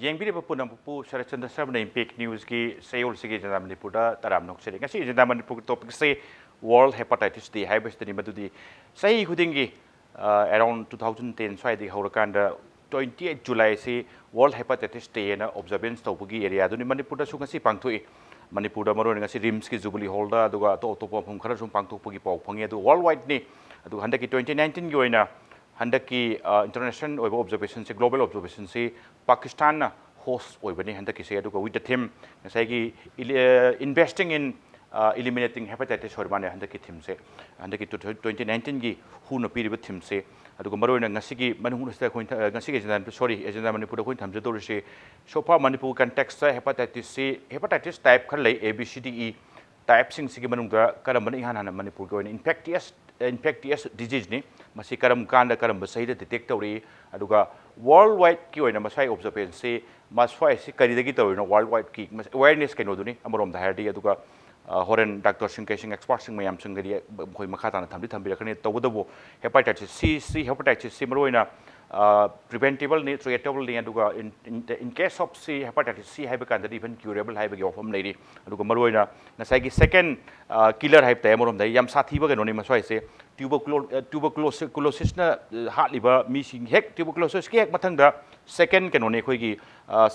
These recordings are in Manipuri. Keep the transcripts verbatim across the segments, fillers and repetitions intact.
ꯌꯦꯡꯕꯤꯔꯤꯕ ꯄꯨꯝꯅꯃꯛꯄꯨ ꯁꯔꯠꯆꯟꯗ꯭ꯔ ꯁꯔꯃꯅ ꯏꯝꯄꯦꯛ ꯅ꯭ꯌꯨꯁꯀꯤ ꯆꯌꯣꯜꯁꯤꯒꯤ ꯑꯦꯖꯦꯟꯗꯥ ꯃꯅꯤꯄꯨꯔꯗ ꯇꯔꯥꯝꯅ ꯑꯣꯛꯆꯔꯤ꯫ ꯉꯁꯤ ꯑꯦꯖꯦꯟꯗꯥ ꯃꯅꯤꯄꯨꯔꯒꯤ ꯇꯣꯄꯤꯛꯁꯦ ꯋꯥꯔꯜ ꯍꯦꯄꯥꯇꯥꯏꯇꯤꯁ ꯗꯦ ꯍꯥꯏꯕꯁꯤꯗꯅꯤ꯫ ꯃꯗꯨꯗꯤ ꯆꯍꯤ ꯈꯨꯗꯤꯡꯒꯤ ꯑꯦꯔꯥꯎꯟ ꯇꯨ ꯊꯥꯎꯖꯟ ꯇꯦꯟ ꯁ꯭ꯋꯥꯏꯗꯒꯤ ꯍꯧꯔꯀꯥꯟꯗ ꯇ꯭ꯋꯦꯟꯇꯤ ꯑꯩꯠ ꯖꯨꯂꯥꯏꯁꯤ ꯋꯥꯔꯜ ꯍꯦꯄꯥꯇꯥꯏꯇꯤꯁ ꯗꯦ ꯍꯥꯏꯅ ꯑꯣꯕꯖꯔꯕꯦꯟꯁ ꯇꯧꯕꯒꯤ ꯑꯦꯔꯤꯌꯥꯗꯨꯅꯤ꯫ ꯃꯅꯤꯄꯨꯔꯗꯁꯨ ꯉꯁꯤ ꯄꯥꯡꯊꯣꯛꯏ꯫ ꯃꯅꯤꯄꯨꯔꯗ ꯃꯔꯨꯑꯣꯏꯅ ꯉꯁꯤ ꯔꯤꯝꯁꯀꯤ ꯖꯨꯕꯤꯂꯤ ꯍꯣꯜꯗ, ꯑꯗꯨꯒ ꯑꯇꯣꯞ ꯑꯇꯣꯞꯄ ꯃꯐꯝ ꯈꯔꯁꯨ ꯄꯥꯡꯊꯣꯛꯄꯒꯤ ꯄꯥꯎ ꯐꯪꯉꯤ꯫ ꯑꯗꯨ ꯋꯥꯔꯜ ꯋꯥꯏꯗꯅꯤ꯫ ꯑꯗꯨꯒ ꯍꯟꯗꯛꯀꯤ ꯇ꯭ꯋꯦꯟꯇꯤ ꯅꯥꯏꯟꯇꯤꯟꯒꯤ ꯑꯣꯏꯅ ꯍꯟꯗꯛꯀꯤ ꯏꯟꯇꯔꯅꯦꯁꯅꯦꯜ ꯑꯣꯏꯕ ꯑꯣꯕꯖꯔꯕꯦꯁꯟꯁꯤ, ꯒ꯭ꯂꯣꯕꯦꯜ ꯑꯣꯕꯖꯔꯕꯦꯁꯟꯁꯤ ꯄꯥꯀꯤꯁꯇꯥꯟꯅ ꯍꯣꯁ ꯑꯣꯏꯕꯅꯤ ꯍꯟꯗꯛꯀꯤꯁꯦ꯫ ꯑꯗꯨꯒ with the theme ꯉꯁꯥꯏꯒꯤ investing in eliminating hepatitis ꯑꯣꯏꯔ ꯃꯥꯜꯂꯦ ꯍꯟꯗꯛꯀꯤ ꯊꯤꯝꯁꯦ꯫ ꯍꯟꯗꯛꯀꯤ ꯇꯨ ꯊꯥꯎꯖꯟ ꯇ꯭ꯋꯦꯟꯇꯤ ꯅꯥꯏꯟꯇꯤꯟꯒꯤ ꯍꯨꯅ ꯄꯤꯔꯤꯕ ꯊꯤꯝꯁꯦ꯫ ꯑꯗꯨꯒ ꯃꯔꯨꯑꯣꯏꯅ ꯉꯁꯤꯒꯤ ꯃꯅꯨꯡꯗ ꯑꯩꯈꯣꯏꯅ ꯊ- ꯉꯁꯤꯒꯤ ꯑꯦꯖꯦꯟꯗꯥ, ꯁꯣꯔꯤ, ꯑꯦꯖꯦꯟꯗꯥ ꯃꯅꯤꯄꯨꯔꯗ ꯑꯩꯈꯣꯏꯅ ꯊꯝꯖꯗꯧꯔꯤꯁꯤ, so far ꯃꯅꯤꯄꯨꯔ ꯀꯟꯇꯦꯛꯁꯇ ꯍꯦꯄꯥꯇꯥꯏꯇꯤꯁꯁꯤ, ꯍꯦꯄꯥꯇꯥꯏꯇꯤꯁ ꯇꯥꯏꯞ ꯈꯔ ꯂꯩ, A B C D E ꯇꯥꯏꯞꯁꯤꯡꯁꯤꯒꯤ ꯃꯅꯨꯡꯗ ꯀꯔꯝꯕꯅ ꯏꯍꯥꯟ ꯍꯥꯟꯅ ꯃꯅꯤꯄꯨꯔꯒꯤ ꯑꯣꯏꯅ ꯏꯟꯐꯦꯛꯇꯤꯌꯁ ꯏꯟꯐꯦꯛꯇꯤꯌꯁ ꯗꯤꯖꯤꯖꯅꯤ? ꯃꯁꯤ ꯀꯔꯝ ꯀꯥꯟꯗ ꯀꯔꯝꯕ ꯆꯍꯤꯗ ꯗꯤꯇꯦꯛ ꯇꯧꯔꯛꯏ? ꯑꯗꯨꯒ ꯋꯥꯔꯜ ꯋꯥꯏꯗꯀꯤ ꯑꯣꯏꯅ ꯃꯁꯥꯒꯤ ꯑꯣꯕꯖꯔꯕꯦꯟꯁꯁꯤ ꯃꯁ꯭ꯋꯥꯏꯁꯤ ꯀꯔꯤꯗꯒꯤ ꯇꯧꯔꯤꯅꯣ? ꯋꯥꯔꯜ ꯋꯥꯏꯗꯀꯤ ꯑꯦꯋꯦꯔꯅꯦꯁ ꯀꯩꯅꯣꯗꯨꯅꯤ ꯑꯃꯔꯣꯝꯗ ꯍꯥꯏꯔꯗꯤ꯫ ꯑꯗꯨꯒ ꯑ, ꯍꯣꯔꯦꯟ ꯗꯥꯛꯇꯔꯁꯤꯡ, ꯀꯩꯁꯤꯡ, ꯑꯦꯛꯁꯄꯥꯔꯠꯁꯤꯡ ꯃꯌꯥꯝꯁꯤꯡꯒꯗꯤ ꯃꯈꯣꯏ ꯃꯈꯥ ꯇꯥꯅ ꯊꯝꯗꯤ ꯊꯝꯕꯤꯔꯛꯀꯅꯤ꯫ ꯇꯧꯕꯇꯕꯨ ꯍꯦꯄꯥꯇꯥꯏꯇꯤꯁ ꯁꯤ, ꯁꯤ ꯍꯦꯄꯥꯇꯥꯏꯇꯤꯁ ꯁꯤ ꯃꯔꯨꯑꯣꯏꯅ ꯄ꯭ꯔꯤꯚꯦꯟꯇꯦꯕꯜꯅꯤ, ꯇ꯭ꯔꯤꯑꯦꯇꯦꯕꯜꯅꯤ, ꯑꯗꯨꯒ in, in, in case of ꯁꯤ ꯍꯦꯄꯥꯇꯥꯏꯇꯤꯁ ꯁꯤ ꯍꯥꯏꯕ ꯀꯥꯟꯗꯗꯤ ꯏꯚꯟ ꯀ꯭ꯌꯨꯔꯦꯕꯜ ꯍꯥꯏꯕꯒꯤ ꯋꯥꯐꯝ ꯂꯩꯔꯤ꯫ ꯑꯗꯨꯒ ꯃꯔꯨꯑꯣꯏꯅ ꯉꯁꯥꯏꯒꯤ ꯁꯦꯀꯦꯟ ꯀꯤꯂꯔ ꯍꯥꯏꯕ ꯇꯥꯏ, ꯑꯃꯔꯣꯝꯗ ꯌꯥꯝ ꯁꯥꯊꯤꯕ ꯀꯩꯅꯣꯅꯤ ꯃꯁ꯭ꯋꯥꯏꯁꯦ꯫ ꯇ꯭ꯌꯨꯕꯔꯀ꯭ꯂꯣ ꯇ꯭ꯌꯨꯕꯔꯀ꯭ꯂꯣꯁꯤꯁꯅ ꯍꯥꯠꯂꯤꯕ ꯃꯤꯁꯤꯡ, ꯍꯦꯛ ꯇ꯭ꯌꯨꯕꯔꯀ꯭ꯂꯣꯁꯤꯁꯀꯤ ꯍꯦꯛ ꯃꯊꯪꯗ ꯁꯦꯀꯦꯟ ꯀꯩꯅꯣꯅꯤ, ꯑꯩꯈꯣꯏꯒꯤ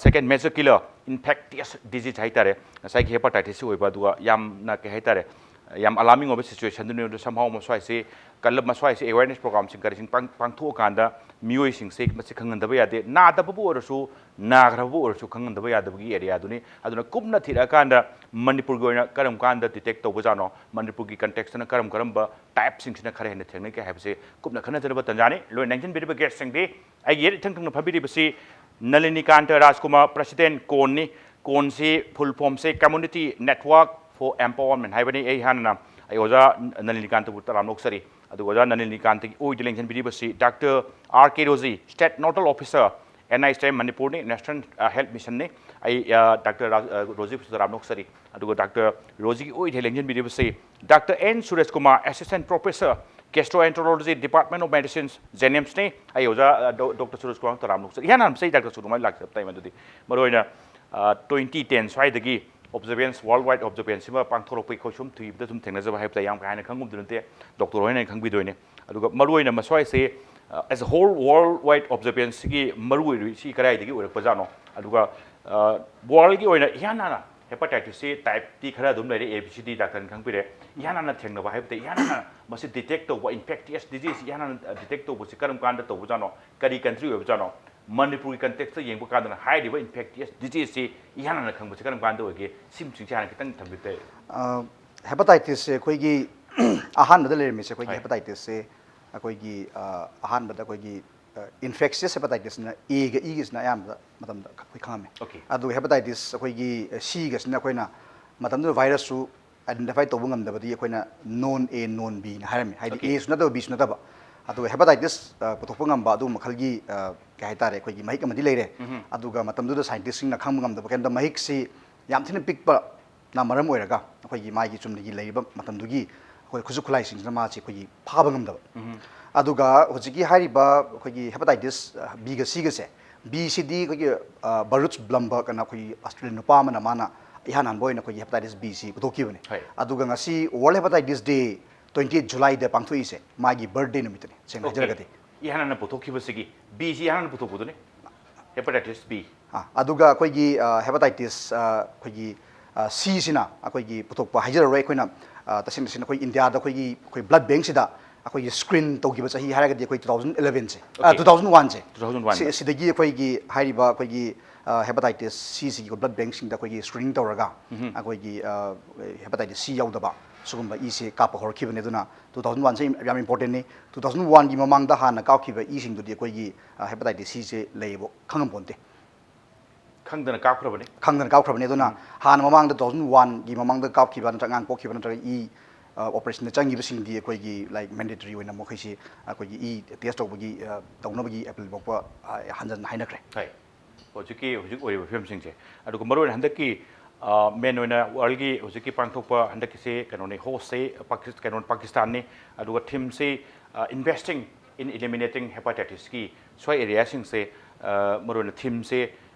ꯁꯦꯀꯦꯟ ꯃꯦꯖꯔ ꯀꯤꯂꯔ ꯏꯟꯐꯦꯛꯇꯤꯌꯁ ꯗꯤꯖꯤꯖ ꯍꯥꯏꯇꯥꯔꯦ, ꯉꯁꯥꯏꯒꯤ ꯍꯦꯄꯥꯇꯥꯏꯇꯤꯁꯁꯤ ꯑꯣꯏꯕ꯫ ꯑꯗꯨꯒ ꯌꯥꯝꯅ ꯀꯩ ꯍꯥꯏꯇꯥꯔꯦ, ꯌꯥꯝ ꯑꯂꯥꯔꯃꯤꯡ ꯑꯣꯏꯕ ꯁꯤꯆꯨꯋꯦꯁꯟꯗꯨꯅꯤ꯫ ꯑꯗꯨ somehow ꯃꯁ꯭ꯋꯥꯏꯁꯤ ꯀꯜꯂ ꯃꯁ꯭ꯋꯥꯏꯁꯤ ꯑꯦꯋꯦꯔꯅꯦꯁ ꯄ꯭ꯔꯣꯒ꯭ꯔꯥꯝꯁꯤꯡ ꯀꯔꯤꯁꯤꯡ ꯄꯥꯡ- ꯄꯥꯡꯊꯣꯛꯑꯀꯥꯟꯗ ꯃꯤꯑꯣꯏꯁꯤꯡꯁꯦ ꯃꯁꯤ ꯈꯪꯍꯟꯗꯕ ꯌꯥꯗꯦ꯫ ꯅꯥꯗꯕꯕꯨ ꯑꯣꯏꯔꯁꯨ, ꯅꯥꯈ꯭ꯔꯕꯕꯨ ꯑꯣꯏꯔꯁꯨ ꯈꯪꯍꯟꯗꯕ ꯌꯥꯗꯕꯒꯤ ꯑꯦꯔꯤꯌꯥꯗꯨꯅꯤ꯫ ꯑꯗꯨꯅ ꯀꯨꯞꯅ ꯊꯤꯔꯛꯑꯀꯥꯟꯗ ꯃꯅꯤꯄꯨꯔꯒꯤ ꯑꯣꯏꯅ ꯀꯔꯝ ꯀꯥꯟꯗ ꯗꯤꯇꯦꯛ ꯇꯧꯕꯖꯥꯠꯅꯣ, ꯃꯅꯤꯄꯨꯔꯒꯤ ꯀꯟꯇꯦꯛꯁꯇꯅ ꯀꯔꯝ ꯀꯔꯝꯕ ꯇꯥꯏꯞꯁꯤꯡꯁꯤꯅ ꯈꯔ ꯍꯦꯟꯅ ꯊꯦꯡꯅꯩꯒꯦ ꯍꯥꯏꯕꯁꯤ ꯀꯨꯞꯅ ꯈꯟꯅꯖꯅꯕ ꯇꯟꯖꯥꯅꯤ꯫ ꯂꯣꯏꯅ ꯂꯦꯡꯁꯤꯟꯕꯤꯔꯤꯕ ꯒꯦꯁꯁꯤꯡꯗꯤ ꯑꯩꯒꯤ ꯌꯦꯠ ꯏꯊꯪ ꯊꯪꯅ ꯐꯝꯕꯤꯔꯤꯕꯁꯤ ꯅꯂꯤꯅꯤꯀꯥꯟꯇ ꯔꯥꯖꯀꯨꯃꯥꯔ, ꯄ꯭ꯔꯁꯤꯗꯦꯟ ꯀꯣꯟꯅꯤ꯫ ꯀꯣꯟꯁꯤ ꯐꯨꯜ ꯐꯣꯝꯁꯦ Community Network for Empowerment ꯍꯥꯏꯕꯅꯤ꯫ ꯑꯩ ꯍꯥꯟꯅ ꯑꯩ ꯑꯣꯖꯥ ꯅꯂꯤꯅꯤꯀꯥꯟꯇꯕꯨ ꯇꯔꯥꯝꯅ ꯑꯣꯛꯆꯔꯤ꯫ ꯑꯗꯨꯒ ꯑꯣꯖꯥ ꯅꯂꯤꯅꯤꯀꯥꯟꯇꯒꯤ ꯑꯣꯏꯗ ꯂꯦꯡꯁꯤꯟꯕꯤꯔꯤꯕꯁꯤ doctor R K Rosie, State Nodal Officer, N I H M ꯃꯅꯤꯄꯨꯔꯅꯤ, ꯅꯦꯁꯅꯦꯜ ꯍꯦꯜꯊ ꯃꯤꯁꯟꯅꯤ꯫ ꯑꯩ ꯗꯥꯛꯇꯔ ꯔꯣꯖꯤꯕꯨꯁꯨ ꯇꯔꯥꯝꯅ ꯑꯣꯛꯆꯔꯤ꯫ ꯑꯗꯨꯒ ꯗꯥꯛꯇꯔ ꯔꯣꯖꯤꯒꯤ ꯑꯣꯏꯗ ꯂꯦꯡꯁꯤꯟꯕꯤꯔꯤꯕꯁꯤ doctor N Suresh Kumar, Assistant Professor, Gastroenterology, Department of Medicine, Jennimsꯅꯤ꯫ ꯑꯩ ꯑꯣꯖꯥ ꯗꯣꯛꯇꯔ ꯁꯨꯔꯖ ꯀꯨꯃꯥꯔ ꯇꯔꯥꯝ ꯅꯣꯛꯆꯔꯤ꯫ ꯏꯍꯥꯟ ꯍꯥꯟꯅ ꯑꯩ ꯗꯥꯛꯇꯔ ꯁꯨꯔꯖ ꯀꯨꯃꯥꯔ ꯂꯥꯛꯆꯕ ꯇꯥꯏꯝ ꯑꯗꯨꯗꯤ ꯃꯔꯨꯑꯣꯏꯅ ꯇ꯭ꯋꯦꯟꯇꯤ ꯇꯦꯟ ꯁ꯭ꯋꯥꯏꯗꯒꯤ observance, world wide observance ꯑꯃ ꯄꯥꯡꯊꯣꯔꯛꯄꯒꯤ ꯑꯩꯈꯣꯏ ꯁꯨꯝ ꯊꯤꯕꯗ ꯁꯨꯝ ꯊꯦꯡꯅꯖꯕ ꯍꯥꯏꯕ ꯇꯥꯏ꯫ ꯌꯥꯝ ꯀꯥ ꯍꯦꯟꯅ ꯈꯪꯉꯨꯕꯗꯤ ꯅꯠꯇꯦ, ꯗꯣꯛꯇꯔ ꯍꯣꯏꯅ ꯈꯪꯕꯤꯗꯣꯏꯅꯦ꯫ ꯑꯗꯨꯒ ꯃꯔꯨꯑꯣꯏꯅ ꯃꯁ꯭ꯋꯥꯏꯁꯦ, as a whole world wide observanceꯒꯤ ꯃꯔꯨ ꯑꯣꯏꯔꯤꯁꯤ ꯀꯗꯥꯏꯗꯒꯤ ꯑꯣꯏꯔꯛꯄꯖꯥꯠꯅꯣ? ꯑꯗꯨꯒ ꯋꯥꯔꯜꯒꯤ ꯑꯣꯏꯅ ꯏꯍꯥꯟ ꯍꯥꯟꯅ ꯍꯦꯄꯥꯇꯥꯏꯇꯤꯁꯁꯤ ꯇꯥꯏꯞꯇꯤ ꯈꯔ ꯑꯗꯨꯝ ꯂꯩꯔꯦ, ꯑꯦ ꯕꯤ ꯁꯤ ꯗꯤ ꯗꯥꯛꯇꯔꯅ ꯈꯪꯕꯤꯔꯦ꯫ ꯏꯍꯥꯟ ꯍꯥꯟꯅ ꯊꯦꯡꯅꯕ ꯍꯥꯏꯕ ꯇꯥꯏ, ꯏꯍꯥꯟ ꯍꯥꯟꯅ ꯃꯁꯤ ꯗꯤꯇꯦꯛ ꯇꯧꯕ, ꯏꯟꯐꯦꯛꯇꯤꯌꯁ ꯗꯤꯖꯤꯖ ꯏꯍꯥꯟ ꯍꯥꯟꯅ ꯗꯤꯇꯦꯛ ꯇꯧꯕꯁꯤ ꯀꯔꯝ ꯀꯥꯟꯗ ꯇꯧꯕꯖꯥꯠꯅꯣ? ꯀꯔꯤ ꯀꯟꯇ꯭ꯔꯤ ꯑꯣꯏꯕꯖꯥꯠꯅꯣ? ꯃꯅꯤꯄꯨꯔꯒꯤ ꯀꯟꯇꯦꯛꯁꯇ ꯌꯦꯡꯕ ꯀꯥꯟꯗꯅ ꯍꯥꯏꯔꯤꯕ ꯏꯟꯐꯦꯛꯇꯤꯌꯁ ꯗꯤꯖꯤꯖꯁꯤ ꯏꯍꯥꯟ ꯍꯥꯟꯅ ꯈꯪꯕꯁꯤ ꯀꯔꯝ ꯀꯥꯟꯗ ꯑꯣꯏꯒꯦ? ꯁꯤꯁꯤꯡꯁꯦ ꯍꯥꯟꯅ ꯈꯤꯇꯪ ꯊꯝꯕꯤꯕ ꯇꯥꯏ꯫ ꯍꯦꯄꯥꯇꯥꯏꯇꯤꯁꯁꯦ ꯑꯩꯈꯣꯏꯒꯤ ꯑꯍꯥꯟꯕꯗ ꯂꯩꯔꯝꯃꯤꯁꯦ ꯑꯩꯈꯣꯏꯒꯤ ꯍꯣꯏ꯫ ꯍꯦꯄꯥꯇꯥꯏꯇꯤꯁꯁꯦ ꯑꯩꯈꯣꯏꯒꯤ ꯑ, ꯑꯍꯥꯟꯕꯗ ꯑꯩꯈꯣꯏꯒꯤ ꯏꯟꯐꯦꯛꯁꯤꯌꯁ ꯍꯦꯄꯥꯇꯥꯏꯇꯤꯁꯅ ꯑꯦꯒ ꯏꯒꯁꯤꯅ ꯑꯌꯥꯝꯕ ꯃꯇꯝꯗ ꯑꯩꯈꯣꯏ ꯈꯪꯉꯝꯃꯤ꯫ Okay꯫ ꯑꯗꯨꯒ ꯍꯦꯄꯥꯇꯥꯏꯇꯤꯁ ꯑꯩꯈꯣꯏꯒꯤ ꯁꯤꯒꯁꯤꯅ ꯑꯩꯈꯣꯏꯅ ꯃꯇꯝꯗꯨꯗ ꯚꯥꯏꯔꯁꯁꯨ ꯑꯥꯏꯗꯦꯟꯇꯤꯐꯥꯏ ꯇꯧꯕ ꯉꯝꯗꯕꯗꯤ ꯑꯩꯈꯣꯏꯅ ꯅꯣꯟ ꯑꯦ ꯅꯣꯟ ꯕꯤꯅ ꯍꯥꯏꯔꯝꯃꯤ꯫ ꯍꯥꯏꯗꯤ Okay꯫ ꯑꯦꯁꯨ ꯅꯠꯇꯕ ꯕꯤꯁꯨ ꯅꯠꯇꯕ꯫ ꯑꯗꯨꯒ ꯍꯦꯄꯥꯇꯥꯏꯇꯤꯁ ꯑ, ꯄꯨꯊꯣꯛꯄ ꯉꯝꯕ ꯑꯗꯨꯒꯨꯝꯕ ꯃꯈꯜꯒꯤ ꯑ, ꯀꯩ ꯍꯥꯏꯇꯥꯔꯦ, ꯑꯩꯈꯣꯏꯒꯤ ꯃꯍꯤꯛ ꯑꯃꯗꯤ ꯂꯩꯔꯦ꯫ ꯎꯝꯍꯨꯝ꯫ ꯑꯗꯨꯒ ꯃꯇꯝꯗꯨꯗ ꯁꯥꯏꯟꯇꯤꯁꯁꯤꯡꯅ ꯈꯪꯕ ꯉꯝꯗꯕ ꯀꯩꯝꯇ ꯃꯍꯤꯛꯁꯤ ꯌꯥꯝ ꯊꯤꯅ ꯄꯤꯛꯄ ꯅ ꯃꯔꯝ ꯑꯣꯏꯔꯒ ꯑꯩꯈꯣꯏꯒꯤ ꯃꯥꯒꯤ ꯆꯨꯝꯅꯒꯤ ꯂꯩꯔꯤꯕ ꯃꯇꯝꯗꯨꯒꯤ ꯑꯩꯈꯣꯏ ꯈꯨꯠꯁꯨ ꯈꯨꯠꯂꯥꯏꯁꯤꯡꯁꯤꯅ ꯃꯥꯁꯤ ꯑꯩꯈꯣꯏꯒꯤ ꯐꯥꯕ ꯉꯝꯗꯕ꯫ ꯎꯝꯍꯨꯝ꯫ ꯑꯗꯨꯒ ꯍꯧꯖꯤꯛꯀꯤ ꯍꯥꯏꯔꯤꯕ ꯑꯩꯈꯣꯏꯒꯤ ꯍꯦꯄꯥꯇꯥꯏꯇꯤꯁ ꯕꯤꯒ ꯁꯤꯒꯁꯦ, ꯕꯤꯁꯤꯗꯤ ꯑꯩꯈꯣꯏꯒꯤ ꯕꯔꯨꯠꯁ ꯕ꯭ꯂꯝꯕꯔ ꯀꯅ ꯑꯩꯈꯣꯏꯒꯤ ꯑꯣꯁꯇ꯭ꯔꯦꯂꯤꯌꯟ ꯅꯨꯄꯥ ꯑꯃꯅ ꯃꯥꯅ ꯏꯍꯥꯟ ꯍꯥꯟꯕ ꯑꯣꯏꯅ ꯑꯩꯈꯣꯏꯒꯤ ꯍꯦꯄꯥꯇꯥꯏꯇꯤꯁ ꯕꯤꯁꯤ ꯄꯨꯊꯣꯛꯈꯤꯕꯅꯤ꯫ ꯍꯣꯏ꯫ ꯑꯗꯨꯒ ꯉꯁꯤ ꯋꯥꯔꯜ ꯍꯦꯄꯥꯇꯥꯏꯇꯤꯁ ꯗꯦ ꯇ꯭ꯋꯦꯟꯇꯤ ꯑꯩꯠ ꯖꯨꯂꯥꯏꯗ ꯄꯥꯡꯊꯣꯛꯏꯁꯦ ꯃꯥꯒꯤ ꯕꯔꯠꯗꯦ ꯅꯨꯃꯤꯠꯇꯅꯤ, ꯁꯦꯡꯅ Okay꯫ ꯍꯥꯏꯖꯔꯒꯗꯤ꯫ ꯏꯍꯥꯟ ꯍꯥꯟꯅ ꯄꯨꯊꯣꯛꯈꯤꯕꯁꯤꯒꯤ ꯕꯤꯁꯤ ꯏꯍꯥꯟ ꯍꯥꯟꯅ ꯄꯨꯊꯣꯛꯄꯗꯨꯅꯤ, ꯍꯦꯄꯥꯇꯥꯏꯇꯤꯁ ꯕꯤ꯫ ꯑꯥ, ꯑꯗꯨꯒ ꯑꯩꯈꯣꯏꯒꯤ ꯑ, ꯍꯦꯄꯥꯇꯥꯏꯇꯤꯁ ꯑ, ꯑꯩꯈꯣꯏꯒꯤ ꯑ, ꯁꯤꯁꯤꯅ ꯑꯩꯈꯣꯏꯒꯤ ꯄꯨꯊꯣꯛꯄ ꯍꯥꯏꯖꯔꯔꯣꯏ꯫ ꯑꯩꯈꯣꯏꯅ ꯑ, ꯇꯁꯦꯡ ꯇꯁꯦꯡꯅ ꯑꯩꯈꯣꯏ ꯏꯟꯗꯤꯌꯥꯗ ꯑꯩꯈꯣꯏꯒꯤ ꯑꯩꯈꯣꯏ ꯕ꯭ꯂꯗ ꯕꯦꯡꯁꯤꯗ ꯑꯩꯈꯣꯏꯒꯤ ꯁ꯭ꯀ꯭ꯔꯤꯟ ꯇꯧꯈꯤꯕ ꯆꯍꯤ ꯍꯥꯏꯔꯒꯗꯤ ꯑꯩꯈꯣꯏ ꯇꯨ ꯊꯥꯎꯖꯟ ꯏꯂꯚꯦꯟꯁꯦ, Okay꯫ ꯇꯨ ꯊꯥꯎꯖꯟ ꯋꯥꯟꯁꯦ꯫ ꯇꯨ ꯊꯥꯎꯖꯟ ꯋꯥꯟꯗ꯫ ꯁꯤ-, ꯁꯤꯗꯒꯤ ꯑꯩꯈꯣꯏꯒꯤ ꯍꯥꯏꯔꯤꯕ ꯑꯩꯈꯣꯏꯒꯤ ꯑ, ꯍꯦꯄꯥꯇꯥꯏꯇꯤꯁ ꯁꯤꯁꯤꯒꯤ ꯕ꯭ꯂꯗ ꯕꯦꯡꯁꯤꯡꯗ ꯑꯩꯈꯣꯏꯒꯤ ꯁ꯭ꯀ꯭ꯔꯤꯅꯤꯡ ꯇꯧꯔꯒ ꯎꯝꯍꯨꯝ꯫ ꯑꯩꯈꯣꯏꯒꯤ ꯑ, ꯍꯦꯄꯥꯇꯥꯏꯇꯤꯁ ꯁꯤ ꯌꯥꯎꯗꯕ ꯁꯤꯒꯨꯝꯕ ꯏꯁꯦ ꯀꯥꯞꯄ ꯍꯧꯔꯛꯈꯤꯕꯅꯦ꯫ ꯑꯗꯨꯅ ꯇꯨ ꯊꯥꯎꯖꯟ ꯋꯥꯟꯁꯦ ꯌꯥꯝ ꯏꯝꯄꯣꯔꯇꯦꯟꯅꯤ꯫ ꯇꯨ ꯊꯥꯎꯖꯟ ꯋꯥꯟꯒꯤ ꯃꯃꯥꯡꯗ ꯍꯥꯟꯅ ꯀꯥꯞꯈꯤꯕ ꯏꯁꯤꯡꯗꯨꯗꯤ ꯑꯩꯈꯣꯏꯒꯤ ꯑ, ꯍꯦꯄꯥꯇꯥꯏꯇꯤꯁ ꯁꯤꯁꯦ ꯂꯩꯌꯦꯕ ꯈꯪꯉꯝꯄꯣꯟꯇꯦ꯫ ꯈꯪꯗꯅ ꯀꯥꯞꯈ꯭ꯔꯕꯅꯤ꯫ ꯈꯪꯗꯅ ꯀꯥꯞꯈ꯭ꯔꯕꯅꯤ꯫ ꯑꯗꯨꯅ ꯎꯝ꯫ ꯍꯥꯟꯅ ꯃꯃꯥꯡꯗ ꯇꯨ ꯊꯥꯎꯖꯟ ꯋꯥꯟꯒꯤ ꯃꯃꯥꯡꯗ ꯀꯥꯞꯈꯤꯕ ꯅꯠꯇ꯭ꯔꯒ ꯑꯉꯥꯡ ꯄꯣꯛꯈꯤꯕ ꯅꯠꯇ꯭ꯔꯒ ꯏ, ꯑ, ꯑꯣꯄꯔꯦꯁꯟꯗ ꯆꯪꯈꯤꯕꯁꯤꯡꯗꯤ ꯑꯩꯈꯣꯏꯒꯤ, like, ꯃꯦꯟꯗꯦꯇꯔꯤ ꯑꯣꯏꯅ ꯃꯈꯣꯏꯁꯤ ꯑꯩꯈꯣꯏꯒꯤ ꯏ ꯇꯦꯁ ꯇꯧꯕꯒꯤ, ꯑ, ꯇꯧꯅꯕꯒꯤ ꯑꯦꯄꯤꯜ ꯐꯥꯎꯕ, ꯑ, ꯍꯟꯖꯟ ꯍꯥꯏꯅꯈ꯭ꯔꯦ꯫ ꯍꯣꯏ꯫ ꯍꯧꯖꯤꯛꯀꯤ, ꯍꯧꯖꯤꯛ ꯑꯣꯏꯔꯤꯕ ꯐꯤꯕꯝꯁꯤꯡꯁꯦ꯫ ꯑꯗꯨꯒ ꯃꯔꯨꯑꯣꯏꯅ ꯍꯟꯗꯛꯀꯤ, ꯑ, main ꯑꯣꯏꯅ worldꯒꯤ ꯍꯧꯖꯤꯛꯀꯤ ꯄꯥꯡꯊꯣꯛꯄ ꯍꯟꯗꯛꯀꯤꯁꯤ ꯀꯩꯅꯣꯅꯤ, hostꯁꯤ ꯄꯥꯀꯤꯁ-, ꯀꯩꯅꯣ, ꯄꯥꯀꯤꯁꯇꯥꯟꯅꯤ꯫ ꯑꯗꯨꯒ themeꯁꯤ, ꯑ, investing in eliminating hepatitisꯀꯤ ꯁ꯭ꯋꯥꯏ areaꯁꯤꯡꯁꯦ, ꯑ, ꯃꯔꯨꯑꯣꯏꯅ themeꯁꯦ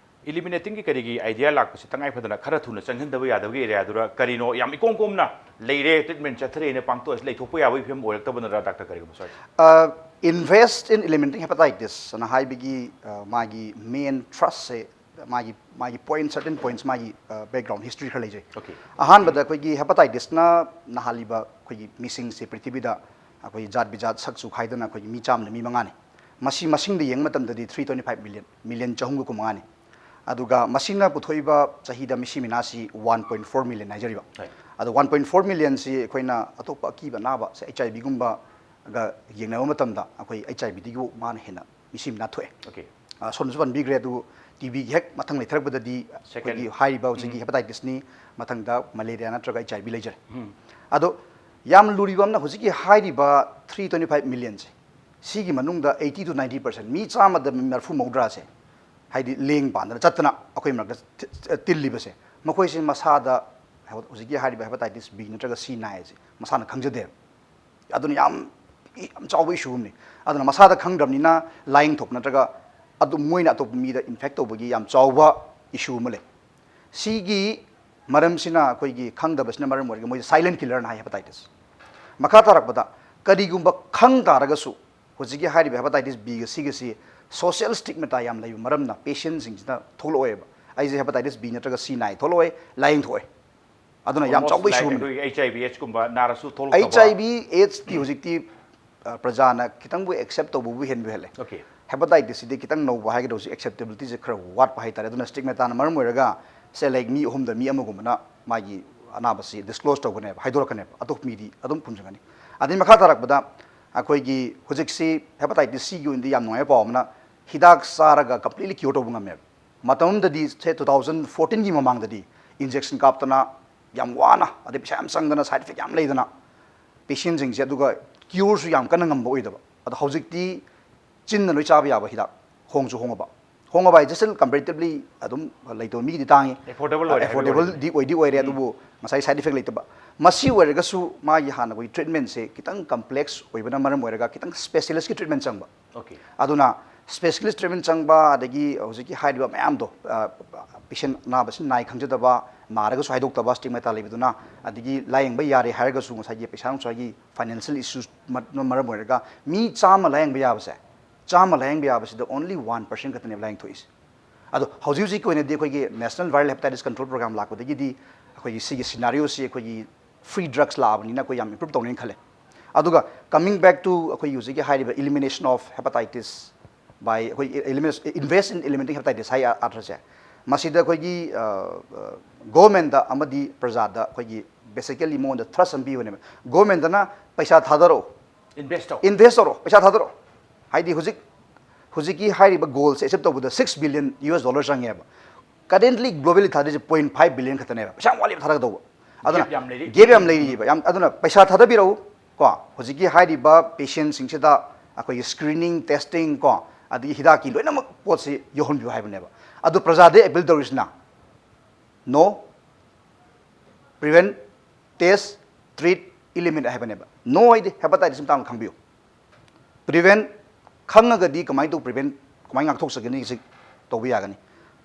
eliminatingꯒꯤ ꯀꯔꯤꯒꯤ idea ꯂꯥꯛꯄꯁꯤ ꯇꯉꯥꯏ ꯐꯗꯅ ꯈꯔ ꯊꯨꯅ ꯆꯪꯍꯟꯗꯕ ꯌꯥꯗꯕꯒꯤ areaꯗꯨꯔ ꯀꯔꯤꯅꯣ? ꯌꯥꯝ ꯏꯀꯣꯝ ꯀꯣꯝꯅ ꯂꯩꯔꯦ, treatment ꯆꯠꯊꯔꯦꯅ ꯄꯥꯡꯊꯣꯛꯑꯁꯤ ꯂꯩꯊꯣꯛꯄ ꯌꯥꯕꯒꯤ ꯐꯤꯕꯝ ꯑꯣꯏꯔꯛꯇꯕꯅꯔ, doctor, ꯀꯔꯤꯒꯨꯝꯕ ꯁ꯭ꯋꯥꯏꯁꯦ? ꯑ, invest in eliminating hepatitis ꯑꯅ ꯍꯥꯏꯕꯒꯤ, ꯑ, ꯃꯥꯒꯤ main thrustꯁꯦ, ꯃꯥꯒꯤ, ꯃꯥꯒꯤ point, certain points, ꯃꯥꯒꯤ, ꯑ, background history ꯈꯔ ꯂꯩꯖꯩ꯫ Okay. ꯑꯍꯥꯟꯕꯗ ꯑꯩꯈꯣꯏꯒꯤ hepatitisꯅ ꯅꯥꯍꯜꯂꯤꯕ ꯑꯩꯈꯣꯏꯒꯤ ꯃꯤꯁꯤꯡꯁꯦ ꯄ꯭ꯔꯤꯊꯤꯕꯤꯗ ꯑꯩꯈꯣꯏ ꯖꯥꯠ ꯕꯤꯖꯥꯠ ꯁꯛ ꯆꯨ ꯈꯥꯏꯗꯅ ꯑꯩꯈꯣꯏꯒꯤ ꯃꯤ ꯆꯥꯝꯃꯗ ꯃꯤ ꯃꯉꯥꯅꯤ꯫ ꯃꯁꯤ ꯃꯁꯤꯡꯗ ꯌꯦꯡꯕ ꯃꯇꯝꯗꯗꯤ three twenty five million, million ꯆꯍꯨꯝꯒ ꯀꯨꯟꯃꯉꯥꯅꯤ꯫ ꯑꯗꯨꯒ ꯃꯁꯤꯅ ꯄꯨꯊꯣꯛꯏꯕ ꯆꯍꯤꯗ ꯃꯤꯁꯤ ꯃꯤꯅꯥꯁꯤ one point four million ꯍꯥꯏꯖꯔꯤꯕ꯫ Right. ꯑꯗꯣ one point four millionꯁꯤ ꯑꯩꯈꯣꯏꯅ ꯑꯇꯣꯞꯄ ꯑꯀꯤꯕ ꯑꯅꯥꯕ, ꯁꯦ, HIVꯒꯨꯝꯕꯒ ꯌꯦꯡꯅꯕ ꯃꯇꯝꯗ ꯑꯩꯈꯣꯏ HIVꯗꯒꯤ ꯃꯥꯅ ꯍꯦꯟꯅ ꯃꯤꯁꯤ ꯃꯤꯅꯥ ꯊꯣꯛꯑꯦ꯫ Okay. ꯑ, ꯁꯣꯝꯗꯁꯨ ꯄꯟꯕꯤꯈ꯭ꯔꯦ, ꯑꯗꯨ TBꯒꯤ ꯍꯦꯛ ꯃꯊꯪ ꯂꯩꯊꯔꯛꯄꯗꯗꯤ Second. ꯑꯩꯈꯣꯏꯒꯤ ꯍꯥꯏꯔꯤꯕ ꯍꯧꯖꯤꯛꯀꯤ ꯎꯝ. Hepatitisꯅꯤ, ꯃꯊꯪꯗ malaria ꯅꯠꯇ꯭ꯔꯒ HIV ꯂꯩꯖꯔꯦ꯫ ꯎꯝ. ꯑꯗꯣ ꯌꯥꯝ ꯂꯨꯔꯤꯕ ꯑꯃꯅ ꯍꯧꯖꯤꯛꯀꯤ ꯍꯥꯏꯔꯤꯕ three twenty five millionꯁꯦ, ꯁꯤꯒꯤ ꯃꯅꯨꯡꯗ eighty to ninety percent, ꯃꯤ ꯆꯥꯝꯃꯗ ꯃꯤ ꯃꯔꯤꯐꯨ ꯃꯧꯗ꯭ꯔꯥꯁꯦ, ꯍꯥꯏꯗꯤ ꯂꯦꯡ ꯄꯥꯟꯗꯅ ꯆꯠꯇꯅ ꯑꯩꯈꯣꯏ ꯃꯔꯛꯇ ꯊꯤ-, ꯇꯤꯜꯂꯤꯕꯁꯦ, ꯃꯈꯣꯏꯁꯦ ꯃꯁꯥꯗ ꯍꯧꯖꯤꯛꯀꯤ ꯍꯥꯏꯔꯤꯕ Hepatitis B ꯅꯠꯇ꯭ꯔꯒ C ꯅꯥꯏ ꯍꯥꯏꯁꯦ ꯃꯁꯥꯅ ꯈꯪꯖꯗꯦꯕ꯫ ꯑꯗꯨꯅ ꯌꯥꯝ, ꯌꯥꯝ ꯆꯥꯎꯕ issue ꯑꯃꯅꯤ꯫ ꯑꯗꯨꯅ ꯃꯁꯥꯗ ꯈꯪꯗ꯭ꯔꯕꯅꯤꯅ ꯂꯥꯏꯌꯦꯡꯊꯣꯛꯄ ꯅꯠꯇ꯭ꯔꯒ ꯑꯗꯨ ꯃꯣꯏꯅ ꯑꯇꯣꯞꯄ ꯃꯤꯗ infect ꯇꯧꯕꯒꯤ ꯌꯥꯝ ꯆꯥꯎꯕ issue ꯑꯃ ꯂꯩ꯫ ꯁꯤꯒꯤ ꯃꯔꯝꯁꯤꯅ, ꯑꯩꯈꯣꯏꯒꯤ ꯈꯪꯗꯕꯁꯤꯅ ꯃꯔꯝ ꯑꯣꯏꯔꯒ ꯃꯣꯏꯁꯦ silent killerꯅ ꯍꯥꯏ hepatitis꯫ ꯃꯈꯥ ꯇꯥꯔꯛꯄꯗ ꯀꯔꯤꯒꯨꯝꯕ ꯈꯪ ꯇꯥꯔꯒꯁꯨ ꯍꯧꯖꯤꯛꯀꯤ ꯍꯥꯏꯔꯤꯕ Hepatitis Bꯒ Cꯒꯁꯤ social stigmata ꯌꯥꯝ ꯂꯩꯕ ꯃꯔꯝꯅ patientꯁꯤꯡꯁꯤꯅ ꯊꯣꯛꯂꯛꯑꯣꯏꯕ꯫ ꯑꯩꯁꯦ Hepatitis B ꯅꯠꯇ꯭ꯔꯒ C ꯅꯥꯏ ꯊꯣꯛꯂꯛꯑꯣꯏ, ꯂꯥꯏꯌꯦꯡꯊꯣꯛꯑꯣꯏ꯫ ꯑꯗꯨꯅ ꯌꯥꯝ Almost ꯆꯥꯎꯕ like issue ꯑꯃꯅꯤ꯫ ꯑꯩꯈꯣꯏꯒꯤ HIV AIDS ꯀꯨꯝꯕ ꯅꯥꯔꯁꯨ ꯊꯣꯛꯂꯛꯇꯕ꯫ HIV AIDSꯇꯤ ꯍꯧꯖꯤꯛꯇꯤ, ꯑ, ꯄ꯭ꯔꯖꯥꯅ ꯈꯤꯇꯪꯕꯨ accept ꯇꯧꯕꯕꯨ ꯍꯦꯟꯕꯨ ꯍꯦꯜꯂꯦ꯫ Okay. Hepatitisꯁꯤꯗꯤ ꯈꯤꯇꯪ ꯅꯧꯕ ꯍꯥꯏꯒꯗꯧꯁꯤ, acceptabilityꯁꯦ ꯈꯔ ꯋꯥꯠꯄ ꯍꯥꯏꯇꯥꯔꯦ꯫ ꯑꯗꯨꯅ stigmataꯅ ꯃꯔꯝ ꯑꯣꯏꯔꯒ, say, like, ꯃꯤ ꯑꯍꯨꯝꯗ ꯃꯤ ꯑꯃꯒꯨꯝꯕꯅ ꯃꯥꯒꯤ ꯑꯅꯥꯕꯁꯤ disclose ꯇꯧꯒꯅꯦꯕ, ꯍꯥꯏꯗꯣꯔꯛꯀꯅꯦꯕ꯫ ꯑꯇꯣꯞꯄ ꯃꯤꯗꯤ ꯑꯗꯨꯝ ꯐꯨꯝꯖꯤꯟꯒꯅꯤ꯫ ꯑꯗꯩ ꯃꯈꯥ ꯇꯥꯔꯛꯄꯗ ꯑꯩꯈꯣꯏꯒꯤ ꯍꯧꯖꯤꯛꯁꯤ Hepatitis Cꯒꯤ ꯑꯣꯏꯅꯗꯤ ꯌꯥꯝ ꯅꯨꯡꯉꯥꯏꯕ ꯄꯥꯎ ꯑꯃꯅ, ꯍꯤꯗꯥꯛ ꯆꯥꯔꯒ completely cure ꯇꯧꯕ ꯉꯝꯃꯦꯕ꯫ ꯃꯇꯝ ꯑꯃꯗꯗꯤ, say, two thousand fourteenꯒꯤ ꯃꯃꯥꯡꯗꯗꯤ injection ꯀꯥꯞꯇꯅ ꯌꯥꯝ ꯋꯥꯅ, ꯑꯗꯩ ꯄꯩꯁꯥ ꯌꯥꯝ ꯆꯪꯗꯅ, side effect ꯌꯥꯝ ꯂꯩꯗꯅ patientꯁꯤꯡꯁꯦ, ꯑꯗꯨꯒ cureꯁꯨ ꯌꯥꯝ ꯀꯟꯅ ꯉꯝꯕ ꯑꯣꯏꯗꯕ꯫ ꯑꯗꯣ ꯍꯧꯖꯤꯛꯇꯤ ꯆꯤꯟꯅ ꯂꯣꯏ ꯆꯥꯕ ꯌꯥꯕ ꯍꯤꯗꯥꯛ ꯍꯣꯡꯁꯨ ꯍꯣꯡꯉꯕ, ꯍꯣꯡꯉꯕ ꯍꯥꯏꯁꯦ still comparatively ꯑꯗꯨꯝ ꯂꯩꯇꯕ ꯃꯤꯒꯤꯗꯤ ꯇꯥꯡꯉꯤ꯫ Affordable ꯑꯣꯏꯔꯦ, Affordable ꯗꯤ ꯑꯣꯏꯗꯤ ꯑꯣꯏꯔꯦ, ꯑꯗꯨꯕꯨ ꯉꯁꯥꯏ side effect ꯂꯩꯇꯕ꯫ ꯃꯁꯤ ꯑꯣꯏꯔꯒꯁꯨ ꯃꯥꯒꯤ ꯍꯥꯟꯅ ꯑꯩꯈꯣꯏꯒꯤ treatment ꯁꯦ ꯈꯤꯇꯪ complex ꯑꯣꯏꯕꯅ ꯃꯔꯝ ꯑꯣꯏꯔꯒ ꯈꯤꯇꯪ specialist ꯀꯤ treatment ꯆꯪꯕ꯫ Okay. ꯑꯗꯨꯅ specialist treatment ꯆꯪꯕ, ꯑꯗꯒꯤ ꯍꯧꯖꯤꯛꯀꯤ ꯍꯥꯏꯔꯤꯕ ꯃꯌꯥꯝꯗꯣ, patient ꯑꯅꯥꯕꯁꯤ ꯅꯥꯏ ꯈꯪꯖꯗꯕ, ꯅꯥꯔꯒꯁꯨ ꯍꯥꯏꯗꯣꯛꯇꯕ stigmata ꯂꯩꯕꯗꯨꯅ, ꯑꯗꯒꯤ ꯂꯥꯌꯦꯡꯕ ꯌꯥꯔꯦ ꯍꯥꯏꯔꯒꯁꯨ ꯉꯁꯥꯏꯒꯤ ꯄꯩꯁꯥ ꯅꯨꯡꯁꯥꯒꯤ financial issues ꯃꯔꯝ ꯑꯣꯏꯔꯒ ꯃꯤ ꯆꯥꯝꯃ ꯂꯥꯌꯦꯡꯕ ꯌꯥꯕꯁꯦ, ꯆꯥꯝꯃ ꯂꯥꯌꯦꯡꯕ ꯌꯥꯕꯁꯤꯗ only one percent ꯈꯛꯇꯅꯦꯕ ꯂꯥꯌꯦꯡꯊꯣꯛꯏꯁꯦ꯫ ꯑꯗꯣ ꯍꯧꯖꯤꯛ ꯍꯧꯖꯤꯛꯀꯤ ꯑꯣꯏꯅꯗꯤ ꯑꯩꯈꯣꯏꯒꯤ National Viral Hepatitis Control Program ꯂꯥꯛꯄꯗꯒꯤꯗꯤ ꯑꯩꯈꯣꯏꯒꯤ ꯁꯤꯒꯤ scenario ꯁꯤ ꯑꯩꯈꯣꯏꯒꯤ free drugs ꯂꯥꯛꯑꯕꯅꯤꯅ ꯑꯩꯈꯣꯏ ꯌꯥꯝ improve ꯇꯧꯅꯦꯅ ꯈꯜꯂꯦ꯫ ꯑꯗꯨꯒ coming back to ꯑꯩꯈꯣꯏꯒꯤ ꯍꯧꯖꯤꯛꯀꯤ ꯍꯥꯏꯔꯤꯕ elimination of hepatitis by ꯑꯩꯈꯣꯏ elimination, invest in eliminating hepatitis ꯍꯥꯏ ꯑꯥꯔꯊꯁꯦ, ꯃꯁꯤꯗ ꯑꯩꯈꯣꯏꯒꯤ government ꯇ ꯑꯃꯗꯤ ꯄ꯭ꯔꯖꯥꯗ ꯑꯩꯈꯣꯏꯒꯤ basically ꯃꯉꯣꯟꯗ thrust ꯑꯃ ꯄꯤꯕꯅꯦꯕ꯫ Government ꯇꯅ ꯄꯩꯁꯥ ꯊꯥꯗꯔꯛꯑꯣ, Invest ꯇꯧ꯫ Invest ꯇꯧꯔꯣ, ꯄꯩꯁꯥ ꯊꯥꯗꯔꯛꯑꯣ꯫ ꯍꯥꯏꯗꯤ ꯍꯧꯖꯤꯛ ꯍꯧꯖꯤꯛꯀꯤ ꯍꯥꯏꯔꯤꯕ goal ꯁꯦ achieve ꯇꯧꯕꯗ six billion US dollar ꯆꯪꯉꯦꯕ꯫ Currently globally ꯊꯥꯗꯔꯤꯁꯦ point five billion ꯈꯛꯇꯅꯦꯕ꯫ ꯄꯩꯁꯥ ꯌꯥꯝ ꯋꯥꯠꯂꯤꯕ ꯊꯥꯗꯔꯛꯀꯗꯧꯕ꯫ ꯑꯗꯨꯅ Gap ꯌꯥꯝ ꯂꯩꯔꯤ꯫ Gap ꯌꯥꯝ ꯂꯩꯔꯤꯕ꯫ ꯌꯥꯝ, ꯑꯗꯨꯅ ꯄꯩꯁꯥ ꯊꯥꯗꯕꯤꯔꯛꯎ ꯀꯣ꯫ ꯍꯧꯖꯤꯛꯀꯤ ꯍꯥꯏꯔꯤꯕ patient ꯁꯤꯡꯁꯤꯗ ꯑꯩꯈꯣꯏꯒꯤ screening, testing ꯀꯣ, ꯑꯗꯒꯤ ꯍꯤꯗꯥꯛꯀꯤ ꯂꯣꯏꯅꯃꯛ ꯄꯣꯠꯁꯤ ꯌꯧꯍꯟꯕꯤꯌꯨ ꯍꯥꯏꯕꯅꯦꯕ꯫ ꯑꯗꯨ ꯄ꯭ꯔꯖꯥꯗ appeal ꯇꯧꯔꯤꯁꯤꯅ no, prevent, test, treat, eliminate ꯍꯥꯏꯕꯅꯦꯕ꯫ No ꯍꯥꯏꯗꯤ hepatitis ꯃꯇꯥꯡꯗ ꯈꯪꯕꯤꯌꯨ꯫ Prevent ꯈꯪꯉꯒꯗꯤ ꯀꯃꯥꯏꯅ ꯇꯧ prevent, ꯀꯃꯥꯏꯅ ꯉꯥꯛꯊꯣꯛꯆꯒꯅꯤ ꯁꯤ ꯇꯧꯕ ꯌꯥꯒꯅꯤ꯫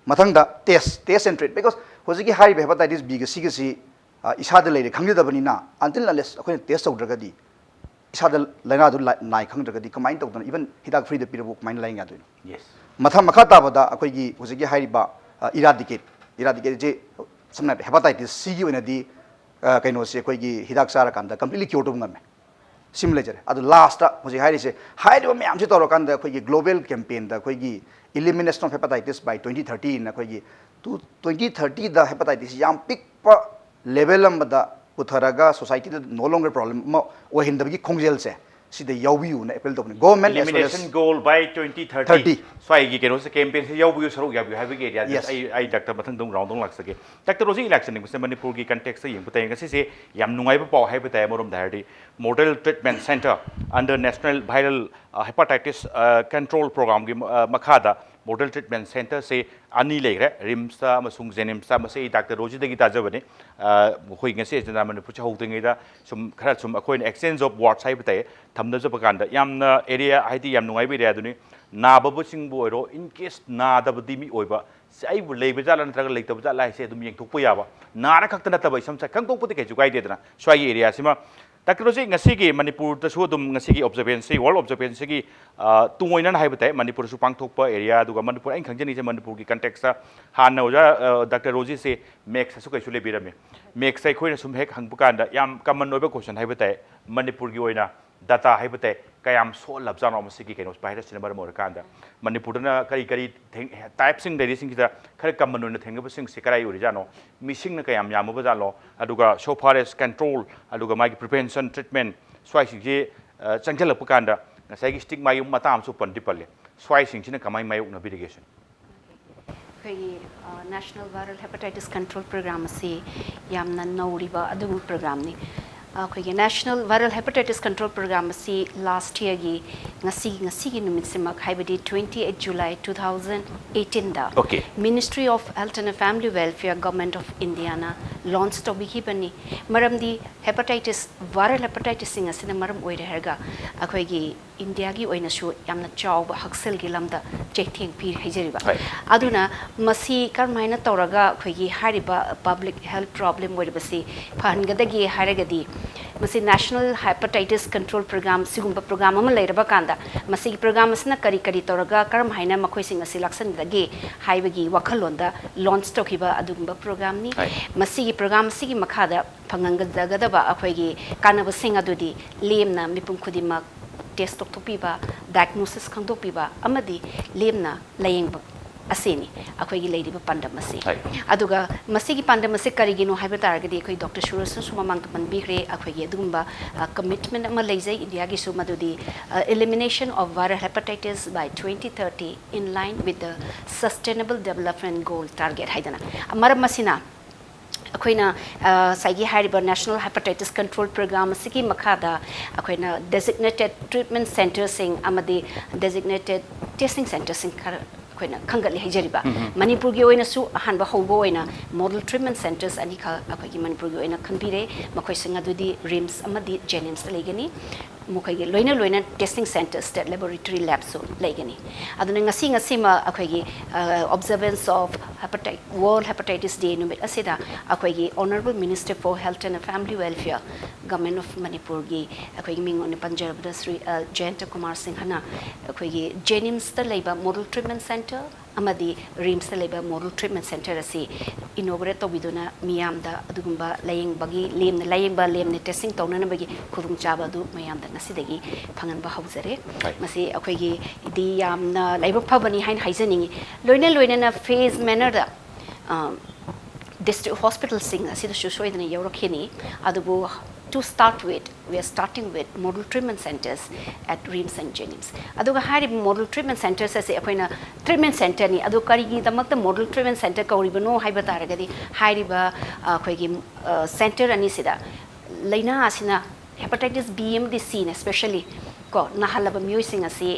ꯃꯊꯪꯗ test, test and treat, because ꯍꯧꯖꯤꯛꯀꯤ ꯍꯥꯏꯔꯤꯕ hepatitis B ꯒ C ꯒꯁꯤ, ꯑ, ꯏꯁꯥꯗ ꯂꯩꯔꯦ ꯈꯪꯖꯗꯕꯅꯤꯅ, until unless ꯑꯩꯈꯣꯏꯅ test ꯇꯧꯗ꯭ꯔꯒꯗꯤ ꯏꯁꯥꯗ ꯂꯥꯏꯅꯥꯗꯨ ꯂꯥ-, ꯅꯥꯏ ꯈꯪꯗ꯭ꯔꯒꯗꯤ ꯀꯃꯥꯏꯅ ꯇꯧꯗꯅ even ꯍꯤꯗꯥꯛ free ꯗ ꯄꯤꯔꯕꯨ ꯀꯃꯥꯏꯅ ꯂꯥꯏꯌꯦꯡ ꯌꯥꯗꯣꯏꯅꯣ? Yes. ꯃꯊꯪ ꯃꯈꯥ ꯇꯥꯕꯗ ꯑꯩꯈꯣꯏꯒꯤ ꯍꯧꯖꯤꯛꯀꯤ ꯍꯥꯏꯔꯤꯕ, ꯑ, eradicate, eradicate ꯁꯦ ꯁꯝꯅ ꯍꯥꯏꯔꯕꯗ hepatitis C ꯒꯤ ꯑꯣꯏꯅꯗꯤ, ꯑ, ꯀꯩꯅꯣꯁꯦ ꯑꯩꯈꯣꯏꯒꯤ ꯍꯤꯗꯥꯛ ꯆꯥꯔꯀꯥꯟꯗ completely cure ꯇꯧꯕ ꯉꯝꯃꯦ꯫ ꯁꯤꯃ ꯂꯩꯖꯔꯦ꯫ ꯑꯗꯨ last ꯍꯧꯖꯤꯛ ꯍꯥꯏꯔꯤꯁꯦ, ꯍꯥꯏꯔꯤꯕ ꯃꯌꯥꯝꯁꯤ ꯇꯧꯔꯀꯥꯟꯗ ꯑꯩꯈꯣꯏꯒꯤ global campaign ꯗ ꯑꯩꯈꯣꯏꯒꯤ elimination of hepatitis by twenty thirty ꯅ ꯑꯩꯈꯣꯏꯒꯤ two, twenty thirty ꯗ hepatitis ꯁꯤ ꯌꯥꯝ ꯄꯤꯛꯄ level ꯑꯃꯗ ꯄꯨꯊꯔꯒ society ꯗ no longer problem ꯑꯃ ꯑꯣꯏꯍꯟꯗꯕꯒꯤ ꯈꯣꯡꯖꯦꯜꯁꯦ ꯁꯤꯗ ꯌꯥꯎꯕꯤꯌꯨꯅ appeal ꯇꯧꯕꯅꯤ꯫ Government as well as Elimination goal by twenty thirty꯫ Thirty꯫ ꯁ꯭ꯋꯥꯏꯒꯤ ꯀꯩꯅꯣꯁꯦ campaign ꯁꯦ ꯌꯥꯎꯕꯤꯌꯨ, ꯁꯔꯨꯛ ꯌꯥꯕꯤꯌꯨ ꯍꯥꯏꯕꯒꯤ area ꯗ Yes. ꯑꯩ, ꯑꯩ doctor ꯃꯊꯪꯗ ꯑꯃꯨꯛ round ꯑꯃꯨꯛ ꯂꯥꯛꯆꯒꯦ꯫ Doctor ꯍꯧꯖꯤꯛ ꯏꯂꯥꯛꯆꯅꯤꯡꯕꯁꯦ ꯃꯅꯤꯄꯨꯔꯒꯤ context ꯇ ꯌꯦꯡꯕ ꯇꯥꯏ꯫ ꯉꯁꯤꯁꯦ ꯌꯥꯝ ꯅꯨꯡꯉꯥꯏꯕ ꯄꯥꯎ ꯍꯥꯏꯕ ꯇꯥꯏ꯫ ꯑꯃꯔꯣꯝꯗ ꯍꯥꯏꯔꯗꯤ model treatment center under National Viral, ꯑ, Hepatitis, ꯑ, Control Program ꯒꯤ, ꯑ, ꯃꯈꯥꯗ ꯃꯣꯗꯦꯜ ꯇ꯭ꯔꯤꯠꯃꯦꯟ ꯁꯦꯟꯇꯔꯁꯦ ꯑꯅꯤ ꯂꯩꯈ꯭ꯔꯦ, ꯔꯤꯝꯁꯇ ꯑꯃꯁꯨꯡ ꯖꯦꯅꯤꯝꯁꯇ꯫ ꯃꯁꯤ ꯑꯩ ꯗꯥꯛꯇꯔ ꯔꯣꯖꯤꯗꯒꯤ ꯇꯥꯖꯕꯅꯤ꯫ ꯑ, ꯑꯩꯈꯣꯏ ꯉꯁꯤ ꯑꯦꯖꯦꯟꯗꯥ ꯃꯅꯤꯄꯨꯔꯁꯦ ꯍꯧꯗ꯭ꯔꯤꯉꯩꯗ ꯁꯨꯝ ꯈꯔ ꯁꯨꯝ ꯑꯩꯈꯣꯏꯅ exchange of words ꯍꯥꯏꯕ ꯇꯥꯏ, ꯊꯝꯅꯖꯕ ꯀꯥꯟꯗ ꯌꯥꯝꯅ ꯑꯦꯔꯤꯌꯥ, ꯍꯥꯏꯗꯤ ꯌꯥꯝ ꯅꯨꯡꯉꯥꯏꯕ ꯑꯦꯔꯤꯌꯥꯗꯨꯅꯤ꯫ ꯅꯥꯕꯕꯨꯁꯤꯡꯕꯨ ꯑꯣꯏꯔꯣ, in case ꯅꯥꯗꯕꯗꯤ ꯃꯤ ꯑꯣꯏꯕ, ꯁꯤ ꯑꯩꯕꯨ ꯂꯩꯕ ꯖꯥꯠꯂꯥ ꯅꯠꯇ꯭ꯔꯒ ꯂꯩꯇꯕ ꯖꯥꯠꯂꯥ ꯍꯥꯏꯁꯦ ꯑꯗꯨꯝ ꯌꯦꯡꯊꯣꯛꯄ ꯌꯥꯕ, ꯅꯥꯔ ꯈꯛꯇ ꯅꯠꯇꯕ, ꯏꯁꯝ ꯁꯝ ꯈꯪꯗꯣꯛꯄꯗꯤ ꯀꯩꯁꯨ ꯀꯥꯏꯗꯦꯗꯅ꯫ ꯁ꯭ꯋꯥꯏꯒꯤ ꯑꯦꯔꯤꯌꯥꯁꯤꯃ ꯗꯥꯛꯇꯔ ꯔꯣꯖꯤ, ꯉꯁꯤꯒꯤ ꯃꯅꯤꯄꯨꯔꯗꯁꯨ ꯑꯗꯨꯝ ꯉꯁꯤꯒꯤ ꯑꯣꯕꯖꯔꯕꯦꯟꯁꯤ, ꯋꯥꯔꯜ ꯑꯣꯕꯖꯔꯕꯦꯟꯁꯤꯒꯤ, ꯑ, ꯇꯨꯡ ꯑꯣꯏꯅꯅ ꯍꯥꯏꯕ ꯇꯥꯏ, ꯃꯅꯤꯄꯨꯔꯗꯁꯨ ꯄꯥꯡꯊꯣꯛꯄ ꯑꯦꯔꯤꯌꯥ, ꯑꯗꯨꯒ ꯃꯅꯤꯄꯨꯔ, ꯑꯩꯅ ꯈꯪꯖꯅꯤꯡꯉꯤꯁꯦ ꯃꯅꯤꯄꯨꯔꯒꯤ ꯀꯟꯇꯦꯛꯁꯇ ꯍꯥꯟꯅ ꯑꯣꯖꯥ, ꯑ, ꯗꯥꯛꯇꯔ ꯔꯣꯖꯤꯁꯦ ꯃꯦꯠꯁꯇꯁꯨ ꯀꯩꯁꯨ ꯂꯩꯕꯤꯔꯝꯃꯤ꯫ ꯃꯦꯠꯁꯇ ꯑꯩꯈꯣꯏꯅ ꯁꯨꯝ ꯍꯦꯛ ꯍꯪꯕ ꯀꯥꯟꯗ ꯌꯥꯝ ꯀꯃꯟ ꯑꯣꯏꯕ ꯀꯣꯏꯁꯟ ꯍꯥꯏꯕ ꯇꯥꯏ, ꯃꯅꯤꯄꯨꯔꯒꯤ ꯑꯣꯏꯅ ꯗꯥꯇꯥ ꯍꯥꯏꯕ ꯇꯥꯏ, ꯀꯌꯥꯝ ꯁꯣꯛꯍꯜꯂꯕꯖꯥꯠꯅꯣ ꯃꯁꯤꯒꯤ ꯀꯩꯅꯣ ꯚꯥꯏꯔꯁꯁꯤꯅ ꯃꯔꯝ ꯑꯣꯏꯔꯀꯥꯟꯗ꯫ ꯃꯅꯤꯄꯨꯔꯗꯅ ꯀꯔꯤ ꯀꯔꯤ ꯊꯦꯡ-, ꯇꯥꯏꯞꯁꯤꯡ ꯂꯩꯔꯤꯁꯤꯡꯁꯤꯗ ꯈꯔ ꯀꯃꯟ ꯑꯣꯏꯅ ꯊꯦꯡꯅꯕꯁꯤꯡꯁꯤ ꯀꯗꯥꯏ ꯑꯣꯏꯔꯤꯖꯥꯠꯅꯣ? ꯃꯤꯁꯤꯡꯅ ꯀꯌꯥꯝ ꯌꯥꯝꯃꯕ ꯖꯥꯠꯅꯣ? ꯑꯗꯨꯒ so far as control, ꯑꯗꯨꯒ ꯃꯥꯒꯤ prevention, treatment, ꯁ꯭ꯋꯥꯏꯁꯤꯡꯁꯤ, ꯑ, ꯆꯪꯁꯤꯜꯂꯛꯄ ꯀꯥꯟꯗ ꯉꯁꯥꯏꯒꯤ stigmaꯒꯤ ꯃꯇꯥꯡ ꯑꯃꯁꯨ ꯄꯟꯗꯤ ꯄꯜꯂꯦ꯫ ꯁ꯭ꯋꯥꯏꯁꯤꯡꯁꯤꯅ ꯀꯃꯥꯏ ꯃꯥꯌꯣꯛꯅꯕꯤꯔꯤꯒꯦ ꯁꯤꯅꯤ? ꯑꯩꯈꯣꯏꯒꯤ, ꯑ, National Viral Hepatitis Control Program ꯑꯁꯤ ꯌꯥꯝꯅ ꯅꯧꯔꯤꯕ ꯑꯗꯨꯒꯨꯝꯕ programꯅꯤ꯫ ꯑꯩꯈꯣꯏꯒꯤ National Viral Hepatitis Control Program ꯑꯁꯤ last yearꯒꯤ ꯉꯁꯤ, ꯉꯁꯤꯒꯤ ꯅꯨꯃꯤꯠꯁꯤꯃꯛ, ꯍꯥꯏꯕꯗꯤ twenty eight July two thousand eighteenꯗ Okay. Ministry of Health and Family Welfare, Government of Indiaꯅ launch ꯇꯧꯕꯤꯈꯤꯕꯅꯤ꯫ ꯃꯔꯝꯗꯤ hepatitis, viral hepatitisꯁꯤꯡ ꯑꯁꯤꯅ ꯃꯔꯝ ꯑꯣꯏꯔꯦ ꯍꯥꯏꯔꯒ ꯑꯩꯈꯣꯏꯒꯤ ꯏꯟꯗꯤꯌꯥꯒꯤ ꯑꯣꯏꯅꯁꯨ ꯌꯥꯝꯅ ꯆꯥꯎꯕ ꯍꯛꯁꯦꯜꯒꯤ ꯂꯝꯗ ꯆꯩꯊꯦꯡ ꯄꯤꯔꯤ ꯍꯥꯏꯖꯔꯤꯕ꯫ ꯍꯣꯏ꯫ ꯑꯗꯨꯅ ꯃꯁꯤ ꯀꯔꯝꯍꯥꯏꯅ ꯇꯧꯔꯒ ꯑꯩꯈꯣꯏꯒꯤ ꯍꯥꯏꯔꯤꯕ public health problem ꯑꯣꯏꯔꯤꯕꯁꯤ ꯐꯍꯟꯒꯗꯒꯦ ꯍꯥꯏꯔꯒꯗꯤ, ꯃꯁꯤ National Hepatitis Control Program, ꯁꯤꯒꯨꯝꯕ program ꯑꯃ ꯂꯩꯔꯕ ꯀꯥꯟꯗ, ꯃꯁꯤꯒꯤ program ꯑꯁꯤꯅ ꯀꯔꯤ ꯀꯔꯤ ꯇꯧꯔꯒ ꯀꯔꯝ ꯍꯥꯏꯅ ꯃꯈꯣꯏꯁꯤꯡ ꯑꯁꯤ ꯂꯥꯛꯁꯤꯟꯒꯗꯒꯦ ꯍꯥꯏꯕꯒꯤ ꯋꯥꯈꯜꯂꯣꯟꯗ launch ꯇꯧꯈꯤꯕ ꯑꯗꯨꯒꯨꯝꯕ programꯅꯤ꯫ ꯍꯣꯏ꯫ ꯃꯁꯤꯒꯤ program ꯑꯁꯤꯒꯤ ꯃꯈꯥꯗ ꯐꯪꯍꯟꯒꯗꯕ ꯑꯩꯈꯣꯏꯒꯤ ꯀꯥꯟꯅꯕꯁꯤꯡ ꯑꯗꯨꯗꯤ ꯂꯦꯝꯅ ꯃꯤꯄꯨꯝ ꯈꯨꯗꯤꯡꯃꯛ test ꯇꯧꯊꯣꯛꯄꯤꯕ, diagnosis ꯈꯪꯗꯣꯛꯄꯤꯕ ꯑꯃꯗꯤ ꯂꯦꯝꯅ ꯂꯥꯌꯦꯡꯕ ꯑꯁꯤꯅꯤ ꯑꯩꯈꯣꯏꯒꯤ ꯂꯩꯔꯤꯕ ꯄꯥꯟꯗꯝ ꯑꯁꯤ꯫ ꯍꯣꯏ꯫ ꯑꯗꯨꯒ ꯃꯁꯤꯒꯤ ꯄꯥꯟꯗꯝ ꯑꯁꯤ ꯀꯔꯤꯒꯤꯅꯣ ꯍꯥꯏꯕ ꯇꯥꯔꯒꯗꯤ, ꯑꯩꯈꯣꯏ ꯗꯣꯛꯇꯔ ꯁꯨꯔꯖꯅꯁꯨ ꯃꯃꯥꯡꯗ ꯄꯟꯕꯤꯈ꯭ꯔꯦ, ꯑꯩꯈꯣꯏꯒꯤ ꯑꯗꯨꯒꯨꯝꯕ, ꯑ, commitment ꯑꯃ ꯂꯩꯖꯩ ꯏꯟꯗꯤꯌꯥꯒꯤꯁꯨ, ꯃꯗꯨꯗꯤ, ꯑ, elimination of viral hepatitis by twenty thirty in line with the Sustainable Development Goal target ꯍꯥꯏꯗꯅ꯫ ꯃꯔꯝ ꯑꯁꯤꯅ ꯑꯩꯈꯣꯏꯅ, ꯑ, ꯉꯁꯥꯏꯒꯤ ꯍꯥꯏꯔꯤꯕ National Hepatitis Control Program ꯑꯁꯤꯒꯤ ꯃꯈꯥꯗ ꯑꯩꯈꯣꯏꯅ designated treatment centreꯁꯤꯡ ꯑꯃꯗꯤ designated testing centreꯁꯤꯡ ꯈꯔ ꯑꯩꯈꯣꯏꯅ ꯈꯟꯒꯠꯂꯤ ꯍꯥꯏꯖꯔꯤꯕ꯫ ꯃꯅꯤꯄꯨꯔꯒꯤ ꯑꯣꯏꯅꯁꯨ ꯑꯍꯥꯟꯕ ꯍꯧꯕ ꯑꯣꯏꯅ model treatment centres ꯑꯅꯤꯈꯛ ꯑꯩꯈꯣꯏꯒꯤ ꯃꯅꯤꯄꯨꯔꯒꯤ ꯑꯣꯏꯅ ꯈꯟꯕꯤꯔꯦ꯫ ꯃꯈꯣꯏꯁꯤꯡ ꯑꯗꯨꯗꯤ RIMS ꯑꯃꯗꯤ JNIMSꯇ ꯂꯩꯒꯅꯤ꯫ ꯃꯈꯣꯏꯒꯤ ꯂꯣꯏꯅ ꯂꯣꯏꯅ testing centres, state laboratory labꯁꯨ ꯂꯩꯒꯅꯤ꯫ ꯑꯗꯨꯅ ꯉꯁꯤ, ꯉꯁꯤꯃꯛ ꯑꯩꯈꯣꯏꯒꯤ, ꯑ, observance of hepatitis, World Hepatitis Day ꯅꯨꯃꯤꯠ ꯑꯁꯤꯗ ꯑꯩꯈꯣꯏꯒꯤ Honourable Minister for Health and Family Welfare, Government of ꯃꯅꯤꯄꯨꯔꯒꯤ ꯑꯩꯈꯣꯏꯒꯤ ꯃꯤꯡ ꯑꯣꯏꯅ ꯄꯟꯖꯔꯕꯗ ꯁ꯭ꯔꯤ, ꯑ, ꯖꯌꯟꯇ ꯀꯨꯃꯥꯔ ꯁꯤꯡꯍꯅ ꯑꯩꯈꯣꯏꯒꯤ JNIMSꯇ ꯂꯩꯕ model treatment centre ꯑꯃꯗꯤ RIMSꯇ ꯂꯩꯕ model treatment centre ꯑꯁꯤ inaugurate ꯇꯧꯕꯤꯗꯨꯅ ꯃꯤꯌꯥꯝꯗ ꯑꯗꯨꯒꯨꯝꯕ ꯂꯥꯌꯦꯡꯕꯒꯤ ꯂꯦꯝꯅ ꯂꯥꯌꯦꯡꯕ, ꯂꯦꯝꯅ testing ꯇꯧꯅꯅꯕꯒꯤ ꯈꯨꯗꯣꯡꯆꯥꯕ ꯑꯗꯨ ꯃꯌꯥꯝꯗ ꯉꯁꯤꯗꯒꯤ ꯐꯪꯍꯟꯕ ꯍꯧꯖꯔꯦ꯫ ꯍꯣꯏ꯫ ꯃꯁꯤ ꯑꯩꯈꯣꯏꯒꯤꯗꯤ ꯌꯥꯝꯅ ꯂꯥꯏꯕꯛ ꯐꯕꯅꯤ ꯍꯥꯏꯅ ꯍꯥꯏꯖꯅꯤꯡꯉꯤ꯫ ꯂꯣꯏꯅ ꯂꯣꯏꯅꯅ phase mannerꯗ, ꯑ, district hospitalꯁꯤꯡ ꯑꯁꯤꯗꯁꯨ ꯁꯣꯏꯗꯅ ꯌꯧꯔꯛꯈꯤꯅꯤ꯫ ꯑꯗꯨꯕꯨ to start with, we are starting with model treatment centres at RIMS and JNIMS꯫ ꯑꯗꯨꯒ ꯍꯥꯏꯔꯤꯕ model treatment centres ꯑꯁꯤ ꯑꯩꯈꯣꯏꯅ treatment centreꯅꯤ꯫ ꯑꯗꯨ ꯀꯔꯤꯒꯤꯗꯃꯛꯇ model treatment centre ꯀꯧꯔꯤꯕꯅꯣ ꯍꯥꯏꯕ ꯇꯥꯔꯒꯗꯤ, ꯍꯥꯏꯔꯤꯕ, ꯑ, ꯑꯩꯈꯣꯏꯒꯤ, ꯑ, centre ꯑꯅꯤꯁꯤꯗ ꯂꯥꯏꯅꯥ ꯑꯁꯤꯅ hepatitis B ꯑꯃꯗꯤ Cꯅ especially ꯀꯣ, ꯅꯥꯍꯜꯂꯕ ꯃꯤꯑꯣꯏꯁꯤꯡ ꯑꯁꯤ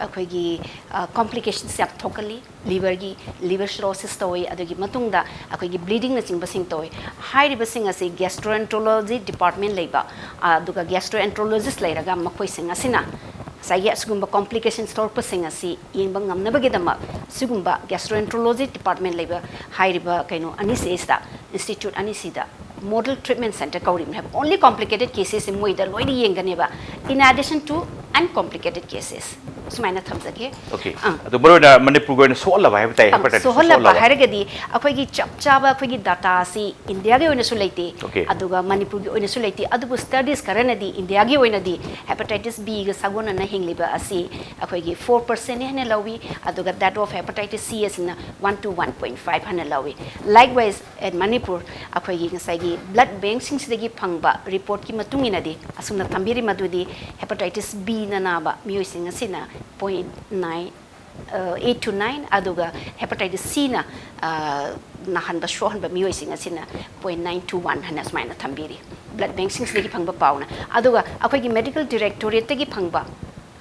ꯑꯩꯈꯣꯏꯒꯤ, ꯑ, complications ꯌꯥꯝ ꯊꯣꯛꯀꯜꯂꯤ꯫ Liverꯒꯤ, liver cirrhosis ꯇꯧꯏ, ꯑꯗꯨꯒꯤ ꯃꯇꯨꯡꯗ ꯑꯩꯈꯣꯏꯒꯤ bleedingꯅꯆꯤꯡꯕꯁꯤꯡ ꯇꯧꯏ꯫ ꯍꯥꯏꯔꯤꯕꯁꯤꯡ ꯑꯁꯤ gastroenterology department ꯂꯩꯕ, ꯑꯗꯨꯒ gastroenterologist ꯂꯩꯔꯒ ꯃꯈꯣꯏꯁꯤꯡ ꯑꯁꯤꯅ ꯉꯁꯥꯏꯒꯤ ꯑꯁꯤꯒꯨꯝꯕ complications ꯊꯣꯛꯂꯛꯄꯁꯤꯡ ꯑꯁꯤ ꯌꯦꯡꯕ ꯉꯝꯅꯕꯒꯤꯗꯃꯛ ꯁꯤꯒꯨꯝꯕ gastroenterology department ꯂꯩꯕ ꯍꯥꯏꯔꯤꯕ ꯀꯩꯅꯣ ꯑꯅꯤꯁꯤꯗꯩꯁꯤꯗ, institute ꯑꯅꯤꯁꯤꯗ model treatment centre ꯀꯧꯔꯤꯕꯅꯦ ꯍꯥꯏꯕ꯫ Only complicated cases ꯁꯤ ꯃꯣꯏꯗ ꯂꯣꯏꯅ ꯌꯦꯡꯒꯅꯦꯕ, in addition to uncomplicated cases꯫ ꯁꯨꯃꯥꯏꯅ ꯊꯝꯖꯒꯦ꯫ Okay꯫ ꯑꯥ꯫ ꯑꯗꯣ ꯃꯔꯨꯑꯣꯏꯅ ꯃꯅꯤꯄꯨꯔꯒꯤ ꯑꯣꯏꯅ ꯁꯣꯛꯍꯜꯂꯕ ꯍꯥꯏꯕ ꯇꯥꯏ, ꯑꯪ, hepatitis ꯁꯣꯛꯍꯜꯂꯕ ꯁꯣꯛꯍꯜꯂꯕ꯫ ꯍꯥꯏꯔꯒꯗꯤ ꯑꯩꯈꯣꯏꯒꯤ ꯆꯞ ꯆꯥꯕ ꯑꯩꯈꯣꯏꯒꯤ data ꯑꯁꯤ ꯏꯟꯗꯤꯌꯥꯒꯤ ꯑꯣꯏꯅꯁꯨ ꯂꯩꯇꯦ, Okay꯫ ꯑꯗꯨꯒ ꯃꯅꯤꯄꯨꯔꯒꯤ ꯑꯣꯏꯅꯁꯨ ꯂꯩꯇꯦ꯫ ꯑꯗꯨꯕꯨ studies ꯈꯔꯅꯗꯤ ꯏꯟꯗꯤꯌꯥꯒꯤ ꯑꯣꯏꯅꯗꯤ hepatitis Bꯒ ꯁꯥꯒꯣꯟꯅꯅ ꯍꯤꯡꯂꯤꯕ ꯑꯁꯤ ꯑꯩꯈꯣꯏꯒꯤ four percentꯅꯤ ꯍꯥꯏꯅ ꯂꯧꯏ, ꯑꯗꯨꯒ that of hepatitis C ꯑꯁꯤꯅ one to one point five ꯍꯥꯏꯅ ꯂꯧꯏ꯫ Likewise, at ꯃꯅꯤꯄꯨꯔ ꯑꯩꯈꯣꯏꯒꯤ ꯉꯁꯥꯏꯒꯤ blood bankꯁꯤꯡꯁꯤꯗꯒꯤ ꯐꯪꯕ reportꯀꯤ ꯃꯇꯨꯡ ꯏꯟꯅꯗꯤ ꯑꯁꯨꯝꯅ ꯊꯝꯕꯤꯔꯤ, ꯃꯗꯨꯗꯤ hepatitis Bꯅ ꯅꯥꯕ ꯃꯤꯑꯣꯏꯁꯤꯡ ꯑꯁꯤꯅ point nine, eight to nine, ꯑꯗꯨꯒ hepatitis Cꯅ, ꯑ, ꯅꯥꯍꯟꯕ, ꯁꯣꯛꯍꯟꯕ ꯃꯤꯑꯣꯏꯁꯤꯡ ꯑꯁꯤꯅ point nine to one ꯍꯥꯏꯅ ꯁꯨꯃꯥꯏꯅ ꯊꯝꯕꯤꯔꯤ, blood bankꯁꯤꯡꯁꯤꯗꯒꯤ ꯐꯪꯕ ꯄꯥꯎꯅ꯫ ꯑꯗꯨꯒ ꯑꯩꯈꯣꯏꯒꯤ medical directorateꯇꯒꯤ ꯐꯪꯕ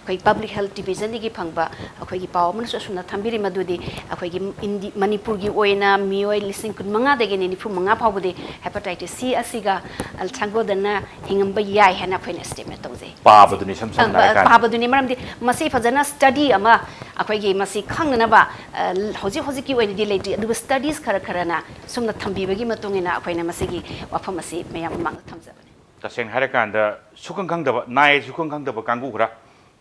ꯑꯩꯈꯣꯏ ꯄꯕ꯭ꯂꯤꯛ ꯍꯦꯜꯊ ꯗꯤꯕꯤꯖꯟꯗꯒꯤ ꯐꯪꯕ ꯑꯩꯈꯣꯏꯒꯤ ꯄꯥꯎ ꯑꯃꯅꯁꯨ ꯑꯁꯨꯝꯅ ꯊꯝꯕꯤꯔꯤ, ꯃꯗꯨꯗꯤ ꯑꯩꯈꯣꯏꯒꯤ ꯏꯟꯗꯤ-, ꯃꯅꯤꯄꯨꯔꯒꯤ ꯑꯣꯏꯅ ꯃꯤꯑꯣꯏ ꯂꯤꯁꯤꯡ ꯀꯨꯟ ꯃꯉꯥꯗꯒꯤꯅ ꯅꯤꯐꯨ ꯃꯉꯥ ꯐꯥꯎꯕꯗꯤ hepatitis C ꯑꯁꯤꯒ ꯁꯥꯡꯒꯣꯗꯅ ꯍꯤꯡꯉꯝꯕ ꯌꯥꯏ ꯍꯥꯏꯅ ꯑꯩꯈꯣꯏꯅ estimate ꯇꯧꯖꯩ꯫ ꯄꯥꯕꯗꯨꯅꯤ ꯏꯁꯝ ꯁꯝꯅ ꯑ, ꯍꯥꯏꯔꯀꯥꯟꯗ꯫ ꯄꯥꯕꯗꯨꯅꯤ, ꯃꯔꯝꯗꯤ ꯃꯁꯤ ꯐꯖꯅ study ꯑꯃ ꯑꯩꯈꯣꯏꯒꯤ ꯃꯁꯤ ꯈꯪꯅꯅꯕ, ꯑ, ꯍꯧꯖꯤꯛ ꯍꯧꯖꯤꯛꯀꯤ ꯑꯣꯏꯅꯗꯤ ꯂꯩꯇ꯭ꯔꯤ, ꯑꯗꯨꯕꯨ studies ꯈꯔ ꯈꯔꯅ ꯁꯨꯝꯅ ꯊꯝꯕꯤꯕꯒꯤ ꯃꯇꯨꯡ ꯏꯟꯅ ꯑꯩꯈꯣꯏꯅ ꯃꯁꯤꯒꯤ ꯋꯥꯐꯝ ꯑꯁꯤ ꯃꯌꯥꯝ ꯃꯃꯥꯡꯗ ꯊꯝꯖꯕꯅꯤ꯫ ꯇꯁꯦꯡꯅ ꯍꯥꯏꯔꯀꯥꯟꯗ ꯁꯨꯈꯪ ꯈꯪꯗꯕ, ꯅꯥꯏ ꯁꯨꯈꯪ ꯈꯪꯗꯕ ꯀꯥꯡꯕꯨ ꯈꯔ,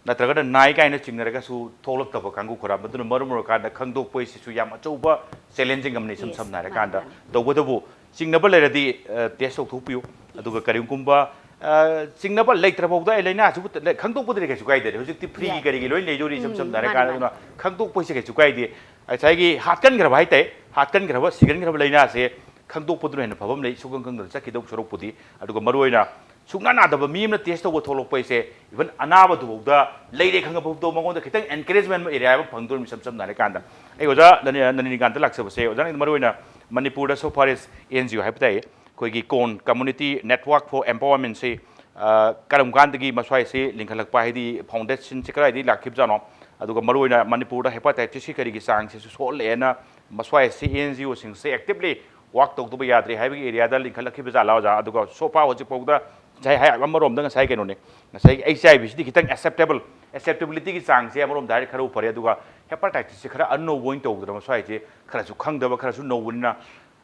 ꯅꯠꯇ꯭ꯔꯒꯅ ꯅꯥꯏ ꯀꯥꯏꯅ ꯆꯤꯡꯅꯔꯒꯁꯨ ꯊꯣꯛꯂꯛꯇꯕ ꯀꯥꯡꯕꯨ ꯈꯔ, ꯃꯗꯨꯅ ꯃꯔꯝ ꯑꯣꯏꯔꯀꯥꯟꯗ ꯈꯪꯗꯣꯛꯄ ꯍꯥꯏꯁꯤꯁꯨ ꯌꯥꯝ ꯑꯆꯧꯕ challenging ꯑꯃꯅꯤ, ꯏꯁꯝ Yes, ꯁꯝꯅ ꯃꯥꯅꯤ, ꯍꯥꯏꯔꯀꯥꯟꯗ꯫ ꯃꯥꯅꯤ꯫ ꯇꯧꯕꯇꯕꯨ ꯆꯤꯡꯅꯕ ꯂꯩꯔꯗꯤ, ꯑ, test ꯇꯧꯊꯣꯛꯄꯤꯌꯨ꯫ ꯑꯗꯨꯒ ꯀꯔꯤꯒꯨꯝꯕ, ꯑ, ꯆꯤꯡꯅꯕ ꯂꯩꯇ꯭ꯔꯐꯥꯎꯗ ꯑꯩ ꯂꯥꯏꯅꯥꯁꯤꯕꯨ ꯂꯩ-, ꯈꯪꯗꯣꯛꯄꯗꯗꯤ ꯀꯩꯁꯨ ꯀꯥꯏꯗꯦ꯫ ꯍꯧꯖꯤꯛꯇꯤ free ꯒꯤ ꯌꯥꯏ꯫ ꯀꯔꯤꯒꯤ ꯂꯣꯏ ꯂꯩꯗꯣꯔꯤ, ꯏꯁꯝ ꯎꯝ, ꯁꯝꯅ ꯃꯥꯅꯤ, ꯍꯥꯏꯔꯀꯥꯟꯗ꯫ ꯃꯥꯅꯤ꯫ ꯑꯗꯨꯅ ꯈꯪꯗꯣꯛꯄꯁꯦ ꯀꯩꯁꯨ ꯀꯥꯏꯗꯦ꯫ ꯉꯁꯥꯏꯒꯤ ꯍꯥꯠꯀꯟꯈ꯭ꯔꯕ ꯍꯥꯏꯇꯥꯔꯦ, ꯍꯥꯠꯀꯟꯈ꯭ꯔꯕ, ꯁꯤꯒꯟꯈ꯭ꯔꯕ ꯂꯥꯏꯅꯥꯁꯦ ꯈꯪꯗꯣꯛꯄꯗꯨꯅ ꯍꯦꯟꯅ ꯐꯕ ꯑꯃ ꯂꯩ, ꯁꯨꯈꯪ ꯈꯪꯗꯅ ꯆꯠꯈꯤꯗꯧ ꯁꯔꯨꯛꯄꯨꯗꯤ꯫ ꯑꯗꯨꯒ ꯃꯔꯨꯑꯣꯏꯅ ꯁꯨꯡꯅꯥ ꯅꯥꯗꯕ ꯃꯤ ꯑꯃꯅ test ꯇꯧꯕ ꯊꯣꯛꯂꯛꯄ ꯍꯥꯏꯁꯦ, even ꯑꯅꯥꯕꯗꯨꯐꯥꯎꯗ ꯂꯩꯔꯦ ꯈꯪꯉꯛꯄꯗꯣ ꯃꯉꯣꯟꯗ ꯈꯤꯇꯪ encouragement ꯑꯃ, area ꯑꯃ ꯐꯪꯗꯣꯏꯅꯤ, ꯏꯁꯝ ꯁꯝꯅ ꯍꯥꯏꯔꯀꯥꯟꯗ꯫ ꯑꯩ ꯑꯣꯖꯥ ꯅꯅꯤ-, ꯅꯅꯤꯅꯤꯀꯥꯟꯇ ꯂꯥꯛꯆꯕꯁꯦ, ꯑꯣꯖꯥꯅ ꯃꯔꯨꯑꯣꯏꯅ ꯃꯅꯤꯄꯨꯔꯗ so far as N G O ꯍꯥꯏꯕ ꯇꯥꯏ, ꯑꯩꯈꯣꯏꯒꯤ ꯀꯣꯟ Community Network for Empowerment ꯁꯤ, ꯑ, ꯀꯔꯝ ꯀꯥꯟꯗꯒꯤ ꯃꯁ꯭ꯋꯥꯏꯁꯤ ꯂꯤꯡꯈꯠꯂꯛꯄ, ꯍꯥꯏꯗꯤ foundation ꯁꯤ ꯀꯗꯥꯏꯗꯒꯤ ꯂꯥꯛꯈꯤꯕꯖꯥꯠꯅꯣ? ꯑꯗꯨꯒ ꯃꯔꯨꯑꯣꯏꯅ ꯃꯅꯤꯄꯨꯔꯗ hepatitis ꯀꯤ ꯀꯔꯤꯒꯤ ꯆꯥꯡꯁꯤꯁꯨ ꯁꯣꯛꯂꯛꯑꯦꯅ ꯃꯁ꯭ꯋꯥꯏꯁꯤ N G O ꯁꯤꯡꯁꯦ actively work ꯇꯧꯗꯕ ꯌꯥꯗ꯭ꯔꯦ ꯍꯥꯏꯕꯒꯤ area ꯗ ꯂꯤꯡꯈꯠꯂꯛꯈꯤꯕ ꯖꯥꯠꯂꯥ, ꯑꯣꯖꯥ? ꯑꯗꯨꯒ so far ꯍꯧꯖꯤꯛ ꯐꯥꯎꯗ ꯉꯁꯥꯏ ꯍꯥꯏ-, ꯑꯃꯔꯣꯝꯗ ꯉꯁꯥꯏ ꯀꯩꯅꯣꯅꯦ, ꯉꯁꯥꯏ H I V ꯁꯤꯗꯤ ꯈꯤꯇꯪ acceptable, acceptability ꯒꯤ ꯆꯥꯡꯁꯦ ꯑꯃꯔꯣꯝꯗ ꯍꯥꯏꯔꯗꯤ ꯈꯔ ꯐꯔꯦ, ꯑꯗꯨꯒ hepatitis ꯁꯤ ꯈꯔ ꯑꯅꯧꯕ ꯑꯣꯏꯅ ꯇꯧꯗꯅ ꯃꯁ꯭ꯋꯥꯏꯁꯦ ꯈꯔꯁꯨ ꯈꯪꯗꯕ, ꯈꯔꯁꯨ ꯅꯧꯕꯅꯤꯅ,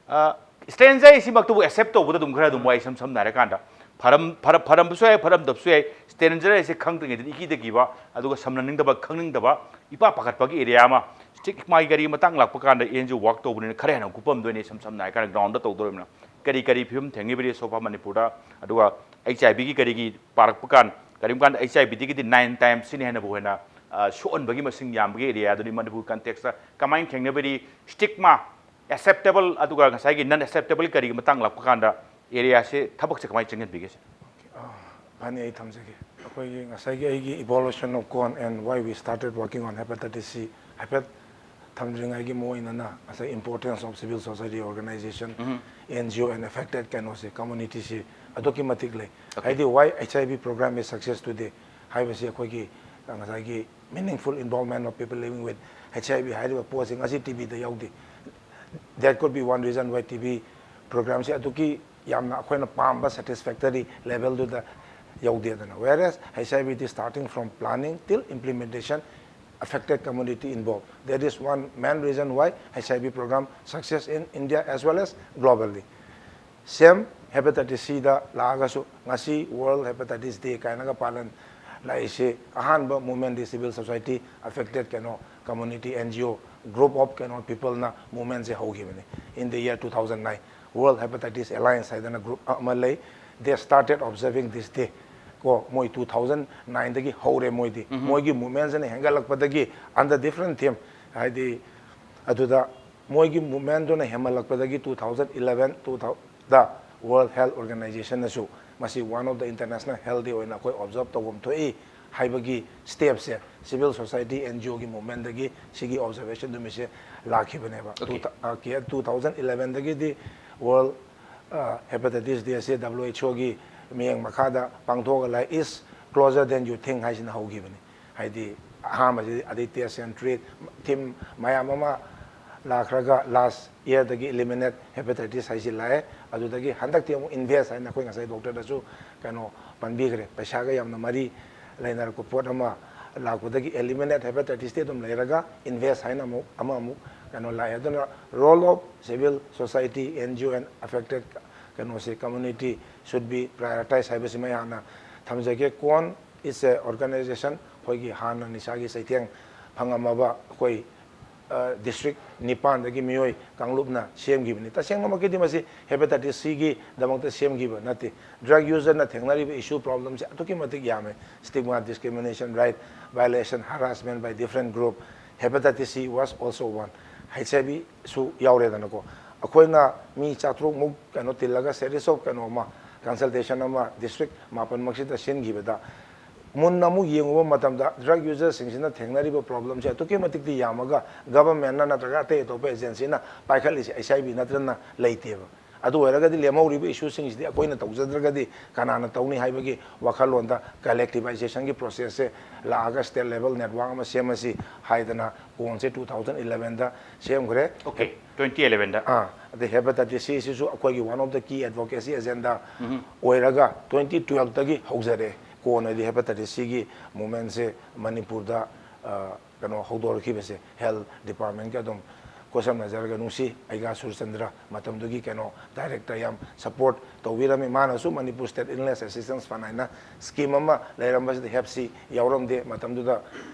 ꯑ, stranger ꯁꯤꯃꯛꯇꯕꯨ accept ꯇꯧꯕꯗ ꯑꯗꯨꯝ ꯈꯔ ꯑꯗꯨꯝ ꯋꯥꯏ, ꯏꯁꯝ ꯁꯝꯅ ꯍꯥꯏꯔꯀꯥꯟꯗ꯫ ꯐꯔꯝ-, ꯐꯔ-, ꯐꯔꯝꯕꯁꯨ ꯌꯥꯏ, ꯐꯔꯝꯗꯕꯁꯨ ꯌꯥꯏ, stranger ꯍꯥꯏꯁꯦ ꯈꯪꯗ꯭ꯔꯤꯉꯩꯗꯗꯤ ꯏꯀꯤꯗ ꯀꯤꯕ, ꯑꯗꯨꯒ ꯁꯝꯅꯅꯤꯡꯗꯕ, ꯈꯪꯅꯤꯡꯗꯕ, ꯏꯄꯥ ꯄꯥꯈꯠꯄꯒꯤ area ꯑꯃ, stigma ꯒꯤ ꯀꯔꯤ ꯃꯇꯥꯡ ꯂꯥꯛꯄ ꯀꯥꯟꯗ N G O work ꯇꯧꯕꯅꯤꯅ ꯈꯔ ꯍꯦꯟꯅ ꯀꯨꯞꯄꯝꯗꯣꯏꯅꯤ, ꯏꯁꯝ ꯁꯝꯅ ꯍꯥꯏꯔꯀꯥꯟꯗ ground ꯗ ꯇꯧꯗꯣꯔꯤꯕꯅꯤꯅ꯫ ꯀꯔꯤ ꯀꯔꯤ ꯐꯤꯕꯝ ꯊꯦꯡꯅꯕꯤꯔꯤ so far ꯃꯅꯤꯄꯨꯔꯗ? ꯑꯗꯨꯒ H I V ꯒꯤ ꯀꯔꯤꯒꯤ ꯄꯥꯔꯛꯄ ꯀꯥꯟ, ꯀꯔꯤꯒꯨꯝꯕ ꯀꯥꯟꯗ H I V ꯗꯒꯤꯗꯤ nine times ꯁꯤꯅ ꯍꯦꯟꯅꯕꯨ ꯍꯦꯟꯅ, ꯑ, ꯁꯣꯛꯍꯟꯕꯒꯤ ꯃꯁꯤꯡ ꯌꯥꯝꯕꯒꯤ area ꯗꯨꯅꯤ ꯃꯅꯤꯄꯨꯔ context ꯇ꯫ ꯀꯃꯥꯏꯅ ꯊꯦꯡꯅꯕꯤꯔꯤ? Stigma, acceptable ꯑꯗꯨꯒ ꯉꯁꯥꯏꯒꯤ non acceptable ꯀꯔꯤꯒꯤ ꯃꯇꯥꯡ ꯂꯥꯛꯄ ꯀꯥꯟꯗ area ꯁꯦ, ꯊꯕꯛꯁꯦ ꯀꯃꯥꯏꯅ ꯆꯪꯁꯤꯟꯕꯤꯒꯦ ꯁꯤꯅꯤ? ꯑ, ꯐꯅꯤ, ꯑꯩ ꯊꯝꯖꯒꯦ꯫ ꯑꯩꯈꯣꯏꯒꯤ ꯉꯁꯥꯏꯒꯤ ꯑꯩꯒꯤ evolution of ꯀꯣꯟ and why we started working on hepatitis C ꯍꯥꯏꯐꯦꯠ ꯊꯝꯗ꯭ꯔꯤꯉꯩꯒꯤ ꯃꯣꯏꯅꯅ ꯉꯁꯥꯏ importance of civil society organization, N G O and affected ꯀꯩꯅꯣꯁꯦ, community ꯁꯤ ꯑꯗꯨꯛꯀꯤ ꯃꯇꯤꯛ ꯂꯩ꯫ ꯍꯥꯏꯗꯤ why H I V program is success today ꯍꯥꯏꯕꯁꯤ ꯑꯩꯈꯣꯏꯒꯤ ꯉꯁꯥꯏꯒꯤ meaningful involvement of people living with H I V ꯍꯥꯏꯔꯤꯕ ꯄꯣꯠꯁꯦ ꯉꯁꯤ T Vꯗ ꯌꯥꯎꯗꯦ꯫ That could be one reason why T V programꯁꯦ ꯑꯗꯨꯛꯀꯤ ꯌꯥꯝꯅ ꯑꯩꯈꯣꯏꯅ ꯄꯥꯝꯕ satisfactory levelꯗꯨꯗ ꯌꯧꯗꯦꯗꯅ꯫ Whereas H I V is starting from planning till implementation, affected community involved. That is one main reason why H I V program success in India as well as globally. Same hepatitis Cꯗ ꯂꯥꯛꯑꯒꯁꯨ ꯉꯁꯤ World Hepatitis Day ꯀꯥꯏꯅꯒ ꯄꯥꯂꯟ ꯂꯥꯛꯏꯁꯤ ꯑꯍꯥꯟꯕ movementꯗꯤ civil society, affected ꯀꯩꯅꯣ community, N G O, group of ꯀꯩꯅꯣ peopleꯅ movementꯁꯦ ꯍꯧꯈꯤꯕꯅꯤ꯫ In the year two thousand nine, World Hepatitis Alliance ꯍꯥꯏꯗꯅ group ꯑꯃ ꯂꯩ꯫ They started observing this day꯫ ꯀꯣ, ꯃꯣꯏ two thousand nineꯗꯒꯤ ꯍꯧꯔꯦ ꯃꯣꯏꯗꯤ꯫ ꯃꯣꯏꯒꯤ movementꯁꯤꯅ ꯍꯦꯟꯒꯠꯂꯛꯄꯗꯒꯤ under different theme, ꯍꯥꯏꯗꯤ ꯑꯗꯨꯗ ꯃꯣꯏꯒꯤ movementꯗꯨꯅ ꯍꯦꯟꯃꯜꯂꯛꯄꯗꯒꯤ two thousand eleven, two thousand, World Health Organizationꯅꯁꯨ ꯃꯁꯤ one of the international health day ꯑꯣꯏꯅ ꯑꯩꯈꯣꯏ observe ꯇꯧꯐꯝ ꯊꯣꯛꯏ ꯍꯥꯏꯕꯒꯤ stepꯁꯦ civil society, N G Oꯒꯤ movementꯗꯒꯤ ꯁꯤꯒꯤ observation ꯅꯨꯃꯤꯠꯁꯦ ꯂꯥꯛꯈꯤꯕꯅꯦꯕ꯫ Okay. Two thou-, ꯑ, ꯀꯦ-, two thousand elevenꯗꯒꯤꯗꯤ World, ꯑ, Hepatitis Day ꯑꯁꯤ W H Oꯒꯤ ꯃꯤꯠꯌꯦꯡ ꯃꯈꯥꯗ ꯄꯥꯡꯊꯣꯛꯑꯒ ꯂꯥꯛꯏ, is closer than you think ꯍꯥꯏꯁꯤꯅ ꯍꯧꯈꯤꯕꯅꯤ꯫ ꯍꯥꯏꯗꯤ ꯑꯍꯥꯟꯕꯁꯤ ꯑꯗꯩ test and treat, theme ꯃꯌꯥꯝ ꯑꯃ ꯂꯥꯛꯈ꯭ꯔꯒ last yearꯗꯒꯤ eliminate hepatitis ꯍꯥꯏꯁꯤ ꯂꯥꯛꯑꯦ꯫ ꯑꯗꯨꯗꯒꯤ ꯍꯟꯗꯛꯇꯤ ꯑꯃꯨꯛ invest ꯍꯥꯏꯅ ꯑꯩꯈꯣꯏ ꯉꯁꯥꯏ doctorꯗꯁꯨ ꯀꯩꯅꯣ ꯄꯟꯕꯤꯈ꯭ꯔꯦ, ꯄꯩꯁꯥꯒ ꯌꯥꯝꯅ ꯃꯔꯤ ꯂꯩꯅꯔꯛꯄ ꯄꯣꯠ ꯑꯃ ꯂꯥꯛꯄꯗꯒꯤ eliminate hepatitisꯇꯤ ꯑꯗꯨꯝ ꯂꯩꯔꯒ invest ꯍꯥꯏꯅ ꯑꯃꯨꯛ ꯑꯃ ꯑꯃꯨꯛ ꯀꯩꯅꯣ ꯂꯥꯛꯑꯦ꯫ ꯑꯗꯨꯅ role of civil society, N G O and affected ꯀꯩꯅꯣꯁꯦ community should be prioritized ꯍꯥꯏꯕꯁꯤꯃ ꯑꯩꯍꯥꯛꯅ ꯊꯝꯖꯒꯦ꯫ ꯀꯣꯟ is a organization, ꯑꯩꯈꯣꯏꯒꯤ ꯍꯥꯟꯅ ꯅꯤꯁꯥꯒꯤ ꯆꯩꯊꯦꯡ ꯐꯪꯉꯝꯃꯕ ꯑꯩꯈꯣꯏ, ꯑ, district ꯅꯤꯄꯥꯟꯗꯒꯤ ꯃꯤꯑꯣꯏ ꯀꯥꯡꯂꯨꯞꯅ ꯁꯦꯝꯈꯤꯕꯅꯤ꯫ ꯇꯁꯦꯡꯅꯃꯛꯀꯤꯗꯤ ꯃꯁꯤ hepatitis Cꯒꯤꯗꯃꯛꯇ ꯁꯦꯝꯈꯤꯕ ꯅꯠꯇꯦ꯫ Drug userꯅ ꯊꯦꯡꯅꯔꯤꯕ issue problemꯁꯦ ꯑꯗꯨꯛꯀꯤ ꯃꯇꯤꯛ ꯌꯥꯝꯃꯦ꯫ Stigma, discrimination, right violation, harassment by different group, hepatitis C was also one꯫ H I Vꯁꯨ ꯌꯥꯎꯔꯦꯗꯅꯀꯣ꯫ ꯑꯩꯈꯣꯏꯅ ꯃꯤ ꯆꯥꯇ꯭ꯔꯨꯛꯃꯨꯛ ꯀꯩꯅꯣ ꯇꯤꯜꯂꯒ series of ꯀꯩꯅꯣ ꯑꯃ, consultation ꯑꯃ district ꯃꯥꯄꯟꯃꯛꯁꯤꯗ ꯁꯤꯟꯈꯤꯕꯗ, ꯃꯨꯟꯅ ꯑꯃꯨꯛ ꯌꯦꯡꯉꯨꯕ ꯃꯇꯝꯗ drug userꯁꯤꯡꯁꯤꯅ ꯊꯦꯡꯅꯔꯤꯕ problemꯁꯦ ꯑꯗꯨꯛꯀꯤ ꯃꯇꯤꯛꯇꯤ ꯌꯥꯝꯃꯒ governmentꯅ ꯅꯠꯇ꯭ꯔꯒ ꯑꯇꯩ ꯑꯇꯣꯞꯄ agencyꯅ ꯄꯥꯏꯈꯠꯂꯤꯁꯦ H I V ꯅꯠꯇꯅ ꯂꯩꯇꯦꯕ꯫ ꯑꯗꯨ ꯑꯣꯏꯔꯒꯗꯤ ꯂꯦꯝꯍꯧꯔꯤꯕ ꯏꯁꯨꯁꯤꯡꯁꯤꯗꯤ ꯑꯩꯈꯣꯏꯅ ꯇꯧꯖꯗ꯭ꯔꯒꯗꯤ ꯀꯅꯥꯅ ꯇꯧꯅꯤ ꯍꯥꯏꯕꯒꯤ ꯋꯥꯈꯜꯂꯣꯟꯗ ꯀꯂꯦꯛꯇꯤꯚꯥꯏꯖꯦꯁꯟꯒꯤ ꯄ꯭ꯔꯣꯁꯦꯁꯁꯦ ꯂꯥꯛꯑꯒ ꯁ꯭ꯇꯦꯠ ꯂꯦꯚꯦꯜ ꯅꯦꯠꯋꯥꯔꯛ ꯑꯃ ꯁꯦꯝꯃꯁꯤ ꯍꯥꯏꯗꯅ ꯀꯣꯟꯁꯦ ꯇꯨ ꯊꯥꯎꯖꯟ ꯏꯂꯚꯦꯟꯗ ꯁꯦꯝꯈ꯭ꯔꯦ꯫ Okay, twenty elevenꯗ꯫ ꯑꯥ, ꯑꯗꯩ ꯍꯦꯄꯥꯇꯥꯏꯇꯤꯁ ꯁꯤ ꯁꯤꯁꯨ ꯑꯩꯈꯣꯏꯒꯤ one of the key advocacy agenda ꯑꯣꯏꯔꯒ twenty twelveꯇꯒꯤ ꯍꯧꯖꯔꯛꯑꯦ꯫ ꯀꯣꯟꯅꯗꯤ ꯍꯦꯄꯥꯇꯥꯏꯇꯤꯁ ꯁꯤꯒꯤ ꯃꯨꯚꯃꯦꯟꯁꯦ ꯃꯅꯤꯄꯨꯔꯗ ꯑ, ꯀꯩꯅꯣ ꯍꯧꯗꯣꯔꯛꯈꯤꯕꯁꯦ ꯍꯦꯜꯊ ꯗꯤꯄꯥꯔꯠꯃꯦꯟꯒꯤ ꯑꯗꯨꯝ ꯈꯨꯠꯁꯝꯅꯖꯔꯒ ꯅꯨꯡꯁꯤ ꯑꯩꯒꯥ ꯁꯨꯔꯆꯟꯗ꯭ꯔ ꯃꯇꯝꯗꯨꯒꯤ ꯀꯩꯅꯣ ꯗꯥꯏꯔꯦꯛꯇꯔ ꯌꯥꯝ ꯁꯄꯣꯔꯠ ꯇꯧꯕꯤꯔꯝꯃꯤ꯫ ꯃꯥꯅꯁꯨ ꯃꯅꯤꯄꯨꯔ ꯁ꯭ꯇꯦꯠ ꯏꯜꯅꯦꯁ ꯑꯦꯁꯤꯁꯇꯦꯟꯁ ꯐꯟ ꯍꯥꯏꯅ ꯁ꯭ꯀꯤꯝ ꯑꯃ ꯂꯩꯔꯝꯕꯁꯤꯗ ꯍꯦꯞꯁꯤ ꯌꯥꯎꯔꯝꯗꯦ꯫ ꯃꯇꯝꯗꯨꯗ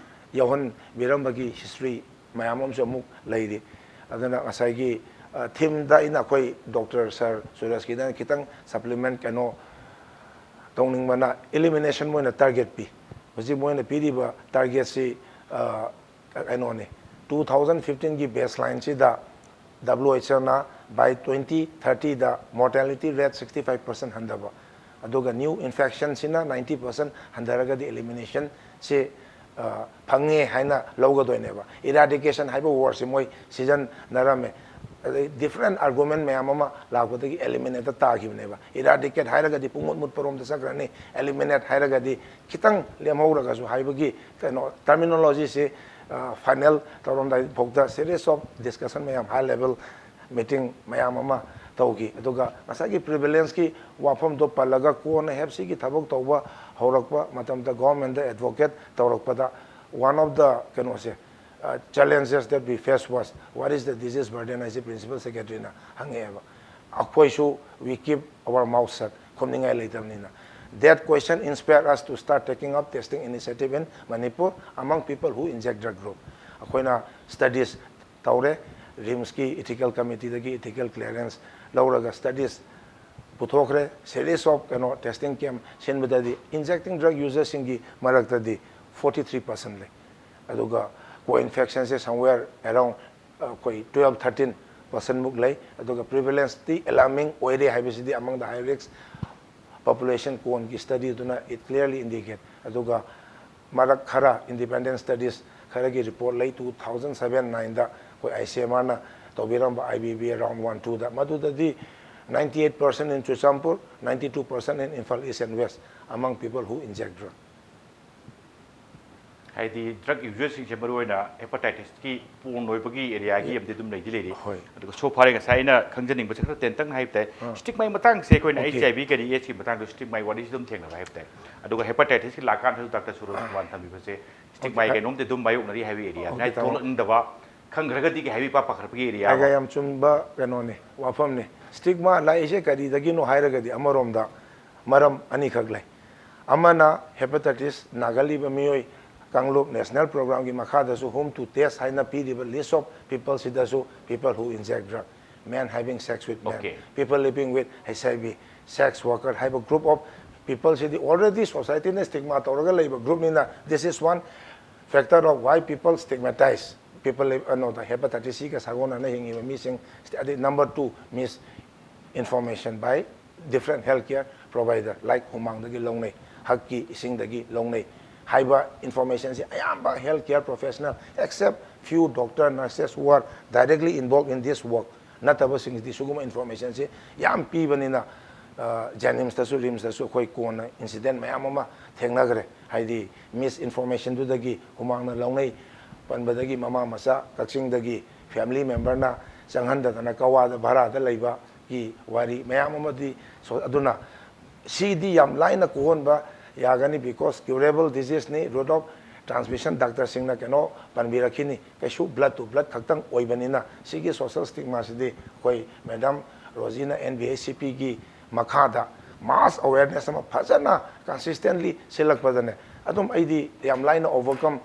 ꯌꯥꯎꯍꯟꯕꯤꯔꯝꯕꯒꯤ ꯍꯤꯁꯇ꯭ꯔꯤ ꯃꯌꯥꯝ ꯑꯃꯁꯨ ꯑꯃꯨꯛ ꯂꯩꯔꯤ꯫ ꯑꯗꯨꯅ ꯉꯁꯥꯏꯒꯤ ꯊꯤꯝꯗ ꯑꯩꯅ ꯑꯩꯈꯣꯏ ꯗꯣꯛꯇꯔ ꯁꯥꯔ ꯁꯨꯔꯖꯀꯤꯗ ꯈꯤꯇꯪ ꯁꯄ꯭ꯂꯤꯃꯦꯟ ꯀꯩꯅꯣ ꯇꯧꯅꯤꯡꯕꯅ ꯏꯂꯤꯃꯤꯅꯦꯁꯟ ꯃꯣꯏꯅ ꯇꯥꯔꯒꯦꯠ ꯄꯤ꯫ ꯍꯧꯖꯤꯛ ꯃꯣꯏꯅ ꯄꯤꯔꯤꯕ ꯇꯥꯔꯒꯦꯠꯁꯤ ꯀꯩꯅꯣꯅꯤ, ꯇꯨ ꯊꯥꯎꯖꯟ ꯐꯤꯐꯇꯤꯟꯒꯤ ꯕꯦꯁ ꯂꯥꯏꯟꯁꯤꯗ W H O by twenty thirtyꯗ mortality rate sixty five percent ꯍꯟꯊꯕ, ꯑꯗꯨꯒ ꯅ꯭ꯌꯨ ꯏꯟꯐꯦꯛꯁꯟꯁꯤꯅ ninety percent ꯍꯟꯊꯔꯒꯗꯤ ꯏꯂꯤꯃꯤꯅꯦꯁꯟꯁꯤ ꯐꯪꯉꯦ ꯍꯥꯏꯅ ꯂꯧꯒꯗꯣꯏꯅꯦꯕ꯫ ꯏꯔꯥꯗꯤꯀꯦꯁꯟ ꯍꯥꯏꯕ ꯋꯥꯔꯗꯁꯤ ꯃꯣꯏ ꯁꯤꯖꯤꯟꯅꯔꯝꯃꯦ꯫ ꯑꯗꯩ ꯗꯤꯐ꯭ꯔꯦꯟ ꯑꯥꯔꯒꯨꯃꯦꯟ ꯃꯌꯥꯝ ꯑꯃ ꯂꯥꯛꯄꯗꯒꯤ ꯑꯦꯂꯤꯃꯤꯅꯦꯠꯇ ꯇꯥꯈꯤꯕꯅꯦꯕ꯫ ꯏꯔꯥꯗꯤꯀꯦꯠ ꯍꯥꯏꯔꯒꯗꯤ ꯄꯨꯡꯃꯨꯠ ꯃꯨꯠꯄꯔꯣꯝꯗ ꯆꯠꯈ꯭ꯔꯅꯤ, ꯑꯦꯂꯤꯃꯤꯅꯦꯠ ꯍꯥꯏꯔꯒꯗꯤ ꯈꯤꯇꯪ ꯂꯦꯝꯍꯧꯔꯒꯁꯨ ꯍꯥꯏꯕꯒꯤ ꯀꯩꯅꯣ ꯇꯔꯃꯤꯅꯣꯂꯣꯖꯤꯁꯤ ꯐꯥꯏꯅꯦꯜ ꯇꯧꯔꯝꯗꯥꯏ ꯐꯥꯎꯗ series of discussion ꯃꯌꯥꯝ, ꯍꯥꯏ ꯂꯦꯚꯦꯜ ꯃꯤꯇꯤꯡ ꯃꯌꯥꯝ ꯑꯃ ꯇꯧꯈꯤ꯫ ꯑꯗꯨꯒ ꯉꯁꯥꯏꯒꯤ ꯄ꯭ꯔꯤꯚꯦꯂꯦꯟꯁꯀꯤ ꯋꯥꯐꯝꯗꯣ ꯄꯜꯂꯒ ꯀꯣꯟꯅ ꯍꯦꯞꯁꯤꯒꯤ ꯊꯕꯛ ꯇꯧꯕ ꯍꯧꯔꯛꯄ ꯃꯇꯝꯗ ꯒꯣꯔꯃꯦꯟꯗ ꯑꯦꯗꯚꯣꯀꯦꯠ ꯇꯧꯔꯛꯄꯗ one of the ꯀꯩꯅꯣꯁꯦ challenges that we face was what is the disease burden ꯍꯥꯏꯁꯦ ꯄ꯭ꯔꯤꯟꯁꯤꯄꯜ ꯁꯦꯀ꯭ꯔꯦꯇꯔꯤꯅ ꯍꯪꯉꯛꯑꯦꯕ꯫ ꯑꯩꯈꯣꯏꯁꯨ we keep our mouth shut, ꯈꯨꯝꯅꯤꯡꯉꯥꯏ ꯂꯩꯇꯕꯅꯤꯅ꯫ That question inspired us to start taking up testing initiative in Manipur among people who inject drug group. ꯑꯩꯈꯣꯏꯅ ꯁ꯭ꯇꯗꯤꯁ ꯇꯧꯔꯦ, ꯔꯤꯝꯁꯀꯤ ꯏꯊꯤꯀꯦꯜ ꯀꯃꯤꯇꯤꯗꯒꯤ ꯏꯊꯤꯀꯦꯜ ꯀ꯭ꯂꯤꯌꯥꯔꯦꯟꯁ ꯂꯧꯔꯒ ꯁ꯭ꯇꯗꯤꯁ ꯄꯨꯊꯣꯛꯈ꯭ꯔꯦ꯫ Series of ꯀꯩꯅꯣ ꯇꯦꯁꯇꯤꯡ ꯀꯦꯝ ꯁꯤꯟꯕꯗꯗꯤ ꯏꯟꯖꯦꯛꯇꯤꯡ ꯗ꯭ꯔꯒ ꯌꯨꯖꯔꯁꯤꯡꯒꯤ ꯃꯔꯛꯇꯗꯤ forty three percent ꯂꯩ꯫ ꯑꯗꯨꯒ ꯀꯣ ꯏꯟꯐꯦꯛꯁꯟꯁꯦ somewhere around ꯑꯩꯈꯣꯏ twelve thirteen percent ꯃꯨꯛ ꯂꯩ꯫ ꯑꯗꯨꯒ ꯄ꯭ꯔꯤꯚꯦꯂꯦꯟꯁꯇꯤ ꯑꯦꯂꯥꯔꯃꯤꯡ ꯑꯣꯏꯔꯦ ꯍꯥꯏꯕꯁꯤꯗꯤ among the high risk population ꯀꯣꯟꯒꯤ ꯁ꯭ꯇꯗꯤꯗꯨꯅ it clearly indicate꯫ ꯑꯗꯨꯒ ꯃꯔꯛ ꯈꯔ ꯏꯟꯗꯤꯄꯦꯟꯗꯦꯟ ꯁ꯭ꯇꯗꯤꯁ ꯈꯔꯒꯤ ꯔꯤꯄꯣꯔꯠ ꯂꯩ, two thousand seven nineꯗ ꯑꯩꯈꯣꯏ ꯑꯥꯏ ꯁꯤ ꯑꯦꯝ ꯑꯥꯔꯅ ꯇꯧꯕꯤꯔꯝꯕ I B B A round one twoꯗ꯫ ꯃꯗꯨꯗꯗꯤ ninety-eight percent in Churachandpur, ninety-two percent in Imphal East and West among people who inject drug. ꯍꯥꯏꯗꯤ ꯗ꯭ꯔꯒ ꯌꯨꯖꯔꯁꯤꯡꯁꯦ ꯃꯔꯨꯑꯣꯏꯅ ꯍꯦꯄꯥꯇꯥꯏꯇꯤꯁꯀꯤ ꯄꯣꯔꯟ ꯑꯣꯏꯕꯒꯤ ꯑꯦꯔꯤꯌꯥꯒꯤ ꯑꯃꯗꯤ ꯑꯗꯨꯝ ꯂꯩꯗꯤ ꯂꯩꯔꯤ꯫ ꯍꯣꯏ꯫ ꯑꯗꯨꯒ ꯁꯣ ꯐꯥꯔꯦ ꯉꯁꯥꯏ ꯑꯩꯅ ꯈꯪꯖꯅꯤꯡꯕꯁꯦ ꯈꯔ ꯇꯦꯟꯇꯪ ꯍꯥꯏꯕ ꯇꯥꯏ꯫ ꯑꯥ꯫ ꯁ꯭ꯇꯤꯛꯃꯥꯒꯤ ꯃꯇꯥꯡꯁꯦ ꯑꯩꯈꯣꯏꯅ Okay. ꯑꯩꯆ ꯑꯥꯏ ꯚꯤ ꯀꯔꯤ ꯑꯦꯗꯁꯀꯤ ꯃꯇꯥꯡꯗ ꯁ꯭ꯇꯤꯛꯃꯥꯒꯤ ꯋꯥꯔꯤꯁꯤ ꯑꯗꯨꯝ ꯊꯦꯡꯅꯕ ꯍꯥꯏꯕ ꯇꯥꯏ꯫ ꯑꯗꯨꯒ ꯍꯦꯄꯥꯇꯥꯏꯇꯤꯁꯀꯤ ꯂꯥꯛꯀꯥꯟꯗꯁꯨ ꯗꯥꯛꯇꯔ ꯁꯨꯔꯖ ꯀꯨꯃꯥꯔ ꯊꯝꯕꯤꯕꯁꯦ ꯁ꯭ꯇꯤꯛꯃꯥꯒꯤ Okay. ꯀꯩꯅꯣꯝꯗꯤ ꯑꯗꯨꯝ ꯃꯥꯌꯣꯛꯅꯔꯤ ꯍꯥꯏꯕ ꯑꯦꯔꯤꯌꯥ꯫ Okay, ꯍꯥꯏꯗꯤ ꯇꯥꯃꯣ꯫ ꯊꯣꯛꯂꯛꯅꯤꯡꯗꯕ, ꯈꯪꯈ꯭ꯔꯒꯗꯤ ꯍꯥꯏꯕꯒꯤ ꯄꯥꯈꯠꯄꯒꯤ ꯑꯦꯔꯤꯌꯥ ꯍꯥꯏꯒ ꯑꯃ꯫ ꯌꯥꯝ ꯆꯨꯝꯕ ꯀꯩꯅꯣꯅꯤ, ꯋꯥꯐꯝꯅꯤ꯫ ꯁ꯭ꯇꯤꯛꯃꯥ ꯂꯥꯛꯏꯁꯦ ꯀꯔꯤꯗꯒꯤꯅꯣ ꯍꯥꯏꯔꯒꯗꯤ ꯑꯃꯔꯣꯝꯗ ꯃꯔꯝ ꯑꯅꯤꯈꯛ ꯂꯩ꯫ ꯑꯃꯅ ꯍꯦꯄꯥꯇꯥꯏꯇꯤꯁ ꯅꯥꯒꯜꯂꯤꯕ ꯃꯤꯑꯣꯏ ꯀꯥꯡꯂꯨꯞ ꯅꯦꯁꯅꯦꯜ ꯄ꯭ꯔꯣꯒ꯭ꯔꯥꯝꯒꯤ ꯃꯈꯥꯗꯁꯨ ꯍꯣꯝ ꯇꯨ ꯇꯦꯁ ꯍꯥꯏꯅ ꯄꯤꯔꯤꯕ list of people ꯁꯤꯗꯁꯨ people who inject drug, men having sex with men, Okay. people living with H I V, sex worker ꯍꯥꯏꯕ group of people CD already society ꯅ stigma ꯇꯧꯔꯒ ꯂꯩꯕ group ꯅꯤꯅ, this is one factor of why people stigmatize people live, ꯀꯩꯅꯣꯗ, hepatitis C ꯒ ꯁꯥꯒꯣꯟꯅꯅ ꯍꯤꯡꯉꯤꯕ ꯃꯤꯁꯤꯡ꯫ ꯑꯗꯩ number two, misinformation by different healthcare provider, like ꯍꯨꯃꯥꯡꯗꯒꯤ ꯂꯧꯅꯩ, ꯍꯛꯀꯤ ꯏꯁꯤꯡꯗꯒꯤ ꯂꯧꯅꯩ ꯍꯥꯏꯕ information ꯁꯤ ꯑꯌꯥꯝꯕ healthcare professional, except few doctor, nurses who are directly involved in this work, ꯅꯠꯇꯕꯁꯤꯡꯁꯤꯗꯤ ꯁꯤꯒꯨꯝꯕ information ꯁꯤ ꯌꯥꯝ ꯄꯤꯕꯅꯤꯅ, ꯖꯦꯅꯤꯝꯁꯇꯁꯨ, ꯔꯤꯝꯁꯇꯁꯨ ꯑꯩꯈꯣꯏ ꯀꯣꯟꯅ incident ꯃꯌꯥꯝ ꯑꯃ ꯊꯦꯡꯅꯈ꯭ꯔꯦ꯫ ꯍꯥꯏꯗꯤ misinformation ꯗꯨꯗꯒꯤ ꯍꯨꯃꯥꯡꯅ ꯂꯧꯅꯩ ꯄꯟꯕꯗꯒꯤ ꯃꯃꯥ ꯃꯆꯥ ꯀꯛꯆꯤꯡꯗꯒꯤ family member ꯅ ꯆꯪꯍꯟꯗꯗꯅ ꯀꯋꯥꯗ ꯚꯔꯥꯗ ꯂꯩꯕꯒꯤ ꯋꯥꯔꯤ ꯃꯌꯥꯝ ꯑꯃꯗꯤ ꯁꯣ-, ꯑꯗꯨꯅ ꯁꯤꯗꯤ ꯌꯥꯝ ꯂꯥꯏꯅ ꯀꯣꯛꯍꯟꯕ ꯌꯥꯒꯅꯤ, because curable disease ꯅꯤ, route of transmission ꯗꯥꯛꯇꯔꯁꯤꯡꯅ ꯀꯩꯅꯣ ꯄꯟꯕꯤꯔꯛꯈꯤꯅꯤ, ꯀꯩꯁꯨ blood to blood ꯈꯛꯇꯪ ꯑꯣꯏꯕꯅꯤꯅ꯫ ꯁꯤꯒꯤ social stigma ꯁꯤꯗꯤ ꯑꯩꯈꯣꯏ ꯃꯦꯗꯥꯝ ꯔꯣꯖꯤꯅ N V H C P ꯒꯤ ꯃꯈꯥꯗ mass awareness ꯑꯃ ꯐꯖꯅ consistently ꯁꯤꯜꯂꯛꯄꯗꯅꯦ, ꯑꯗꯨꯝ ꯑꯩꯗꯤ ꯌꯥꯝ ꯂꯥꯏꯅ overcome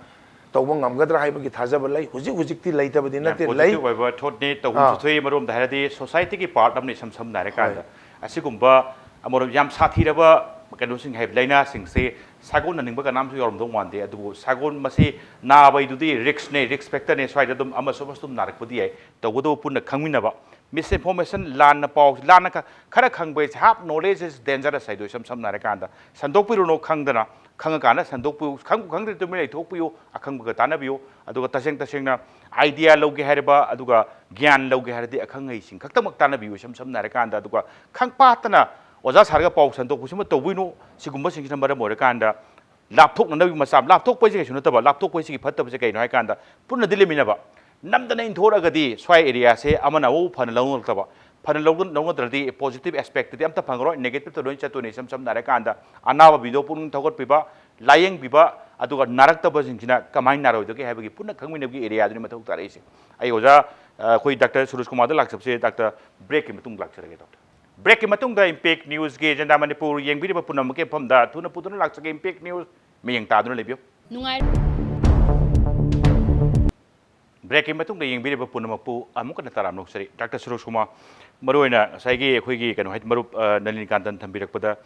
ꯇꯧꯕ ꯉꯝꯒꯗ꯭ꯔꯥ ꯍꯥꯏꯕꯒꯤ ꯊꯥꯖꯕ ꯂꯩ꯫ ꯍꯧꯖꯤꯛ ꯍꯧꯖꯤꯛꯇꯤ ꯂꯩꯇꯕꯗꯤ ꯌꯥꯝ ꯅꯠꯇꯦ, ꯂꯩ꯫ positive ꯑꯣꯏꯕ ꯊꯣꯠꯅꯤ꯫ ꯇꯧꯐꯝ ꯑꯥ꯫ ꯊꯣꯛꯏ, ꯑꯃꯔꯣꯝꯗ ꯍꯥꯏꯔꯗꯤ society ꯒꯤ part ꯑꯃꯅ ꯏꯁꯝ ꯁꯝꯅ ꯍꯥꯏꯔꯀꯥꯟꯗ꯫ ꯑꯁꯤꯒꯨꯝꯕ ꯑꯃꯔꯣꯝ ꯌꯥꯝ ꯁꯥꯊꯤꯔꯕ ꯀꯩꯅꯣꯁꯤꯡ ꯍꯥꯏꯕ ꯂꯥꯏꯅꯥꯁꯤꯡꯁꯦ ꯁꯥꯒꯣꯟꯅꯅꯤꯡꯕ ꯀꯅꯥꯝꯁꯨ ꯌꯥꯎꯔꯝꯗꯧ ꯃꯥꯟꯗꯦ꯫ ꯑꯗꯨꯕꯨ ꯁꯥꯒꯣꯟ ꯃꯁꯤ ꯅꯥꯕꯩꯗꯨꯗꯤ risk ꯅꯦ, risk factor ꯅꯦ꯫ ꯁ꯭ꯋꯥꯏꯗ ꯑꯗꯨꯝ ꯑꯃꯁꯨ ꯑꯃꯁꯨ ꯑꯗꯨꯝ ꯅꯥꯔꯛꯄꯗꯤ ꯌꯥꯏ꯫ ꯇꯧꯕꯇꯕꯨ ꯄꯨꯟꯅ ꯈꯪꯃꯤꯟꯅꯕ, misinformation, ꯂꯥꯟꯅ ꯄꯥꯎ, ꯂꯥꯟꯅ ꯈ-, ꯈꯔ ꯈꯪꯕ ꯍꯥꯏꯁꯦ, half knowledge is dangerous ꯍꯥꯏꯗꯣ ꯏꯁꯝ ꯁꯝꯅ ꯍꯥꯏꯔꯀꯥꯟꯗ꯫ ꯁꯟꯗꯣꯛꯄꯤꯔꯨꯅꯨ ꯈꯪꯗꯅ꯫ ꯈꯪꯉꯀꯥꯟꯗ ꯁꯟꯗꯣꯛꯄꯤꯌꯨ, ꯈꯪꯕꯨ ꯈꯪꯗ꯭ꯔꯗꯤ ꯇꯨꯃꯤꯟ ꯂꯩꯊꯣꯛꯄꯤꯌꯨ, ꯑꯈꯪꯕꯒ ꯇꯥꯟꯅꯕꯤꯌꯨ꯫ ꯑꯗꯨꯒ ꯇꯁꯦꯡ ꯇꯁꯦꯡꯅ idea ꯂꯧꯒꯦ ꯍꯥꯏꯔꯕ, ꯑꯗꯨꯒ ꯒ꯭ꯌꯥꯟ ꯂꯧꯒꯦ ꯍꯥꯏꯔꯗꯤ ꯑꯈꯪ ꯑꯍꯩꯁꯤꯡ ꯈꯛꯇꯃꯛ ꯇꯥꯟꯅꯕꯤꯌꯨ, ꯏꯁꯝ ꯁꯝꯅ ꯍꯥꯏꯔꯀꯥꯟꯗ꯫ ꯑꯗꯨꯒ ꯈꯪ ꯄꯥꯠꯇꯅ ꯑꯣꯖꯥ ꯁꯥꯔꯒ ꯄꯥꯎ ꯁꯟꯗꯣꯛꯄꯁꯤꯃ ꯇꯧꯕꯤꯅꯨ꯫ ꯁꯤꯒꯨꯝꯕꯁꯤꯡꯁꯤꯅ ꯃꯔꯝ ꯑꯣꯏꯔꯀꯥꯟꯗ ꯂꯥꯞꯊꯣꯛꯅꯅꯕꯒꯤ ꯃꯆꯥ, ꯂꯥꯞꯊꯣꯛꯄ ꯍꯥꯏꯁꯦ ꯀꯩꯁꯨ ꯅꯠꯇꯕ, ꯂꯥꯞꯊꯣꯛꯄ ꯍꯥꯏꯁꯤꯒꯤ ꯐꯠꯇꯕꯁꯦ ꯀꯩꯅꯣ ꯍꯥꯏꯀꯥꯟꯗ ꯄꯨꯟꯅꯗꯤ ꯂꯩꯃꯤꯟꯅꯕ, ꯅꯝꯗꯅ ꯏꯟꯊꯣꯔꯛꯑꯒꯗꯤ ꯁ꯭ꯋꯥꯏ areaꯁꯦ ꯑꯃꯅ ꯑꯃꯕꯨ ꯐꯅ ꯂꯧꯅꯔꯛꯇꯕ, ꯐꯅ ꯂꯧ-, ꯂꯧꯅꯗ꯭ꯔꯗꯤ positiveꯇꯗꯤ ꯑꯝꯇ ꯐꯪꯉꯔꯣꯏ, negativeꯇ ꯂꯣꯏ ꯆꯠꯇꯣꯏꯅꯤ꯫ ꯏꯁꯝ ꯁꯝꯅ ꯍꯥꯏꯔꯀꯥꯟꯗ ꯑꯅꯥꯕ ꯃꯤꯗꯣ ꯄꯨꯛꯅꯤꯡ ꯊꯧꯒꯠꯄꯤꯕ, ꯂꯥꯌꯦꯡꯕꯤꯕ, ꯑꯗꯨꯒ ꯅꯥꯔꯛꯇꯕꯁꯤꯡꯁꯤꯅ ꯀꯃꯥꯏꯅ ꯅꯥꯔꯣꯏꯗꯒꯦ ꯍꯥꯏꯕꯒꯤ ꯄꯨꯟꯅ ꯈꯪꯃꯤꯟꯅꯕꯒꯤ areaꯗꯨꯅꯤ ꯃꯊꯧ ꯇꯥꯔꯛꯏꯁꯦ꯫ ꯑꯩ ꯑꯣꯖꯥ, ꯑ, ꯑꯩꯈꯣꯏ ꯗꯥꯛꯇꯔ ꯁꯨꯔꯖ ꯀꯨꯃꯥꯔꯗ ꯂꯥꯛꯆꯕꯁꯦ ꯗꯥꯛꯇꯔ breakꯀꯤ ꯃꯇꯨꯡ ꯂꯥꯛꯆꯔꯒꯦ ꯗꯥꯛꯇꯔ꯫ Breakꯀꯤ ꯃꯇꯨꯡꯗ Impact Newsꯀꯤ Agenda ꯃꯅꯤꯄꯨꯔ ꯌꯦꯡꯕꯤꯔꯤꯕ ꯄꯨꯝꯅꯃꯛꯀꯤ ꯃꯐꯝꯗ ꯊꯨꯅ ꯄꯨꯗꯨꯅ ꯂꯥꯛꯆꯒꯦ꯫ Impact News ꯃꯤꯠꯌꯦꯡ ꯇꯥꯗꯨꯅ ꯂꯩꯕꯤꯌꯨ꯫ ꯅꯨꯡꯉꯥꯏ Breakꯀꯤ ꯃꯇꯨꯡꯗ ꯌꯦꯡꯕꯤꯔꯤꯕ ꯄꯨꯝꯅꯃꯛꯄꯨ ꯑꯃꯨꯛ ꯍꯟꯅ ꯇꯔꯥꯝꯅ ꯑꯣꯛꯆꯔꯤ꯫ ꯗꯥꯛꯇꯔ ꯁꯨꯔꯖ ꯀꯨꯃꯥꯔ, ꯃꯔꯨꯑꯣꯏꯅ ꯉꯁꯥꯏꯒꯤ ꯑꯩꯈꯣꯏꯒꯤ ꯀꯩꯅꯣ ꯍꯥꯏ, ꯃꯔꯨꯞ, ꯑ, ꯅꯂꯤꯅꯤꯀꯥꯟꯇꯟ ꯊꯝꯕꯤꯔꯛꯄꯗ,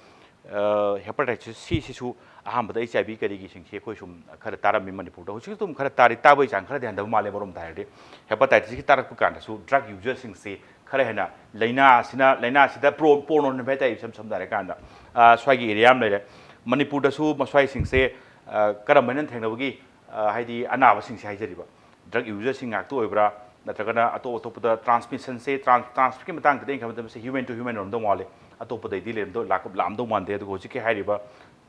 ꯑ, hepatitis C ꯁꯤꯁꯨ ꯑꯍꯥꯟꯕꯗ HIV ꯀꯔꯤꯒꯤꯁꯤꯡꯁꯤ ꯑꯩꯈꯣꯏ ꯁꯨꯝ ꯈꯔ ꯇꯥꯔꯝꯃꯤ ꯃꯅꯤꯄꯨꯔꯗ꯫ ꯍꯧꯖꯤꯛ ꯑꯗꯨꯝ ꯈꯔ ꯇꯥꯔꯤ, ꯇꯥꯕꯒꯤ ꯆꯥꯡ ꯈꯔꯗꯤ ꯍꯟꯊꯕ ꯃꯥꯜꯂꯦ꯫ ꯑꯃꯔꯣꯝꯗ ꯍꯥꯏꯔꯗꯤ hepatitisꯀꯤ ꯇꯥꯔꯛꯄ ꯀꯥꯟꯗꯁꯨ drug userꯁꯤꯡꯁꯤ ꯈꯔ ꯍꯦꯟꯅ ꯂꯥꯏꯅꯥꯁꯤꯅ, ꯂꯥꯏꯅꯥꯁꯤꯗ prone, prone ꯑꯣꯏꯅ ꯍꯥꯏ ꯇꯥꯔꯦ, ꯏꯁꯝ ꯁꯝꯅ ꯍꯥꯏꯔꯀꯥꯟꯗ, ꯑ, ꯁ꯭ꯋꯥꯏꯒꯤ area ꯑꯃ ꯂꯩꯔꯦ꯫ ꯃꯅꯤꯄꯨꯔꯗꯁꯨ ꯃꯁ꯭ꯋꯥꯏꯁꯤꯡꯁꯦ, ꯑ, ꯀꯔꯝꯕ ꯍꯥꯏꯅ ꯊꯦꯡꯅꯕꯒꯤ, ꯑ, ꯍꯥꯏꯗꯤ ꯑꯅꯥꯕꯁꯤꯡꯁꯦ ꯍꯥꯏꯖꯔꯤꯕ, drug userꯁꯤꯡ ꯉꯥꯛꯇ ꯑꯣꯏꯕ꯭ꯔꯥ, ꯅꯠꯇ꯭ꯔꯒꯅ ꯑꯇꯣꯞ ꯑꯇꯣꯞꯄꯗ transmissionꯁꯦ, trans-, transmitꯀꯤ ꯃꯇꯥꯡꯗꯗꯤ ꯑꯩꯅ ꯈꯟꯕꯗ ꯃꯁꯤ human to human ꯑꯣꯏꯔꯝꯗꯧ ꯃꯥꯜꯂꯦ, ꯑꯇꯣꯞꯄꯗꯩꯗꯤ ꯂꯩꯔꯝꯗꯧ, ꯂꯥꯛ-, ꯂꯥꯛꯑꯝꯗꯧ ꯃꯥꯟꯗꯦ꯫ ꯑꯗꯨꯒ ꯍꯧꯖꯤꯛꯀꯤ ꯍꯥꯏꯔꯤꯕ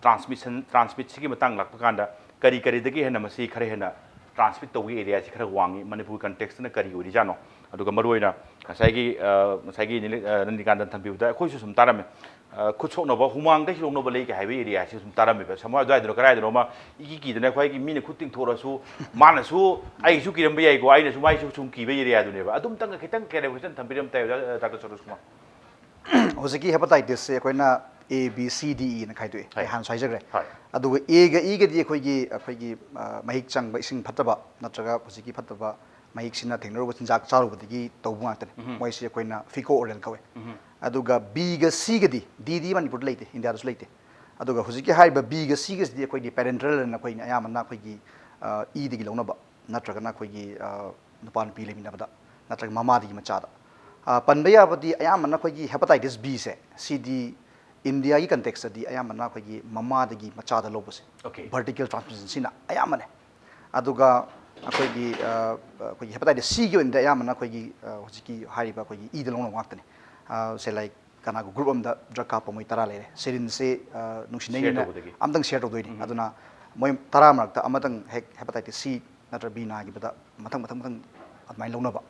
transmission, transmitꯁꯤꯒꯤ ꯃꯇꯥꯡ ꯂꯥꯛꯄ ꯀꯥꯟꯗ ꯀꯔꯤ ꯀꯔꯤꯗꯒꯤ ꯍꯦꯟꯅ ꯃꯁꯤ ꯈꯔ ꯍꯦꯟꯅ transmit ꯇꯧꯕꯒꯤ areaꯁꯤ ꯈꯔ ꯋꯥꯡꯉꯤ, ꯃꯅꯤꯄꯨꯔ contextꯅ ꯀꯔꯤ ꯑꯣꯏꯔꯤꯖꯥꯠꯅꯣ? ꯑꯗꯨꯒ ꯃꯔꯨꯑꯣꯏꯅ ꯉꯁꯥꯏꯒꯤ, ꯑ, ꯉꯁꯥꯏꯒꯤ ꯅꯤꯂꯤ-, ꯑ, ꯅꯂꯤꯅꯤꯀꯥꯟꯇꯟ ꯊꯝꯕꯤꯕꯗ ꯑꯩꯈꯣꯏꯁꯨ ꯁꯨꯝ ꯇꯥꯔꯝꯃꯦ꯫ ꯑ, ꯈꯨꯠ ꯁꯣꯛꯅꯕ, ꯍꯨꯃꯥꯡꯗꯒꯤ ꯁꯣꯛꯅꯕ ꯂꯩꯒ ꯍꯥꯏꯕ areaꯁꯤ ꯁꯨꯝ ꯇꯥꯔꯝꯃꯦꯕ꯫ ꯁꯃꯨ ꯑꯗꯨꯋꯥꯏꯗꯅꯣ ꯀꯗꯥꯏꯗꯅꯣꯃ ꯏꯀꯤ ꯀꯤꯗꯅ ꯑꯩꯈꯣꯏꯒꯤ ꯃꯤꯅ ꯈꯨꯠ ꯇꯤꯡꯊꯣꯔꯁꯨ ꯃꯥꯅꯁꯨ ꯑꯩꯒꯤꯁꯨ ꯀꯤꯔꯝꯕ ꯌꯥꯏꯀꯣ, ꯑꯩꯅꯁꯨ ꯃꯥꯏꯁꯨ ꯁꯨꯝ ꯀꯤꯕ areaꯗꯨꯅꯦꯕ꯫ ꯑꯗꯨꯝꯇꯪꯒ ꯈꯤꯇꯪ clarification ꯊꯝꯕꯤꯔꯝ ꯇꯥꯏ, ꯑꯣꯖꯥ, ꯗꯥꯛꯇꯔ ꯁꯨꯔꯖ ꯀꯨꯃꯥꯔ꯫ ꯍꯧꯖꯤꯛꯀꯤ hepatitisꯁꯦ ꯑꯩꯈꯣꯏꯅ A, B, C, D, Eꯅ ꯈꯥꯏꯗꯣꯛꯑꯦ꯫ ꯑꯩ ꯍꯣꯏ꯫ ꯍꯥꯟꯅꯁꯨ ꯍꯥꯏꯖꯈ꯭ꯔꯦ꯫ ꯍꯣꯏ꯫ ꯑꯗꯨꯒ Aꯒ Eꯒꯗꯤ ꯑꯩꯈꯣꯏꯒꯤ, ꯑꯩꯈꯣꯏꯒꯤ, ꯑ, ꯃꯍꯤꯛ ꯆꯪꯕ, ꯏꯁꯤꯡ ꯐꯠꯇꯕ ꯅꯠꯇ꯭ꯔꯒ ꯍꯧꯖꯤꯛꯀꯤ ꯐꯠꯇꯕ ꯃꯍꯤꯛꯁꯤꯅ ꯊꯦꯡꯅꯔꯨꯕ ꯆꯤꯟꯖꯥꯛ ꯆꯥꯔꯨꯕꯗꯒꯤ ꯇꯧꯕ ꯉꯥꯛꯇꯅꯤ꯫ ꯎꯝ꯫ ꯃꯣꯏꯁꯤ ꯑꯩꯈꯣꯏꯅ fecal oral ꯀꯧꯋꯦ꯫ ꯎꯝ꯫ ꯑꯗꯨꯒ Bꯒ Cꯒꯗꯤ, Dꯗꯤ ꯃꯅꯤꯄꯨꯔꯗ ꯂꯩꯇꯦ, ꯏꯟꯗꯤꯌꯥꯗꯁꯨ ꯂꯩꯇꯦ꯫ ꯑꯗꯨꯒ ꯍꯧꯖꯤꯛꯀꯤ ꯍꯥꯏꯔꯤꯕ Bꯒ Cꯒꯁꯤꯗꯤ ꯑꯩꯈꯣꯏꯒꯤ parentalꯅ ꯑꯩꯈꯣꯏꯅ ꯑꯌꯥꯝꯕꯅ ꯑꯩꯈꯣꯏꯒꯤ, ꯑ, Eꯗꯒꯤ ꯂꯧꯅꯕ ꯅꯠꯇ꯭ꯔꯒꯅ ꯑꯩꯈꯣꯏꯒꯤ, ꯑ, ꯅꯨꯄꯥ ꯅꯨꯄꯤ ꯂꯩꯃꯤꯟꯅꯕꯗ ꯅꯠꯇ꯭ꯔꯒ ꯃꯃꯥꯗꯒꯤ ꯃꯆꯥꯗ꯫ ꯑ, ꯄꯟꯕ ꯌꯥꯕꯗꯤ ꯑꯌꯥꯝꯕꯅ ꯑꯩꯈꯣꯏꯒꯤ hepatitis Bꯁꯦ ꯁꯤꯗꯤ ꯏꯟꯗꯤꯌꯥꯒꯤ ꯀꯟꯇꯦꯛꯁꯇꯗꯤ ꯑꯌꯥꯝꯕꯅ ꯑꯩꯈꯣꯏꯒꯤ ꯃꯃꯥꯗꯒꯤ ꯃꯆꯥꯗ ꯂꯧꯕꯁꯦ Okay. ꯚꯔꯇꯤꯀꯦꯜ ꯇ꯭ꯔꯥꯟꯁꯃꯤꯁꯟꯁꯤꯅ ꯑꯌꯥꯝꯕꯅꯦ꯫ ꯑꯗꯨꯒ ꯑꯩꯈꯣꯏꯒꯤ ꯑ, ꯑꯩꯈꯣꯏꯒꯤ ꯍꯦꯄꯥꯇꯥꯏꯇꯤꯁ ꯁꯤꯒꯤ ꯑꯣꯏꯅꯗꯤ ꯑꯌꯥꯝꯕꯅ ꯑꯩꯈꯣꯏꯒꯤ ꯑ, ꯍꯧꯖꯤꯛꯀꯤ ꯍꯥꯏꯔꯤꯕ ꯑꯩꯈꯣꯏꯒꯤ ꯏꯗ ꯂꯧꯅꯕ ꯉꯥꯛꯇꯅꯦ꯫ ꯁꯦ ꯂꯥꯏꯛ ꯀꯅꯥꯒꯨꯝꯕ ꯒ꯭ꯔꯨꯞ ꯑꯃꯗ ꯗ꯭ꯔꯒ ꯀꯥꯞꯄ ꯃꯣꯏ ꯇꯔꯥ ꯂꯩꯔꯦ, ꯁꯦꯔꯤꯟꯁꯦ ꯅꯨꯡꯁꯤꯅꯩꯅ ꯇꯧꯕꯗꯒꯤ꯫ ꯑꯝꯇꯪ ꯁꯤꯌꯔ ꯇꯧꯗꯣꯏꯅꯤ꯫ ꯑꯗꯨꯅ ꯃꯣꯏ ꯇꯔꯥ ꯃꯔꯛꯇ ꯑꯃꯇꯪ ꯍꯦꯛ ꯍꯦꯄꯥꯇꯥꯏꯇꯤꯁ ꯁꯤ ꯅꯠꯇ꯭ꯔ ꯕꯤ ꯅꯥꯈꯤꯕꯗ ꯃꯊꯪ ꯃꯊꯪ ꯃꯊꯪ ꯑꯗꯨꯃꯥꯏꯅ ꯂꯧꯅꯕ,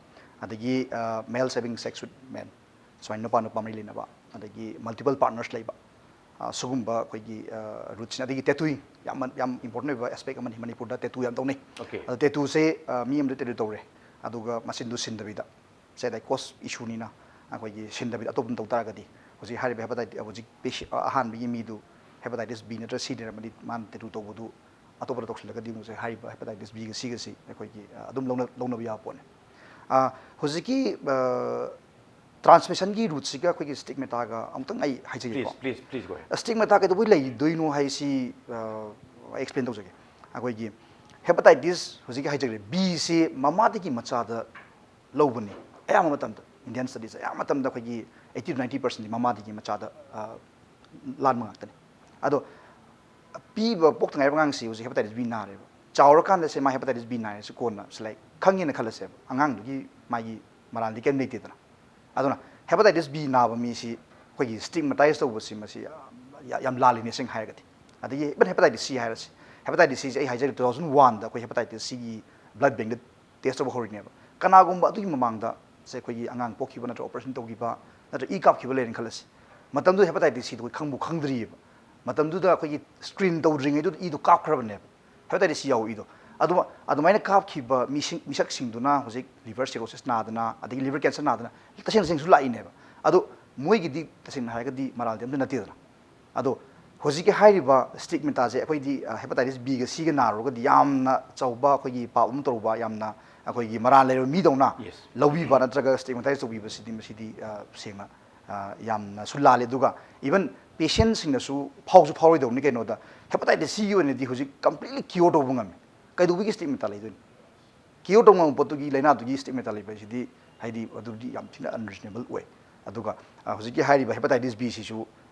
ꯑꯗꯒꯤ ꯃꯦꯜ ꯁꯦꯕꯤꯡ ꯁꯦꯛꯁ ꯋꯤꯠ ꯃꯦꯟ, ꯁꯨꯃꯥꯏꯅ ꯅꯨꯄꯥ ꯅꯨꯄꯥ ꯃꯔꯤ ꯂꯩꯅꯕ, ꯑꯗꯒꯤ ꯃꯜꯇꯤꯄꯜ ꯄꯥꯔꯠꯅꯔꯁ ꯂꯩꯕ, ꯑ, ꯁꯤꯒꯨꯝꯕ ꯑꯩꯈꯣꯏꯒꯤ ꯔꯨꯠꯁꯤꯅ꯫ ꯑꯗꯒꯤ ꯇꯦꯇꯨꯏ ꯌꯥꯝ ꯌꯥꯝ ꯏꯝꯄꯣꯔꯇꯦꯟ ꯑꯣꯏꯕ ꯑꯦꯁꯄꯦꯛ ꯑꯃꯅꯤ꯫ ꯃꯅꯤꯄꯨꯔꯗ ꯇꯦꯇꯨ ꯌꯥꯝ ꯇꯧꯅꯩ꯫ Okay. ꯑꯗꯣ ꯇꯦꯇꯨꯁꯦ ꯑ, ꯃꯤ ꯑꯃꯗ ꯇꯦꯇꯨ ꯇꯧꯔꯦ, ꯑꯗꯨꯒ ꯃꯆꯤꯟꯗꯨ ꯁꯤꯟꯗꯕꯤꯗ, ꯁꯦ ꯂꯥꯏꯛ ꯀꯣꯁ ꯏꯁꯨꯅꯤꯅ ꯑꯩꯈꯣꯏꯒꯤ ꯁꯤꯟꯗꯕꯤꯗ ꯑꯇꯣꯞꯄ ꯑꯃ ꯇꯧ ꯇꯥꯔꯒꯗꯤ, ꯍꯧꯖꯤꯛ ꯍꯥꯏꯔꯤꯕ ꯍꯦꯄꯥꯇꯥꯏꯇꯤꯁ ꯍꯧꯖꯤꯛ ꯄꯦꯁꯤ-, ꯑ, ꯑꯍꯥꯟꯕꯒꯤ ꯃꯤꯗꯨ ꯍꯦꯄꯥꯇꯥꯏꯇꯤꯁ ꯕꯤ ꯅꯠꯇ꯭ꯔꯒ ꯁꯤ ꯂꯩꯔꯝꯃꯗꯤ ꯃꯥꯅ ꯇꯦꯇꯨ ꯇꯧꯕꯗꯨ ꯑꯇꯣꯞꯄꯗ ꯇꯧꯁꯤꯜꯂꯒꯗꯤ ꯑꯃꯨꯛꯁꯦ ꯍꯥꯏꯔꯤꯕ ꯍꯦꯄꯥꯇꯥꯏꯇꯤꯁ ꯕꯤꯒ ꯁꯤꯒꯁꯤ ꯑꯩꯈꯣꯏꯒꯤ ꯑ, ꯑꯗꯨꯝ ꯂꯧꯅ ꯂꯧꯅꯕ ꯌꯥꯕ ꯄꯣꯠꯅꯤ꯫ ꯑ, ꯍꯧꯖꯤꯛꯀꯤ ꯇ꯭ꯔꯥꯟꯁꯃꯤꯁꯟꯒꯤ ꯔꯨꯠꯁꯤꯒ ꯑꯩꯈꯣꯏꯒꯤ ꯁ꯭ꯇꯤꯛꯃꯦꯇꯥꯒ ꯑꯃꯨꯛꯇꯪ ꯑꯩ ꯍꯥꯏꯖꯒꯦꯀꯣ꯫ Please, please, please go ahead. ꯁ꯭ꯇꯤꯛꯃꯦꯇꯥ ꯀꯩꯗꯧꯕꯩ ꯂꯩꯗꯣꯏꯅꯣ ꯍꯥꯏꯁꯤ ꯑ, ꯑꯩ ꯑꯦꯛꯁꯄ꯭ꯂꯦꯟ ꯇꯧꯖꯒꯦ꯫ ꯑꯩꯈꯣꯏꯒꯤ ꯍꯦꯄꯥꯇꯥꯏꯇꯤꯁ ꯍꯧꯖꯤꯛꯀꯤ ꯍꯥꯏꯖꯈ꯭ꯔꯦ, ꯕꯤꯁꯤ ꯃꯃꯥꯗꯒꯤ ꯃꯆꯥꯗ ꯂꯧꯕꯅꯤ꯫ ꯑꯌꯥꯝꯕ ꯃꯇꯝꯗ ꯏꯟꯗꯤꯌꯥꯟ ꯁ꯭ꯇꯗꯤꯁ ꯑꯌꯥꯝꯕ ꯃꯇꯝꯗ ꯑꯩꯈꯣꯏꯒꯤ ꯑꯩꯠꯇꯤ ꯇꯨ ꯅꯥꯏꯟꯇꯤ ꯄꯥꯔꯁꯦꯟꯗꯤ ꯃꯃꯥꯗꯒꯤ ꯃꯆꯥꯗ ꯑ, ꯂꯥꯟꯕ ꯉꯥꯛꯇꯅꯤ꯫ ꯑꯗꯣ ꯄꯤꯕ ꯄꯣꯛꯇ ꯉꯥꯏꯔꯤꯕ ꯑꯉꯥꯡꯁꯤ ꯍꯧꯖꯤꯛ ꯍꯦꯄꯥꯇꯥꯏꯇꯤꯁ ꯕꯤ ꯅꯥꯔꯦꯕ꯫ ꯆꯥꯎꯔꯀꯥꯟꯗ ꯁꯦ ꯃꯥ ꯍꯦꯄꯥꯇꯥꯏꯇꯤꯁ ꯕꯤ ꯅꯥꯔꯦ ꯁꯤ ꯀꯣꯟꯅ ꯁꯤ ꯂꯥꯏꯛ ꯈꯪꯉꯦꯅ ꯈꯜꯂꯁꯦꯕ, ꯑꯉꯥꯡꯗꯨꯒꯤ ꯃꯥꯒꯤ ꯃꯔꯥꯜꯗꯤ ꯀꯩꯝ ꯂꯩꯇꯦꯗꯅ꯫ ꯑꯗꯨꯅ ꯍꯦꯄꯥꯇꯥꯏꯇꯤꯁ ꯕꯤ ꯅꯥꯕ ꯃꯤꯁꯤ ꯑꯩꯈꯣꯏꯒꯤ ꯁ꯭ꯇꯤꯛꯃꯦꯇꯥꯏꯁ ꯇꯧꯕꯁꯤ ꯃꯁꯤ ꯌꯥ-, ꯌꯥꯝ ꯂꯥꯜꯂꯤꯅꯦ ꯁꯦꯡꯅ ꯍꯥꯏꯔꯒꯗꯤ꯫ ꯑꯗꯒꯤ ꯏꯚꯟ ꯍꯦꯄꯥꯇꯥꯏꯇꯤꯁ ꯁꯤ ꯍꯥꯏꯔꯁꯤ, ꯍꯦꯄꯥꯇꯥꯏꯇꯤꯁ ꯁꯤꯁꯦ ꯑꯩ ꯍꯥꯏꯖꯔꯦ, ꯇꯨ ꯊꯥꯎꯖꯟ ꯋꯥꯟꯗ ꯑꯩꯈꯣꯏ ꯍꯦꯄꯥꯇꯥꯏꯇꯤꯁ ꯁꯤꯒꯤ ꯕ꯭ꯂꯗ ꯕꯦꯡꯗ ꯇꯦꯁ ꯇꯧꯕ ꯍꯧꯔꯤꯅꯦꯕ꯫ ꯀꯅꯥꯒꯨꯝꯕ ꯑꯗꯨꯒꯤ ꯃꯃꯥꯡꯗ ꯁꯦ ꯑꯩꯈꯣꯏꯒꯤ ꯑꯉꯥꯡ ꯄꯣꯛꯈꯤꯕ ꯅꯠꯇ꯭ꯔꯒ ꯑꯣꯄꯔꯦꯁꯟ ꯇꯧꯈꯤꯕ ꯅꯠꯇ꯭ꯔꯒ ꯏ ꯀꯥꯞꯈꯤꯕ ꯂꯩꯔꯦꯅ ꯈꯜꯂꯁꯤ, ꯃꯇꯝꯗꯨꯗ ꯍꯦꯄꯥꯇꯥꯏꯇꯤꯁ ꯁꯤꯗꯣ ꯑꯩꯈꯣꯏ ꯈꯪꯕꯨ ꯈꯪꯗ꯭ꯔꯤꯑꯕ꯫ ꯃꯇꯝꯗꯨꯗ ꯑꯩꯈꯣꯏꯒꯤ ꯁ꯭ꯀ꯭ꯔꯤꯟ ꯇꯧꯗ꯭ꯔꯤꯉꯩꯗꯨꯗ ꯏꯗꯣ ꯀꯥꯞꯈ꯭ꯔꯕꯅꯦꯕ꯫ ꯍꯦꯄꯥꯇꯥꯏꯇꯤꯁ ꯁꯤ ꯌꯥꯎꯕ ꯏꯗꯣ꯫ ꯑꯗꯨ, ꯑꯗꯨꯃꯥꯏꯅ ꯀꯥꯞꯈꯤꯕ ꯃꯤꯁꯤꯡ, ꯃꯤꯁꯛꯁꯤꯡꯗꯨꯅ ꯍꯧꯖꯤꯛ ꯂꯤꯚꯔ ꯁꯤꯔꯣꯁꯤꯁ ꯅꯥꯗꯅ, ꯑꯗꯒꯤ ꯂꯤꯚꯔ ꯀꯦꯟꯁꯔ ꯅꯥꯗꯅ ꯇꯁꯦꯡ ꯇꯁꯦꯡꯁꯨ ꯂꯥꯛꯏꯅꯦꯕ꯫ ꯑꯗꯣ ꯃꯣꯏꯒꯤꯗꯤ ꯇꯁꯦꯡꯅ ꯍꯥꯏꯔꯒꯗꯤ ꯃꯔꯥꯜꯗꯤ ꯑꯝꯇ ꯅꯠꯇꯦꯗꯅ꯫ ꯑꯗꯣ ꯍꯧꯖꯤꯛꯀꯤ ꯍꯥꯏꯔꯤꯕ ꯁ꯭ꯇꯤꯛꯃꯦꯇꯥꯁꯦ ꯑꯩꯈꯣꯏꯗꯤ, ꯑ, ꯍꯦꯄꯥꯇꯥꯏꯇꯤꯁ ꯕꯤꯒ ꯁꯤꯒ ꯅꯥꯔꯨꯔꯒꯗꯤ ꯌꯥꯝꯅ ꯑꯆꯧꯕ ꯑꯩꯈꯣꯏꯒꯤ ꯄꯥꯞ ꯑꯃ ꯇꯧꯔꯨꯕ, ꯌꯥꯝꯅ ꯑꯩꯈꯣꯏꯒꯤ ꯃꯔꯥꯜ ꯂꯩꯔꯕ ꯃꯤꯗꯧꯅ Yes. ꯂꯧꯕꯤꯕ ꯅꯠꯇ꯭ꯔꯒ ꯁ꯭ꯇꯤꯛꯃꯦꯇꯥꯏꯁ ꯇꯧꯕꯤꯕꯁꯤꯗꯤ ꯃꯁꯤꯗꯤ, ꯑ, ꯁꯦꯡꯅ, ꯑ, ꯌꯥꯝꯅꯁꯨ ꯂꯥꯜꯂꯤ꯫ ꯑꯗꯨꯒ ꯏꯚꯟ ꯄꯦꯁꯦꯟꯁꯤꯡꯅꯁꯨ ꯐꯥꯎꯁꯨ ꯐꯥꯎꯔꯣꯏꯗꯧꯕꯅꯤ꯫ ꯀꯩꯅꯣꯗ ꯍꯦꯄꯥꯇꯥꯏꯇꯤꯁ ꯁꯤꯒꯤ ꯑꯣꯏꯅꯗꯤ ꯍꯧꯖꯤꯛ ꯀꯝꯄ꯭ꯂꯤꯠꯂꯤ ꯀ꯭ꯌꯣꯔ ꯇꯧꯕ ꯉꯝꯃꯤ꯫ ꯀꯩꯗꯧꯕꯒꯤ ꯁ꯭ꯇꯤꯛꯃꯦꯇꯥ ꯂꯩꯗꯣꯏꯅꯣ? ꯀ꯭ꯌꯣꯔ ꯇꯧꯕ ꯉꯝꯕ ꯄꯣꯠꯇꯨꯒꯤ ꯂꯥꯏꯅꯥꯗꯨꯒꯤ ꯁ꯭ꯇꯤꯛꯃꯦꯇꯥ ꯂꯩꯕ ꯍꯥꯏꯁꯤꯗꯤ, ꯍꯥꯏꯗꯤ, ꯑꯗꯨꯗꯤ ꯌꯥꯝ ꯊꯤꯅ ꯑꯟꯔꯤꯖꯅꯦꯕꯜ ꯑꯣꯏ꯫ ꯑꯗꯨꯒ ꯑ, ꯍꯧꯖꯤꯛꯀꯤ ꯍꯥꯏꯔꯤꯕ ꯍꯦꯄꯥꯇꯥꯏꯇꯤꯁ ꯕꯤ ꯁꯤꯁꯨ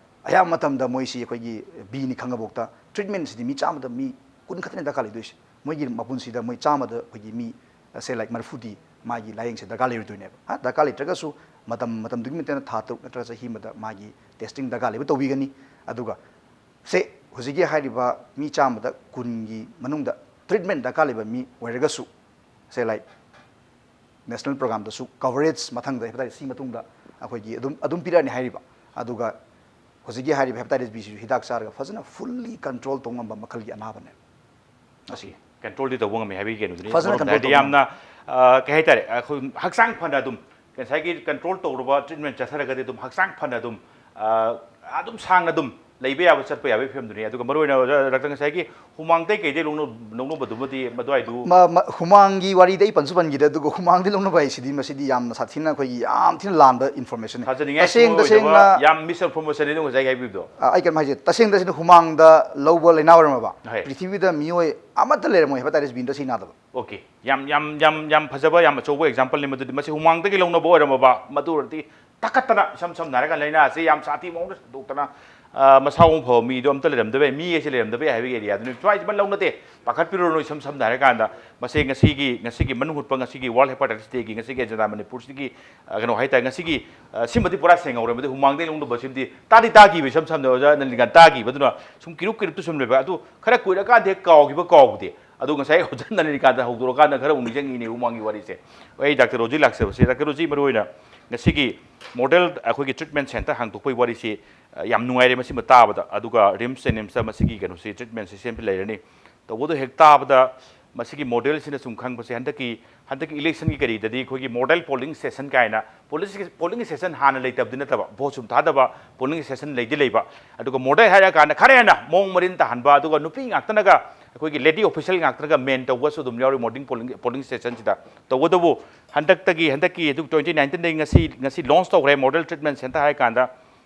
ꯑꯌꯥꯝꯕ ꯃꯇꯝꯗ ꯃꯣꯏꯁꯤ ꯑꯩꯈꯣꯏꯒꯤ ꯕꯤꯅꯤ ꯈꯪꯉꯕꯣꯛꯇ ꯇ꯭ꯔꯤꯠꯃꯦꯟꯁꯤꯗꯤ ꯃꯤ ꯆꯥꯝꯃꯗ ꯃꯤ ꯀꯨꯟ ꯈꯛꯇꯅꯤ ꯗꯔꯀꯥꯔ ꯂꯩꯗꯣꯏꯁꯦ꯫ ꯃꯣꯏꯒꯤ ꯃꯄꯨꯟꯁꯤꯗ ꯃꯣꯏ ꯆꯥꯝꯃꯗ ꯑꯩꯈꯣꯏꯒꯤ ꯃꯤ ꯁꯦ ꯂꯥꯏꯛ ꯃꯔꯤꯐꯨꯗꯤ ꯃꯥꯒꯤ ꯂꯥꯏꯌꯦꯡꯁꯦ ꯗꯔꯀꯥꯔ ꯂꯩꯔꯣꯏꯗꯣꯏꯅꯦꯕ꯫ ꯍꯥ, ꯗꯔꯀꯥꯔ ꯂꯩꯇ꯭ꯔꯒꯁꯨ ꯃꯇꯝ ꯃꯇꯝꯗꯨꯒꯤ ꯃꯇꯨꯡ ꯏꯟꯅ ꯊꯥ ꯇꯔꯨꯛ ꯅꯠꯇ꯭ꯔꯒ ꯆꯍꯤ ꯑꯃꯗ ꯃꯥꯒꯤ ꯇꯦꯁꯇꯤꯡ ꯗꯔꯀꯥꯔ ꯂꯩꯕ ꯇꯧꯕꯤꯒꯅꯤ꯫ ꯑꯗꯨꯒ ꯁꯦ ꯍꯧꯖꯤꯛꯀꯤ ꯍꯥꯏꯔꯤꯕ ꯃꯤ ꯆꯥꯝꯃꯗ ꯀꯨꯟꯒꯤ ꯃꯅꯨꯡꯗ ꯇ꯭ꯔꯤꯠꯃꯦꯟ ꯗꯔꯀꯥꯔ ꯂꯩꯕ ꯃꯤ ꯑꯣꯏꯔꯒꯁꯨ ꯁꯦ ꯂꯥꯏꯛ ꯅꯦꯁꯅꯦꯜ ꯄ꯭ꯔꯣꯒ꯭ꯔꯥꯝꯗꯁꯨ ꯀꯚꯔꯦꯖ ꯃꯊꯪꯗ ꯍꯦꯄꯥꯇꯥꯏꯇꯤꯁ ꯁꯤ ꯃꯇꯨꯡꯗ ꯑꯩꯈꯣꯏꯒꯤ ꯑꯗꯨꯝ ꯑꯗꯨꯝ ꯄꯤꯔꯛꯑꯅꯤ ꯍꯥꯏꯔꯤꯕ꯫ ꯑꯗꯨꯒ ꯍꯧꯖꯤꯛꯀꯤ ꯍꯥꯏꯔꯤꯕ ꯍꯦꯄꯥꯇꯥꯏꯇꯤꯁ ꯕꯤꯁꯤꯁꯨ ꯍꯤꯗꯥꯛ ꯆꯥꯔꯒ ꯐꯖꯅ ꯐꯨꯜꯂꯤ ꯀꯟꯇ꯭ꯔꯣꯜ ꯇꯧꯕ ꯉꯝꯕ ꯃꯈꯜꯒꯤ ꯑꯅꯥꯕꯅꯦ꯫ ꯑꯁꯤ ꯀꯟꯇ꯭ꯔꯣꯜꯗꯤ ꯇꯧꯕ ꯉꯝꯃꯤ ꯍꯥꯏꯕꯒꯤ ꯀꯩꯅꯣꯗꯨꯅꯤ꯫ ꯐꯖꯅ ꯑꯃꯔꯣꯝꯗ ꯀꯟꯇ꯭ꯔꯣꯜ ꯍꯥꯏꯔꯗꯤ ꯇꯧꯕ ꯌꯥꯝꯅ, ꯑ, ꯀꯩ ꯍꯥꯏꯇꯥꯔꯦ, ꯑꯩꯈꯣꯏ ꯍꯛꯆꯥꯡ ꯐꯅ ꯑꯗꯨꯝ ꯉꯁꯥꯏꯒꯤ ꯀꯟꯇ꯭ꯔꯣꯜ ꯇꯧꯔꯕ ꯇ꯭ꯔꯤꯠꯃꯦꯟ ꯆꯠꯊꯔꯒꯗꯤ ꯑꯗꯨꯝ ꯍꯛꯆꯥꯡ ꯐꯅ ꯑꯗꯨꯝ, ꯑ, ꯑꯗꯨꯝ ꯁꯥꯡꯅ ꯑꯗꯨꯝ ꯂꯩꯕ ꯌꯥꯕ, ꯆꯠꯄ ꯌꯥꯕꯒꯤ ꯐꯤꯕꯝꯗꯨꯅꯤ꯫ ꯑꯗꯨꯒ ꯃꯔꯨꯑꯣꯏꯅ ꯑꯣꯖꯥ, ꯗꯥꯛꯇꯔ, ꯉꯁꯥꯏꯒꯤ ꯍꯨꯃꯥꯡꯗꯩ ꯀꯩꯗꯩ ꯂꯧꯅ-, ꯂꯧꯅꯕꯗꯨꯃꯗꯤ ꯃꯗꯨꯋꯥꯏꯗꯨ ꯃ-, ꯃ-, ꯍꯨꯃꯥꯡꯒꯤ ꯋꯥꯔꯤꯗꯤ ꯑꯩ ꯄꯟꯁꯨ ꯄꯟꯈꯤꯗ꯭ꯔꯦ, ꯑꯗꯨꯒ ꯍꯨꯃꯥꯡꯗꯤ ꯂꯧꯅꯕ ꯍꯥꯏꯁꯤꯗꯤ ꯃꯁꯤꯗꯤ ꯌꯥꯝꯅ ꯁꯥꯊꯤꯅ ꯑꯩꯈꯣꯏꯒꯤ ꯌꯥꯝ ꯊꯤꯅ ꯂꯥꯟꯕ ꯏꯟꯐꯣꯔꯃꯦꯁꯟꯅꯤ꯫ ꯊꯥꯖꯅꯤꯡꯉꯥꯏ ꯇꯁꯦꯡ ꯁꯨꯡꯑꯣꯏ ꯑꯣꯏꯗꯕ ꯇꯁꯦꯡꯅ ꯌꯥꯝ ꯃꯤꯁ ꯏꯟꯐꯣꯔꯃꯦꯁꯟꯅꯤ ꯑꯗꯨ ꯉꯁꯥꯏ ꯍꯥꯏꯕꯤꯕꯗꯣ꯫ ꯑ, ꯑꯩ ꯀꯩꯅꯣꯝ ꯍꯥꯏꯁꯦ, ꯇꯁꯦꯡ ꯇꯁꯦꯡꯅ ꯍꯨꯃꯥꯡꯗ ꯂꯧꯕ ꯂꯥꯏꯅꯥ ꯑꯣꯏꯔꯝꯃꯕ ꯍꯣꯏ꯫ ꯄ꯭ꯔꯤꯊꯤꯕꯤꯗ ꯃꯤꯑꯣꯏ ꯑꯃꯠꯇ ꯂꯩꯔꯝꯃꯣꯏ ꯍꯦꯄꯥꯇꯥꯏꯇꯤꯁ ꯕꯤꯗ ꯁꯤ ꯅꯥꯗꯕ꯫ ꯑꯣꯀꯦ, ꯌꯥꯝ, ꯌꯥꯝ, ꯌꯥꯝ, ꯌꯥꯝ ꯐꯖꯕ, ꯌꯥꯝ ꯑꯆꯧꯕ ꯑꯦꯛꯖꯥꯝꯄꯜꯅꯤ ꯃꯗꯨꯗꯤ꯫ ꯃꯁꯤ ꯍꯨꯃꯥꯡꯗꯒꯤ ꯂꯧꯅꯕ ꯑꯣꯏꯔꯝꯃꯕ, ꯃꯗꯨ ꯑꯣꯏꯔꯗꯤ ꯇꯥꯈꯠꯇꯅ, ꯏꯁꯝ ꯁꯝꯅ ꯍꯥꯏꯔꯒ ꯂꯥꯏꯅꯥ ꯑꯁꯤ ꯌꯥꯝ ꯁꯥꯊꯤ ꯃꯑꯣꯡꯗ ꯁꯟꯗꯣꯛꯇꯅ, ꯑ, ꯃꯁꯥ ꯃꯎ ꯐꯕ ꯃꯤꯗꯣ ꯑꯝꯇ ꯂꯩꯔꯝꯗꯕ ꯌꯥꯏ, ꯃꯤ ꯑꯁꯤ ꯂꯩꯔꯝꯗꯕ ꯌꯥꯏ ꯍꯥꯏꯕꯒꯤ ꯑꯦꯔꯤꯌꯥꯗꯨꯅꯤ꯫ ꯁ꯭ꯋꯥꯏꯁꯤꯃ ꯂꯧꯅꯗꯦ, ꯄꯥꯈꯠꯄꯤꯔꯨꯔꯅꯨ꯫ ꯏꯁꯝ ꯁꯝꯅ ꯍꯥꯏꯔꯀꯥꯟꯗ ꯃꯁꯤ ꯉꯁꯤꯒꯤ, ꯉꯁꯤꯒꯤ ꯃꯅꯨꯡ ꯍꯨꯠꯄ, ꯉꯁꯤꯒꯤ ꯋꯥꯔꯜ ꯍꯦꯄꯥꯇꯥꯏꯇꯤꯁ ꯗꯦꯒꯤ ꯉꯁꯤꯒꯤ ꯑꯦꯖꯦꯟꯗꯥ ꯃꯅꯤꯄꯨꯔꯁꯤꯒꯤ, ꯑ, ꯀꯩꯅꯣ ꯍꯥꯏꯇꯥꯔꯦ, ꯉꯁꯤꯒꯤ, ꯑ, ꯁꯤꯃꯗꯤ ꯄꯨꯔꯥ ꯁꯦꯡꯍꯧꯔꯦ꯫ ꯃꯗꯨ ꯍꯨꯃꯥꯡꯗꯒꯤ ꯂꯧꯅꯕ ꯁꯤꯃꯗꯤ ꯇꯥꯗꯤ ꯇꯥꯈꯤꯕ, ꯏꯁꯝ ꯁꯝꯅ ꯑꯣꯖꯥ ꯅꯂꯤꯅꯤꯀꯥꯟ ꯇꯥꯈꯤꯕ, ꯑꯗꯨꯅ ꯁꯨꯝ ꯀꯤꯔꯨꯛ ꯀꯤꯔꯨꯛꯇ ꯁꯨꯝ ꯂꯩꯕ꯫ ꯑꯗꯨ ꯈꯔ ꯀꯨꯏꯔꯀꯥꯟꯗ ꯍꯦꯛ ꯀꯥꯎꯈꯤꯕ ꯀꯥꯎꯕꯗꯤ꯫ ꯑꯗꯨ ꯉꯁꯥꯏ ꯑꯣꯖꯥ ꯅꯂꯤꯅꯤꯀꯥꯟꯇ ꯍꯧꯗꯣꯔꯀꯥꯟꯗ ꯈꯔ ꯑꯃꯨꯛ ꯅꯤꯡꯁꯤꯡꯉꯤꯅꯦ ꯍꯨꯃꯥꯡꯒꯤ ꯋꯥꯔꯤꯁꯦ꯫ ꯑꯩ ꯗꯥꯛꯇꯔ ꯔꯣꯖꯤ ꯂꯥꯛꯆꯕꯁꯦ, ꯗꯥꯛꯇꯔ ꯔꯣꯖꯤ, ꯃꯔꯨꯑꯣꯏꯅ ꯉꯁꯤꯒꯤ ꯃꯣꯗꯦꯜ ꯑꯩꯈꯣꯏꯒꯤ ꯇ꯭ꯔꯤꯠꯃꯦꯟ ꯁꯦꯟꯇꯔ ꯍꯥꯡꯗꯣꯛꯄꯒꯤ ꯋꯥꯔꯤꯁꯤ, ꯑ, ꯌꯥꯝ ꯅꯨꯡꯉꯥꯏꯔꯦ ꯃꯁꯤꯃ ꯇꯥꯕꯗ꯫ ꯑꯗꯨꯒ ꯔꯤꯝꯁ ꯖꯦꯅꯤꯝꯁꯇ ꯃꯁꯤꯒꯤ ꯀꯩꯅꯣꯁꯤ, ꯇ꯭ꯔꯤꯠꯃꯦꯟꯁꯤ ꯁꯦꯝꯕ ꯂꯩꯔꯅꯤ꯫ ꯇꯧꯕꯗꯕꯨ ꯍꯦꯛ ꯇꯥꯕꯗ ꯃꯁꯤꯒꯤ ꯃꯣꯗꯦꯜꯁꯤꯅ ꯁꯨꯝ ꯈꯪꯕꯁꯦ, ꯍꯟꯗꯛꯀꯤ, ꯍꯟꯗꯛꯀꯤ ꯏꯂꯦꯛꯁꯟꯒꯤ ꯀꯔꯤꯗꯗꯤ ꯑꯩꯈꯣꯏꯒꯤ ꯃꯣꯗꯦꯜ ꯄꯣꯂꯤꯡ ꯁ꯭ꯇꯦꯁꯟ ꯀꯥꯏꯅ ꯄꯣꯂꯤꯡ, ꯄꯣꯂꯤꯡ ꯁ꯭ꯇꯦꯁꯟ ꯍꯥꯟꯅ ꯂꯩꯇꯕꯗꯤ ꯅꯠꯇꯕ, ꯚꯣꯠ ꯁꯨꯝ ꯊꯥꯗꯕ ꯄꯣꯂꯤꯡ ꯁ꯭ꯇꯦꯁꯟ ꯂꯩꯗꯤ ꯂꯩꯕ, ꯑꯗꯨꯒ ꯃꯣꯗꯦꯜ ꯍꯥꯏꯔꯀꯥꯟꯗ ꯈꯔ ꯍꯦꯟꯅ ꯃꯑꯣꯡ ꯃꯔꯤꯟ ꯇꯥꯍꯟꯕ, ꯑꯗꯨꯒ ꯅꯨꯄꯤ ꯉꯥꯛꯇꯅꯒ, ꯑꯩꯈꯣꯏꯒꯤ ꯂꯦꯗꯤ ꯑꯣꯐꯤꯁꯤꯌꯦꯜ ꯉꯥꯛꯇꯅꯒ ꯃꯦꯟ ꯇꯧꯕꯁꯨ ꯑꯗꯨꯝ ꯌꯥꯎꯔꯤ ꯃꯣꯗꯦꯜ ꯄꯣꯂꯤꯡ, ꯄꯣꯂꯤꯡ ꯁ꯭ꯇꯦꯁꯟꯁꯤꯗ꯫ ꯇꯧꯕꯇꯕꯨ ꯍꯟꯗꯛꯇꯒꯤ, ꯍꯟꯗꯛꯀꯤ ꯇ꯭ꯋꯦꯟꯇꯤ ꯅꯥꯏꯟꯇꯤꯟꯗꯒꯤ ꯉꯁꯤ, ꯉꯁꯤ ꯂꯣꯟꯁ ꯇꯧꯈ꯭ꯔꯦ ꯃꯣꯗꯦꯜ ꯇ꯭ꯔꯤꯠꯃꯦꯟ ꯁꯦꯟꯇꯔ ꯍꯥꯏꯔꯀꯥꯟꯗ꯫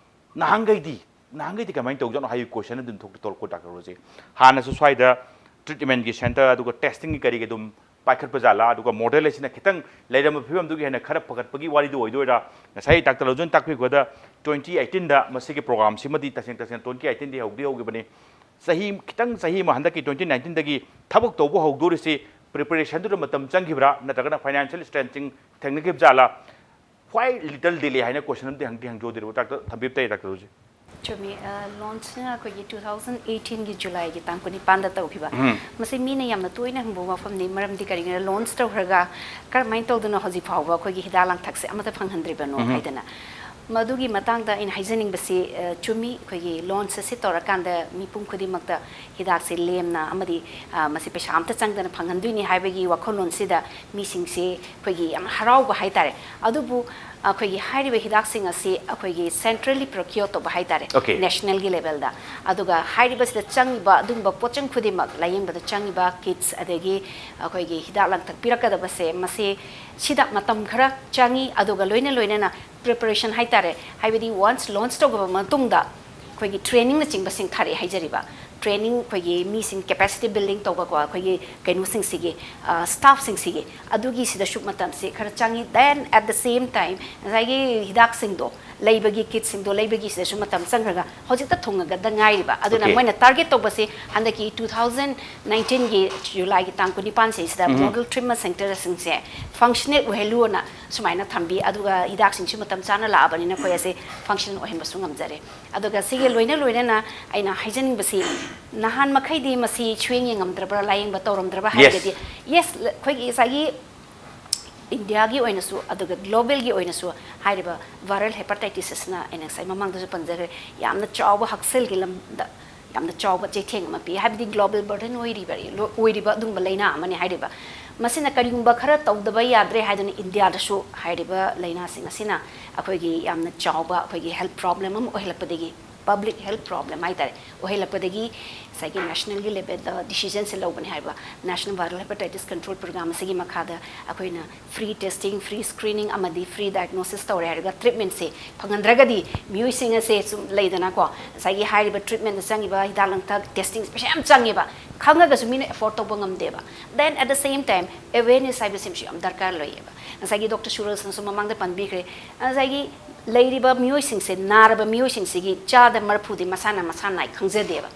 ꯅꯍꯥꯟꯈꯩꯗꯤ, ꯅꯍꯥꯟꯈꯩꯗꯤ ꯀꯃꯥꯏꯅ ꯇꯧꯖꯥꯠꯅꯣ ꯍꯥꯏꯕꯒꯤ ꯀꯣꯏꯁꯟ ꯑꯗꯨꯝ ꯊꯣꯛꯇꯤ ꯊꯣꯛꯂꯛꯄ, ꯗꯥꯛꯇꯔ ꯔꯣꯖꯤ꯫ ꯍꯥꯟꯅꯁꯨ ꯁ꯭ꯋꯥꯏꯗ ꯇ꯭ꯔꯤꯠꯃꯦꯟꯒꯤ ꯁꯦꯟꯇꯔ, ꯑꯗꯨꯒ ꯇꯦꯁꯇꯤꯡꯒꯤ ꯀꯔꯤꯒꯤ ꯑꯗꯨꯝ ꯄꯥꯏꯈꯠꯄ ꯖꯥꯠꯂꯥ, ꯑꯗꯨꯒ ꯃꯣꯗꯦꯜ ꯑꯁꯤꯅ ꯈꯤꯇꯪ ꯂꯩꯔꯝꯕ ꯐꯤꯕꯝꯗꯨꯒꯤ ꯍꯦꯟꯅ ꯈꯔ ꯐꯒꯠꯄꯒꯤ ꯋꯥꯔꯤꯗꯨ ꯑꯣꯏꯗꯣꯏꯔꯥ? ꯉꯁꯥꯏ ꯗꯥꯛꯇꯔ ꯂꯧꯖꯣꯟ ꯇꯥꯛꯄꯤꯕꯗ twenty eighteen ꯗ ꯃꯁꯤꯒꯤ ꯄ꯭ꯔꯣꯒ꯭ꯔꯥꯝꯁꯤꯃꯗꯤ ꯇꯁꯦꯡ ꯇꯁꯦꯡꯅ twenty eighteen ꯗꯤ ꯍꯧꯗꯤ ꯍꯧꯈꯤꯕꯅꯤ꯫ ꯆꯍꯤ ꯈꯤꯇꯪ, ꯆꯍꯤ ꯑꯃ ꯍꯟꯗꯛꯀꯤ twenty nineteen ꯗꯒꯤ ꯊꯕꯛ ꯇꯧꯕ ꯍꯧꯗꯣꯔꯤꯁꯤ ꯄ꯭ꯔꯤꯄꯦꯔꯦꯁꯟꯗꯨꯗ ꯃꯇꯝ ꯆꯪꯈꯤꯕ꯭ꯔꯥ, ꯅꯠꯇ꯭ꯔꯒꯅ ꯐꯥꯏꯅꯥꯟꯁꯤꯌꯦꯜ ꯁ꯭ꯇ꯭ꯔꯦꯟꯁꯤꯡ ꯊꯦꯡꯅꯈꯤꯕ ꯖꯥꯠꯂꯥ? Why little delay ꯍꯥꯏꯅ ꯀꯣꯏꯁꯟ ꯑꯃꯗꯤ ꯍꯪꯗꯤ ꯍꯪꯖꯍꯧꯗꯣꯏꯔꯤꯕ ꯗꯥꯛꯇꯔ, ꯊꯝꯕꯤꯕ ꯇꯥꯏ ꯗꯥꯛꯇꯔ ꯍꯧꯖꯤꯛ꯫ ꯆꯨꯝꯃꯤ꯫ ꯂꯣꯟꯁꯅ ꯑꯩꯈꯣꯏꯒꯤ two thousand eighteen ꯒꯤ ꯖꯨꯂꯥꯏꯒꯤ ꯇꯥꯡ ꯀꯨꯟꯅꯤꯄꯥꯟꯗ ꯇꯧꯈꯤꯕ꯫ ꯎꯝ꯫ ꯃꯁꯤ ꯃꯤꯅ ꯌꯥꯝꯅ ꯇꯣꯏꯅ ꯍꯪꯕ ꯋꯥꯐꯝꯅꯤ꯫ ꯃꯔꯝꯗꯤ ꯀꯔꯤꯒꯤꯅꯣ, ꯂꯣꯟꯁ ꯇꯧꯈ꯭ꯔꯒ ꯀꯔꯝꯍꯥꯏꯅ ꯇꯧꯗꯅ ꯍꯧꯖꯤꯛ ꯐꯥꯎꯕ ꯑꯩꯈꯣꯏꯒꯤ ꯍꯤꯗꯥꯛ ꯂꯥꯡꯊꯛꯁꯦ ꯑꯃꯠꯇ ꯐꯪꯍꯟꯗ꯭ꯔꯤꯕꯅꯣ ꯎꯝ꯫ ꯍꯥꯏꯗꯅ꯫ ꯃꯗꯨꯒꯤ ꯃꯇꯥꯡꯗ ꯑꯩꯅ ꯍꯥꯏꯖꯅꯤꯡꯕꯁꯤ, ꯑ, ꯆꯨꯝꯃꯤ, ꯑꯩꯈꯣꯏꯒꯤ ꯂꯣꯟꯁ ꯑꯁꯤ ꯇꯧꯔꯀꯥꯟꯗ ꯃꯤꯄꯨꯝ ꯈꯨꯗꯤꯡꯃꯛꯇ ꯍꯤꯗꯥꯛꯁꯦ ꯂꯦꯝꯅ ꯑꯃꯗꯤ, ꯑ, ꯃꯁꯤ ꯄꯩꯁꯥ ꯑꯝꯇ ꯆꯪꯗꯅ ꯐꯪꯍꯟꯗꯣꯏꯅꯤ ꯍꯥꯏꯕꯒꯤ ꯋꯥꯈꯜꯂꯣꯟꯁꯤꯗ ꯃꯤꯁꯤꯡꯁꯦ ꯑꯩꯈꯣꯏꯒꯤ ꯌꯥꯝ ꯍꯔꯥꯎꯕ ꯍꯥꯏꯇꯥꯔꯦ꯫ ꯑꯗꯨꯕꯨ ꯑꯩꯈꯣꯏꯒꯤ ꯍꯥꯏꯔꯤꯕ ꯍꯤꯗꯥꯛꯁꯤꯡ ꯑꯁꯤ ꯑꯩꯈꯣꯏꯒꯤ centrally procure ꯇꯧꯕ ꯍꯥꯏꯇꯥꯔꯦ, Okay. ꯅꯦꯁꯅꯦꯜꯒꯤ ꯂꯦꯚꯦꯜꯗ꯫ ꯑꯗꯨꯒ ꯍꯥꯏꯔꯤꯕꯁꯤꯗ ꯆꯪꯉꯤꯕ ꯑꯗꯨꯒꯨꯝꯕ ꯄꯣꯠꯆꯪ ꯈꯨꯗꯤꯡꯃꯛ, ꯂꯥꯌꯦꯡꯕꯗ ꯆꯪꯉꯤꯕ ꯀꯤꯠꯁ, ꯑꯗꯒꯤ ꯑꯩꯈꯣꯏꯒꯤ ꯍꯤꯗꯥꯛ ꯂꯥꯡꯊꯛ ꯄꯤꯔꯛꯀꯗꯕꯁꯦ, ꯃꯁꯤ ꯁꯤꯗ ꯃꯇꯝ ꯈꯔ ꯆꯪꯉꯤ꯫ ꯑꯗꯨꯒ ꯂꯣꯏꯅ ꯂꯣꯏꯅꯅ ꯄ꯭ꯔꯤꯄꯦꯔꯦꯁꯟ ꯍꯥꯏꯇꯥꯔꯦ, ꯍꯥꯏꯕꯗꯤ ꯋꯥꯟꯁ ꯂꯣꯟꯁ ꯇꯧꯈ꯭ꯔꯕ ꯃꯇꯨꯡꯗ ꯑꯩꯈꯣꯏꯒꯤ ꯇ꯭ꯔꯦꯅꯤꯡꯅꯆꯤꯡꯕꯁꯤꯡ ꯊꯥꯔꯛꯑꯦ ꯍꯥꯏꯖꯔꯤꯕ꯫ ꯇ꯭ꯔꯦꯅꯤꯡ, ꯑꯩꯈꯣꯏꯒꯤ ꯃꯤꯁꯤꯡ ꯀꯦꯄꯦꯁꯤꯇꯤ ꯕꯤꯜꯗꯤꯡ ꯇꯧꯕꯀꯣ, ꯑꯩꯈꯣꯏꯒꯤ ꯀꯩꯅꯣꯁꯤꯡꯁꯤꯒꯤ, ꯑ, ꯁ꯭ꯇꯥꯐꯁꯤꯡꯁꯤꯒꯤ, ꯑꯗꯨꯒꯤꯁꯤꯗꯁꯨ ꯃꯇꯝꯁꯤ ꯈꯔ ꯆꯪꯉꯤ꯫ Then at the same time, ꯉꯁꯥꯏꯒꯤ ꯍꯤꯗꯥꯛꯁꯤꯡꯗꯣ ꯂꯩꯕꯒꯤ, ꯀꯤꯠꯁꯤꯡꯗꯣ ꯂꯩꯕꯒꯤꯁꯤꯗꯁꯨ ꯃꯇꯝ ꯆꯪꯈ꯭ꯔꯒ ꯍꯧꯖꯤꯛꯇ ꯊꯨꯡꯉꯒꯗ ꯉꯥꯏꯔꯤꯕ꯫ ꯑꯗꯨꯅ Okay. ꯃꯣꯏꯅ ꯇꯥꯔꯒꯦꯠ ꯇꯧꯕꯁꯤ ꯍꯟꯗꯛꯀꯤ two thousand nineteen ꯒꯤ ꯖꯨꯂꯥꯏꯒꯤ ꯇꯥꯡ ꯀꯨꯟꯅꯤꯄꯥꯟꯁꯤꯗꯩꯁꯤꯗ ꯎꯝ꯫ ꯃꯣꯗꯦꯜ ꯇ꯭ꯔꯤꯠꯃꯦꯟ ꯁꯦꯟꯇꯔꯁꯤꯡꯁꯦ ꯐꯪꯁꯅꯦꯜ ꯑꯣꯏꯍꯜꯂꯨꯅ ꯁꯨꯃꯥꯏꯅ ꯊꯝꯕꯤ꯫ ꯑꯗꯨꯒ ꯍꯤꯗꯥꯛꯁꯤꯡꯁꯨ ꯃꯇꯝ ꯆꯥꯅ ꯂꯥꯛꯑꯕꯅꯤꯅ ꯑꯩꯈꯣꯏ ꯑꯁꯦ ꯐꯪꯁꯅꯦꯜ ꯑꯣꯏꯍꯟꯕꯁꯨ ꯉꯝꯖꯔꯦ꯫ ꯑꯗꯨꯒ ꯁꯤꯒꯤ ꯂꯣꯏꯅ ꯂꯣꯏꯅꯅ ꯑꯩꯅ ꯍꯥꯏꯖꯅꯤꯡꯕꯁꯤ, ꯅꯍꯥꯟ ꯃꯈꯩꯗꯤ ꯃꯁꯤ ꯁꯨꯌꯦꯡ ꯌꯦꯡꯉꯝꯗ꯭ꯔꯕ꯭ꯔꯥ, ꯂꯥꯌꯦꯡꯕ ꯇꯧꯔꯝꯗ꯭ꯔꯕ꯭ꯔꯥ Yes. ꯍꯥꯏꯔꯒꯗꯤ, ꯌꯦꯁ, ꯑꯩꯈꯣꯏꯒꯤ ꯉꯁꯥꯏꯒꯤ ꯏꯟꯗꯤꯌꯥꯒꯤ ꯑꯣꯏꯅꯁꯨ ꯑꯗꯨꯒ ꯒ꯭ꯂꯣꯕꯦꯜꯒꯤ ꯑꯣꯏꯅꯁꯨ ꯍꯥꯏꯔꯤꯕ ꯚꯥꯏꯔꯦꯜ ꯍꯦꯄꯥꯇꯥꯏꯇꯤꯁ ꯑꯁꯤꯅ, ꯑꯩꯅ ꯉꯁꯥꯏ ꯃꯃꯥꯡꯗꯁꯨ ꯄꯟꯖꯈ꯭ꯔꯦ, ꯌꯥꯝꯅ ꯆꯥꯎꯕ ꯍꯛꯁꯦꯜꯒꯤ ꯂꯝꯗ ꯌꯥꯝꯅ ꯆꯥꯎꯕ ꯆꯩꯊꯦꯡ ꯑꯃ ꯄꯤ꯫ ꯍꯥꯏꯕꯗꯤ ꯒ꯭ꯂꯣꯕꯦꯜ ꯕꯔꯗꯟ ꯑꯣꯏꯔꯤꯕ, ꯑꯣꯏꯔꯤꯕ ꯑꯗꯨꯒꯨꯝꯕ ꯂꯥꯏꯅꯥ ꯑꯃꯅꯤ ꯍꯥꯏꯔꯤꯕ꯫ ꯃꯁꯤꯅ ꯀꯔꯤꯒꯨꯝꯕ ꯈꯔ ꯇꯧꯗꯕ ꯌꯥꯗ꯭ꯔꯦ ꯍꯥꯏꯗꯨꯅ ꯏꯟꯗꯤꯌꯥꯗꯁꯨ ꯍꯥꯏꯔꯤꯕ ꯂꯥꯏꯅꯥꯁꯤꯡ ꯑꯁꯤꯅ ꯑꯩꯈꯣꯏꯒꯤ ꯌꯥꯝꯅ ꯆꯥꯎꯕ ꯑꯩꯈꯣꯏꯒꯤ ꯍꯦꯜꯊ ꯄ꯭ꯔꯣꯕ꯭ꯂꯦꯝ ꯑꯃ ꯑꯣꯏꯍꯜꯂꯛꯄꯗꯒꯤ ꯄꯕ꯭ꯂꯤꯛ ꯍꯦꯜꯊ ꯄ꯭ꯔꯣꯕ꯭ꯂꯦꯝ ꯍꯥꯏꯇꯥꯔꯦ, ꯑꯣꯏꯍꯜꯂꯛꯄꯗꯒꯤ ꯉꯁꯥꯏꯒꯤ ꯅꯦꯁꯅꯦꯜꯒꯤ ꯂꯦꯚꯦꯜꯗ ꯗꯤꯁꯤꯖꯟꯁꯦ ꯂꯧꯕꯅꯦ ꯍꯥꯏꯕ꯫ National viral hepatitis control programme ꯑꯁꯤꯒꯤ ꯃꯈꯥꯗ ꯑꯩꯈꯣꯏꯅ ꯐ꯭ꯔꯤ ꯇꯦꯁꯇꯤꯡ, ꯐ꯭ꯔꯤ ꯁ꯭ꯀ꯭ꯔꯤꯅꯤꯡ ꯑꯃꯗꯤ ꯐ꯭ꯔꯤ ꯗꯥꯏꯒꯅꯣꯁꯤꯁ ꯇꯧꯔꯦ ꯍꯥꯏꯔꯒ ꯇ꯭ꯔꯤꯠꯃꯦꯟꯁꯦ ꯐꯪꯍꯟꯗ꯭ꯔꯒꯗꯤ ꯃꯤꯑꯣꯏꯁꯤꯡ ꯑꯁꯦ ꯁꯨꯝ ꯂꯩꯗꯅꯀꯣ, ꯉꯁꯥꯏꯒꯤ ꯍꯥꯏꯔꯤꯕ ꯇ꯭ꯔꯤꯠꯃꯦꯟꯗ ꯆꯪꯉꯤꯕ ꯍꯤꯗꯥꯛ ꯂꯥꯡꯊꯛ, ꯇꯦꯁꯇꯤꯡ ꯄꯩꯁꯥ ꯌꯥꯝ ꯆꯪꯉꯦꯕ, ꯈꯪꯉꯒꯁꯨ ꯃꯤꯅ ꯑꯦꯐꯣꯔꯗ ꯇꯧꯕ ꯉꯝꯗꯦꯕ꯫ Then at the same time, awareness ꯍꯥꯏꯕꯁꯤꯃꯁꯨ ꯌꯥꯝ ꯗꯔꯀꯥꯔ ꯂꯩꯌꯦꯕ꯫ ꯉꯁꯥꯏꯒꯤ ꯗꯣꯛꯇꯔ ꯁꯨꯔꯖꯅꯁꯨ ꯃꯃꯥꯡꯗ ꯄꯟꯕꯤꯈ꯭ꯔꯦ, ꯉꯁꯥꯏꯒꯤ ꯂꯩꯔꯤꯕ ꯃꯤꯑꯣꯏꯁꯤꯡꯁꯦ, ꯅꯥꯔꯕ ꯃꯤꯑꯣꯏꯁꯤꯡꯁꯤꯒꯤ ꯆꯥꯗ ꯃꯔꯐꯨꯗꯤ ꯃꯁꯥꯅ ꯃꯁꯥ ꯅꯥꯏ ꯈꯪꯖꯗꯦꯕ꯫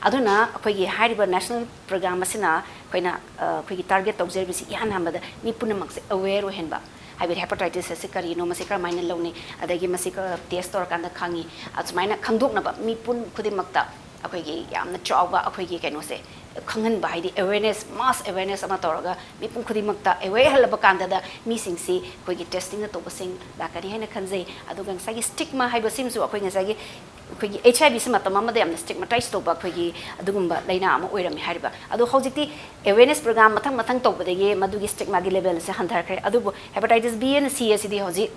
ꯑꯗꯨꯅ ꯑꯩꯈꯣꯏꯒꯤ ꯍꯥꯏꯔꯤꯕ ꯅꯦꯁꯅꯦꯜ ꯄ꯭ꯔꯣꯒ꯭ꯔꯥꯝ ꯑꯁꯤꯅ ꯑꯩꯈꯣꯏꯅ, ꯑ, ꯑꯩꯈꯣꯏꯒꯤ ꯇꯥꯔꯒꯦꯠ ꯇꯧꯖꯔꯤꯕꯁꯤ ꯏꯍꯥꯟ ꯍꯥꯟꯕꯗ ꯃꯤꯄꯨꯝꯅꯃꯛꯁꯦ ꯑꯦꯋꯦꯌꯔ ꯑꯣꯏꯍꯟꯕ, ꯍꯥꯏꯕꯗꯤ ꯍꯦꯄꯥꯇꯥꯏꯇꯤꯁ ꯑꯁꯤ ꯀꯔꯤꯅꯣ, ꯃꯁꯤ ꯀꯔꯝꯍꯥꯏꯅ ꯂꯧꯅꯩ, ꯑꯗꯒꯤ ꯃꯁꯤ ꯀ-, ꯇꯦꯁ ꯇꯧꯔꯀꯥꯟꯗ ꯈꯪꯉꯤ, ꯑꯁꯨꯃꯥꯏꯅ ꯈꯪꯗꯣꯛꯅꯕ ꯃꯤꯄꯨꯝ ꯈꯨꯗꯤꯡꯃꯛꯇ ꯑꯩꯈꯣꯏꯒꯤ ꯌꯥꯝꯅ ꯆꯥꯎꯕ ꯑꯩꯈꯣꯏꯒꯤ ꯀꯩꯅꯣꯁꯦ ꯈꯪꯍꯟꯕ, ꯍꯥꯏꯗꯤ ꯑꯦꯋꯦꯔꯅꯦꯁ, ꯃꯥꯁ ꯑꯦꯋꯦꯔꯅꯦꯁ ꯑꯃ ꯇꯧꯔꯒ ꯃꯤꯄꯨꯝ ꯈꯨꯗꯤꯡꯃꯛꯇ ꯑꯦꯋꯦꯌꯔ ꯑꯣꯏꯍꯜꯂꯕ ꯀꯥꯟꯗꯗ ꯃꯤꯁꯤꯡꯁꯤ ꯑꯩꯈꯣꯏꯒꯤ ꯇꯦꯁꯇꯤꯡꯅ ꯇꯧꯕꯁꯤꯡ ꯂꯥꯛꯀꯅꯤ ꯍꯥꯏꯅ ꯈꯟꯖꯩ꯫ ꯑꯗꯨꯒ ꯉꯁꯥꯏꯒꯤ ꯁ꯭ꯇꯤꯛꯃꯥ ꯍꯥꯏꯕꯁꯤꯃꯁꯨ ꯑꯩꯈꯣꯏ ꯉꯁꯥꯏꯒꯤ ꯑꯩꯈꯣꯏꯒꯤ ꯑꯩꯆ ꯑꯥꯏ ꯚꯤꯁꯤ ꯃꯇꯝ ꯑꯃꯗ ꯌꯥꯝꯅ ꯁ꯭ꯇꯤꯛꯃꯥꯇꯥꯏꯁ ꯇꯧꯕ ꯑꯩꯈꯣꯏꯒꯤ ꯑꯗꯨꯒꯨꯝꯕ ꯂꯥꯏꯅꯥ ꯑꯃ ꯑꯣꯏꯔꯝꯃꯤ ꯍꯥꯏꯔꯤꯕ꯫ ꯑꯗꯣ ꯍꯧꯖꯤꯛꯇꯤ ꯑꯦꯋꯦꯔꯅꯦꯁ ꯄ꯭ꯔꯣꯒ꯭ꯔꯥꯝ ꯃꯊꯪ ꯃꯊꯪ ꯇꯧꯕꯗꯒꯤ ꯃꯗꯨꯒꯤ ꯁ꯭ꯇꯤꯛꯃꯥꯒꯤ ꯂꯦꯚꯦꯜ ꯑꯁꯤ ꯍꯟꯊꯔꯛꯈ꯭ꯔꯦ꯫ ꯑꯗꯨꯕꯨ ꯍꯦꯄꯥꯇꯥꯏꯇꯤꯁ ꯕꯤ ꯑꯦꯟ ꯁꯤ ꯑꯁꯤꯗꯤ ꯍꯧꯖꯤꯛ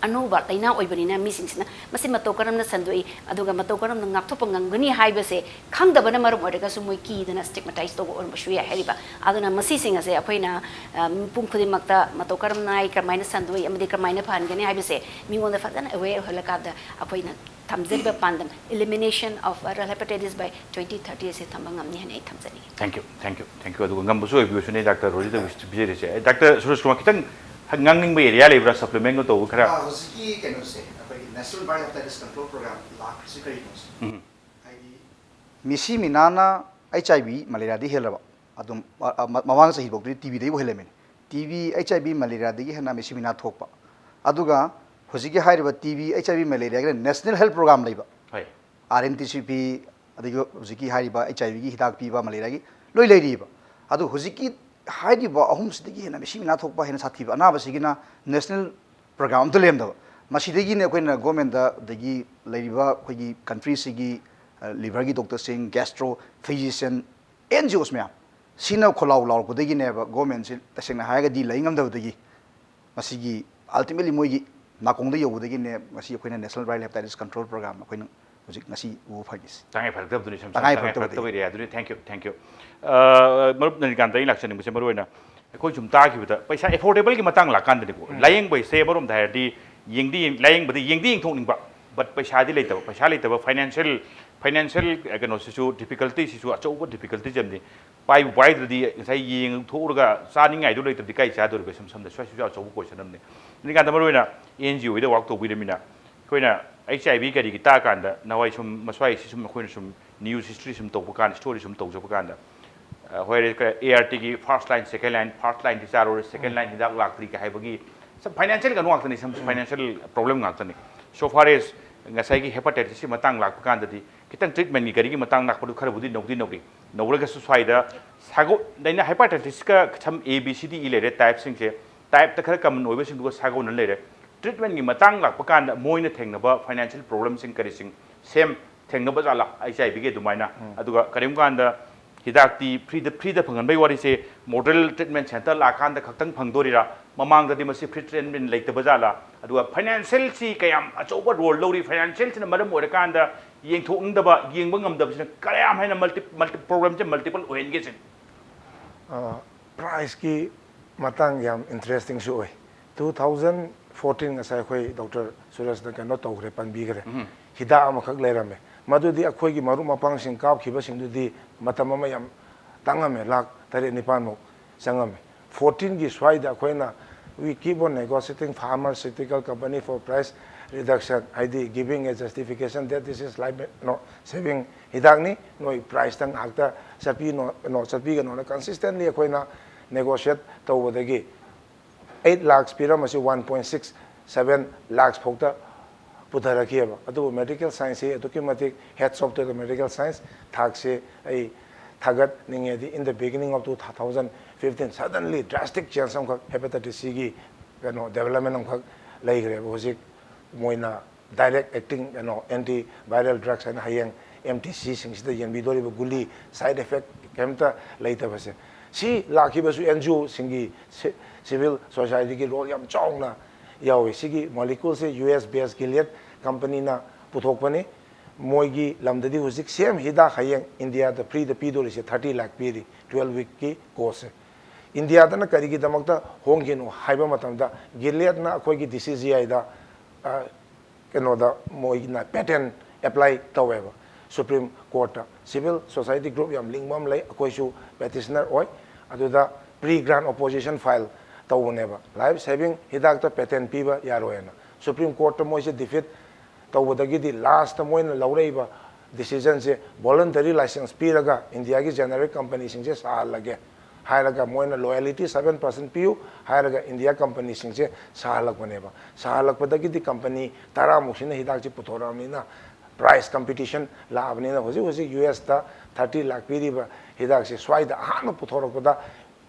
ꯑꯅꯧꯕ ꯂꯥꯏꯅꯥ ꯑꯣꯏꯕꯅꯤꯅ ꯃꯤꯁꯤꯡꯁꯤꯅ ꯃꯁꯤ ꯃꯇꯧ ꯀꯔꯝꯅ ꯁꯟꯗꯣꯛꯏ, ꯑꯗꯨꯒ ꯃꯇꯧ ꯀꯔꯝꯅ ꯉꯥꯛꯊꯣꯛꯄ ꯉꯝꯒꯅꯤ ꯍꯥꯏꯕꯁꯦ ꯈꯪꯗꯕꯅ ꯃꯔꯝ ꯑꯣꯏꯔꯒꯁꯨ ꯃꯣꯏ ꯀꯤꯗꯅ ꯁ꯭ꯇꯤꯛꯃꯥꯇꯥꯏꯁ ꯇꯧꯕ ꯑꯣꯏꯔꯝꯕꯁꯨ ꯌꯥꯏ ꯍꯥꯏꯔꯤꯕ꯫ ꯑꯗꯨꯅ ꯃꯁꯤꯁꯤꯡ ꯑꯁꯦ ꯑꯩꯈꯣꯏꯅ, ꯑ, ꯃꯤꯄꯨꯝ ꯈꯨꯗꯤꯡꯃꯛꯇ ꯃꯇꯧ ꯀꯔꯝꯅ ꯅꯥꯏ, ꯀꯔꯝꯍꯥꯏꯅ ꯁꯟꯗꯣꯛꯏ ꯑꯃꯗꯤ ꯀꯔꯝꯍꯥꯏꯅ ꯐꯍꯟꯒꯅꯤ ꯍꯥꯏꯕꯁꯦ ꯃꯤꯉꯣꯟꯗ ꯐꯖꯅ ꯑꯦꯋꯦꯌꯔ ꯑꯣꯏꯍꯜꯂꯀꯥꯟꯗ ꯑꯩꯈꯣꯏꯅ ꯊꯝꯖꯔꯤꯕ ꯄꯥꯟꯗꯝ, elimination of viral hepatitis by twenty thirty ꯑꯁꯤ ꯊꯝꯕ ꯉꯝꯅꯤ ꯍꯥꯏꯅ ꯑꯩ ꯊꯝꯖꯅꯤꯡꯏ꯫ Thank you, thank you, thank you꯫ ꯑꯗꯨꯒ ꯉꯝꯕꯁꯨ ꯑꯣꯏꯕꯤꯌꯨꯁꯤꯅꯦ ꯗꯥꯛꯇꯔ ꯔꯣꯖꯤꯇꯥ ꯋꯤꯁ ꯄꯤꯖꯔꯤꯁꯦ꯫ ꯑꯦ, ꯗꯥꯛꯇꯔ ꯁꯨꯔꯖ ꯀꯨꯃꯥꯔ, ꯈꯤꯇꯪ ꯉꯥꯡꯅꯤꯡꯕ ꯑꯦꯔꯤꯌꯥ ꯂꯩꯕ꯭ꯔꯥ, ꯁꯄ꯭ꯂꯤꯃꯦꯟꯒ ꯇꯧꯕ ꯈꯔ? ꯑꯥ, ꯍꯧꯖꯤꯛꯀꯤ ꯀꯩꯅꯣꯁꯦ, ꯑꯩꯈꯣꯏꯒꯤ National Viral Hepatitis Control Program ꯂꯥꯛꯈ꯭ꯔꯤꯁꯤ ꯀꯔꯤꯅꯣ? ꯎꯝ꯫ ꯍꯥꯏꯗꯤ ꯃꯤꯁꯤ ꯃꯤꯅꯥꯅ ꯑꯩꯆ ꯑꯥꯏ ꯚꯤ ꯃꯂꯦꯔꯤꯌꯥꯗꯒꯤ ꯍꯦꯜꯂꯕ, ꯑꯗꯨꯝ, ꯑ, ꯑ, ꯃ-, ꯃꯃꯥꯡ ꯆꯍꯤꯐꯥꯎꯗꯗꯤ ꯇꯤ ꯕꯤꯗꯒꯤꯕꯨ ꯍꯦꯜꯂꯝꯃꯤꯅꯤ꯫ ꯇꯤ ꯕꯤ, ꯑꯩꯆ ꯑꯥꯏ ꯚꯤ ꯃꯂꯦꯔꯤꯌꯥꯗꯒꯤ ꯍꯦꯟꯅ ꯃꯤꯁꯤ ꯃꯤꯅꯥ ꯊꯣꯛꯄ꯫ ꯑꯗꯨꯒ ꯍꯧꯖꯤꯛꯀꯤ ꯍꯥꯏꯔꯤꯕ ꯇꯤ ꯕꯤ, ꯑꯩꯆ ꯑꯥꯏ ꯚꯤ ꯃꯂꯦꯔꯤꯌꯥꯒꯤꯅ ꯅꯦꯁꯅꯦꯜ ꯍꯦꯜꯊ ꯄ꯭ꯔꯣꯒ꯭ꯔꯥꯝ ꯂꯩꯕ꯫ ꯍꯣꯏ꯫ ꯑꯥꯔ ꯑꯦꯟ ꯇꯤ ꯁꯤ ꯄꯤ, ꯑꯗꯒꯤ ꯍꯧꯖꯤꯛꯀꯤ ꯍꯥꯏꯔꯤꯕ ꯑꯩꯆ ꯑꯥꯏ ꯚꯤꯒꯤ ꯍꯤꯗꯥꯛ ꯄꯤꯕ, ꯃꯂꯦꯔꯤꯌꯥꯒꯤ ꯂꯣꯏ ꯂꯩꯔꯤꯕ꯫ ꯑꯗꯨ ꯍꯧꯖꯤꯛꯀꯤ ꯍꯥꯏꯔꯤꯕ ꯑꯍꯨꯝꯁꯤꯗꯒꯤ ꯍꯦꯟꯅ ꯃꯤꯁꯤ ꯃꯤꯅꯥ ꯊꯣꯛꯄ, ꯍꯦꯟꯅ ꯁꯥꯊꯤꯕ ꯑꯅꯥꯕꯁꯤꯒꯤꯅ ꯅꯦꯁꯅꯦꯜ ꯄ꯭ꯔꯣꯒ꯭ꯔꯥꯝ ꯑꯝꯇ ꯂꯩꯔꯝꯗꯕ꯫ ꯃꯁꯤꯗꯒꯤꯅꯦ ꯑꯩꯈꯣꯏꯅ ꯒꯣꯔꯃꯦꯟꯗ, ꯑꯗꯒꯤ ꯂꯩꯔꯤꯕ ꯑꯩꯈꯣꯏꯒꯤ ꯀꯟꯇ꯭ꯔꯤꯁꯤꯒꯤ, ꯑ, ꯂꯤꯚꯔꯒꯤ ꯗꯣꯛꯇꯔꯁꯤꯡ, ꯒꯦꯁꯇ꯭ꯔꯣ, ꯐꯤꯖꯤꯁꯤꯌꯟ, ꯑꯦꯟ ꯖꯤ ꯑꯣꯁ ꯃꯌꯥꯝ ꯁꯤꯅ ꯈꯣꯜꯂꯥꯎ ꯂꯥꯎꯔꯛꯄꯗꯒꯤꯅꯦꯕ ꯒꯣꯔꯃꯦꯟꯁꯤ ꯇꯁꯦꯡꯅ ꯍꯥꯏꯔꯒꯗꯤ ꯂꯩ ꯉꯝꯗꯕꯗꯒꯤ ꯃꯁꯤꯒꯤ ꯑꯜꯇꯤꯃꯦꯠꯂꯤ ꯃꯣꯏꯒꯤ ꯅꯥꯀꯣꯡꯗ ꯌꯧꯕꯗꯒꯤꯅꯦ ꯉꯁꯤ ꯑꯩꯈꯣꯏꯅ National Viral Hepatitis Control Program ꯑꯩꯈꯣꯏꯅ ꯍꯧꯖꯤꯛ ꯉꯁꯤ ꯎꯕ ꯐꯪꯉꯤꯁꯦ꯫ ꯇꯉꯥꯏ ꯐꯔꯛꯇꯕꯗꯨꯅꯤ ꯁꯝ ꯇꯉꯥꯏ ꯇꯉꯥꯏ ꯐꯔꯛꯇꯕꯗꯤ꯫ ꯐꯔꯛꯇꯕ ꯑꯦꯔꯤꯌꯥꯗꯨꯅꯤ꯫ Thank you, thank you꯫ ꯑ, ꯃꯔꯨꯞ ꯅꯤꯜꯀꯥꯟꯇ, ꯑꯩ ꯂꯥꯛꯆꯅꯤꯡꯕꯁꯦ ꯃꯔꯨ ꯑꯣꯏꯅ ꯑꯩꯈꯣꯏ ꯁꯨꯝ ꯇꯥꯈꯤꯕꯗ ꯄꯩꯁꯥ affordable ꯒꯤ ꯃꯇꯥꯡ ꯂꯥꯛꯀꯥꯟꯗꯅꯤꯀꯣ꯫ ꯂꯥꯏꯌꯦꯡꯕ ꯍꯥꯏꯁꯦ ꯑꯃꯔꯣꯝꯗ ꯍꯥꯏꯔꯗꯤ ꯌꯦꯡꯗꯤ ꯌꯦꯡ- ꯂꯥꯏꯌꯦꯡꯕꯗꯤ ꯌꯦꯡꯗꯤ ꯌꯦꯡꯊꯣꯛꯅꯤꯡꯕ, but ꯄꯩꯁꯥꯗꯤ ꯂꯩꯇꯕ꯫ ꯄꯩꯁꯥ ꯂꯩꯇꯕ, financial financial ꯀꯩꯅꯣꯁꯤꯁꯨ, difficulty ꯁꯤꯁꯨ ꯑꯆꯧꯕ difficulty ꯑꯃꯅꯤ꯫ ꯄꯥꯏꯕꯨ ꯄꯥꯏꯗ꯭ꯔꯗꯤ ꯉꯁꯥꯏ ꯌꯦꯡꯊꯣꯛꯎꯔꯒ ꯆꯥꯅꯤꯡꯉꯥꯏꯗꯨ ꯂꯩꯇ꯭ꯔꯗꯤ ꯀꯥꯏ ꯆꯥꯗꯣꯔꯤꯕ? ꯁꯝ ꯁꯝꯅ ꯁ꯭ꯋꯥꯏꯁꯤꯁꯨ ꯌꯥꯝ ꯑꯆꯧꯕ question ꯑꯃꯅꯤ꯫ ꯅꯤꯜꯀꯥꯟꯇ, ꯃꯔꯨ ꯑꯣꯏꯅ NGO ꯗ work ꯇꯧꯕꯤꯔꯃꯤꯅ ꯑꯩꯈꯣꯏꯅ HIV ꯀꯔꯤꯒꯤ ꯇꯥꯛꯑꯀꯥꯟꯗ ꯅꯍꯥꯟꯋꯥꯏ ꯁꯨꯝ ꯃꯁ꯭ꯋꯥꯏꯁꯤ ꯁꯨꯝ ꯑꯩꯈꯣꯏꯅ ꯁꯨꯝ news history ꯁꯨꯝ ꯇꯧꯕ ꯀꯥꯟꯗ, story ꯁꯨꯝ ꯇꯧꯖꯕ ꯀꯥꯟꯗ, ꯑ, ꯍꯣꯏ, ART ꯒꯤ first line, second line, first line ꯗꯤ ꯆꯥꯔꯨꯔꯦ, second line ꯍꯤꯗꯥꯛ ꯂꯥꯛꯇ꯭ꯔꯤ ꯀꯥꯏ ꯍꯥꯏꯕꯒꯤ ꯁꯝ financial ꯀꯩꯅꯣ ꯉꯥꯛꯇꯅꯤ, ꯁꯝ financial problem ꯉꯥꯛꯇꯅꯤ꯫ So far as ꯉꯁꯥꯏꯒꯤ hepatitis ꯀꯤ ꯃꯇꯥꯡ ꯂꯥꯛꯄ ꯀꯥꯟꯗꯗꯤ ꯈꯤꯇꯪ treatment ꯀꯤ ꯀꯔꯤꯒꯤ ꯃꯇꯥꯡ ꯂꯥꯛꯄꯗꯨ ꯈꯔꯕꯨꯗꯤ ꯅꯧꯗꯤ ꯅꯧꯔꯤ꯫ ꯅꯧꯔꯒꯁꯨ ꯁ꯭ꯋꯥꯏꯗ ꯁꯥꯒꯣ-, ꯑꯩꯅ hepatitis ꯀ ꯁꯝ A, B, C, D, E ꯂꯩꯔꯦ type ꯁꯤꯡꯁꯦ, type ꯇ ꯈꯔ common ꯑꯣꯏꯕꯁꯤꯡꯗꯨꯒ ꯁꯥꯒꯣꯟꯅ ꯂꯩꯔꯦ꯫ Treatment ꯀꯤ ꯃꯇꯥꯡ ꯂꯥꯛꯄ ꯀꯥꯟꯗ ꯃꯣꯏꯅ ꯊꯦꯡꯅꯕ financial problem ꯁꯤꯡ ꯀꯔꯤꯁꯤꯡ, same ꯊꯦꯡꯅꯕ ꯖꯥꯠꯂꯥ HIV ꯒꯤ ꯑꯗꯨꯃꯥꯏꯅ? ꯑꯗꯨꯒ ꯀꯔꯤꯒꯨꯝꯕ ꯀꯥꯟꯗ ꯍꯤꯗꯥꯛꯇꯤ free ꯗ, free ꯗ ꯐꯪꯍꯟꯕꯒꯤ ꯋꯥꯔꯤꯁꯦ model treatment center ꯂꯥꯛꯑꯀꯥꯟꯗ ꯈꯛꯇꯪ ꯐꯪꯗꯣꯔꯤꯔꯥ? ꯃꯃꯥꯡꯗꯗꯤ ꯃꯁꯤ free treatment ꯂꯩꯇꯕ ꯖꯥꯠꯂꯥ? ꯑꯗꯨꯒ financial ꯁꯤ ꯀꯌꯥꯝ ꯑꯆꯧꯕ role ꯂꯧꯔꯤ? Financial ꯁꯤꯅ ꯃꯔꯝ ꯑꯣꯏꯔꯀꯥꯟꯗ ꯌꯦꯡꯊꯣꯛꯅꯤꯡꯗꯕ, ꯌꯦꯡꯕ ꯉꯝꯗꯕꯁꯤꯅ ꯀꯌꯥꯝ ꯍꯦꯟꯅ multi-, multi-, problem ꯁꯦ multiple ꯑꯣꯏꯍꯟꯒꯦ ꯁꯤꯅꯤ꯫ ꯑ, price ꯀꯤ ꯃꯇꯥꯡ ꯌꯥꯝ interesting ꯁꯨ ꯑꯣꯏ꯫ Two thousand fourteen ꯉꯁꯥꯏ ꯑꯩꯈꯣꯏ Doctor ꯁꯨꯔꯦꯁꯅ ꯀꯩꯅꯣ ꯇꯧꯈ꯭ꯔꯦ, ꯄꯟꯕꯤꯈ꯭ꯔꯦ꯫ ꯍꯤꯗꯥꯛ ꯑꯃꯈꯛ ꯂꯩꯔꯝꯃꯦ꯫ ꯃꯗꯨꯗꯤ ꯑꯩꯈꯣꯏꯒꯤ ꯃꯔꯨꯞ ꯃꯄꯥꯡꯁꯤꯡ ꯀꯥꯞꯈꯤꯕꯁꯤꯡꯗꯨꯗꯤ ꯃꯇꯝ ꯑꯃ ꯌꯥꯝ ꯇꯥꯡꯉꯝꯃꯦ, ꯂꯥꯈ ꯇꯔꯦꯠ ꯅꯤꯄꯥꯟꯃꯨꯛ ꯆꯪꯉꯝꯃꯦ꯫ Fourteen ꯒꯤ ꯁ꯭ꯋꯥꯏꯗ ꯑꯩꯈꯣꯏꯅ we keep on negotiating pharmaceutical company for price reduction, ꯍꯥꯏꯗꯤ giving a justification that this is life, no, saving ꯍꯤꯗꯥꯛꯅꯤ, ꯅꯣꯏ price ꯇ ꯉꯥꯏꯍꯥꯛꯇ ꯆꯠꯄꯤꯅꯣ, ꯀꯩꯅꯣ, ꯆꯠꯄꯤꯒꯅꯣꯅ consistently ꯑꯩꯈꯣꯏꯅ negotiate ꯇꯧꯕꯗꯒꯤ eight lakhs ꯄꯤꯔꯝꯕꯁꯤ one point six seven lakhs ꯐꯥꯎꯗ ꯄꯨꯊꯔꯛꯈꯤꯑꯕ꯫ ꯑꯗꯨꯕꯨ medical science ꯁꯤ ꯑꯗꯨꯛꯀꯤ ꯃꯇꯤꯛ hats off to the medical science ꯊꯥꯛꯁꯤ ꯑꯩ ꯊꯥꯒꯠꯅꯤꯡꯉꯦ꯫ ꯍꯥꯏꯗꯤ in the beginning of two thousand fifteen suddenly drastic change ꯑꯃꯈꯛ hepatitis C ꯒꯤ ꯀꯩꯅꯣ development ꯑꯃꯈꯛ ꯂꯩꯈ꯭ꯔꯦꯕ꯫ ꯍꯧꯖꯤꯛ ꯃꯣꯏꯅ direct acting ꯀꯩꯅꯣ anti viral drugs ꯍꯥꯏꯅ ꯍꯌꯦꯡ MTC ꯁꯤꯡꯁꯤꯗ ꯌꯦꯟꯕꯤꯗꯣꯔꯤꯕ ꯒꯨꯂꯤ side effect ꯀꯩꯝꯇ ꯂꯩꯇꯕꯁꯦ꯫ ꯁꯤ ꯂꯥꯛꯈꯤꯕꯁꯨ NGO ꯁꯤꯡꯒꯤ, civil society ꯒꯤ role ꯌꯥꯝ ꯆꯥꯎꯅ ꯌꯥꯎꯏ꯫ ꯁꯤꯒꯤ moleculeꯁꯦ U S based Gilead companyꯅ ꯄꯨꯊꯣꯛꯄꯅꯤ꯫ ꯃꯣꯏꯒꯤ ꯂꯝꯗꯗꯤ ꯍꯧꯖꯤꯛ same ꯍꯤꯗꯥꯛ ꯍꯌꯦꯡ ꯏꯟꯗꯤꯌꯥꯗ freeꯗ ꯄꯤꯗꯣꯔꯤꯁꯦ thirty lakh ꯄꯤꯔꯤ, twelve weekꯀꯤ courseꯁꯦ꯫ ꯏꯟꯗꯤꯌꯥꯗꯅ ꯀꯔꯤꯒꯤꯗꯃꯛꯇ ꯍꯣꯡꯈꯤꯅꯣ ꯍꯥꯏꯕ ꯃꯇꯝꯗ, Gileadꯅ ꯑꯩꯈꯣꯏꯒꯤ D C G Iꯗ, ꯑ, ꯀꯩꯅꯣꯗ ꯃꯣꯏꯅ patent apply ꯇꯧꯋꯦꯕ Supreme Courtꯇ꯫ Civil society group ꯌꯥꯝ ꯂꯤꯡꯕ ꯑꯃ ꯂꯩ, ꯑꯩꯈꯣꯏꯁꯨ petitioner ꯑꯣꯏ꯫ ꯑꯗꯨꯗ pre grant opposition file ꯇꯧꯕꯅꯦꯕ꯫ Life saving ꯍꯤꯗꯥꯛꯇ patent ꯄꯤꯕ ꯌꯥꯔꯣꯏꯅ Supreme Courtꯇ ꯃꯣꯏꯁꯦ defeat ꯇꯧꯕꯗꯒꯤꯗꯤ lastꯇ ꯃꯣꯏꯅ ꯂꯧꯔꯛꯏꯕ decisionꯁꯦ, voluntary license ꯄꯤꯔꯒ ꯏꯟꯗꯤꯌꯥꯒꯤ generic companyꯁꯤꯡꯁꯦ ꯁꯥꯍꯜꯂꯒꯦ ꯍꯥꯏꯔꯒ, ꯃꯣꯏꯅ royalty seven percent ꯄꯤꯌꯨ ꯍꯥꯏꯔꯒ ꯏꯟꯗꯤꯌꯥ companyꯁꯤꯡꯁꯦ ꯁꯥꯍꯜꯂꯛꯄꯅꯦꯕ꯫ ꯁꯥꯍꯜꯂꯛꯄꯗꯒꯤꯗꯤ company ꯇꯔꯥꯃꯨꯛꯁꯤꯅ ꯍꯤꯗꯥꯛꯁꯤ ꯄꯨꯊꯣꯔꯛꯑꯕꯅꯤꯅ price competition ꯂꯥꯛꯑꯕꯅꯤꯅ ꯍꯧꯖꯤꯛ ꯍꯧꯖꯤꯛ U Sꯇ thirty lakh ꯄꯤꯔꯤꯕ ꯍꯤꯗꯥꯛꯁꯦ ꯁ꯭ꯋꯥꯏꯗ ꯑꯍꯥꯟꯕ ꯄꯨꯊꯣꯔꯛꯄꯗ,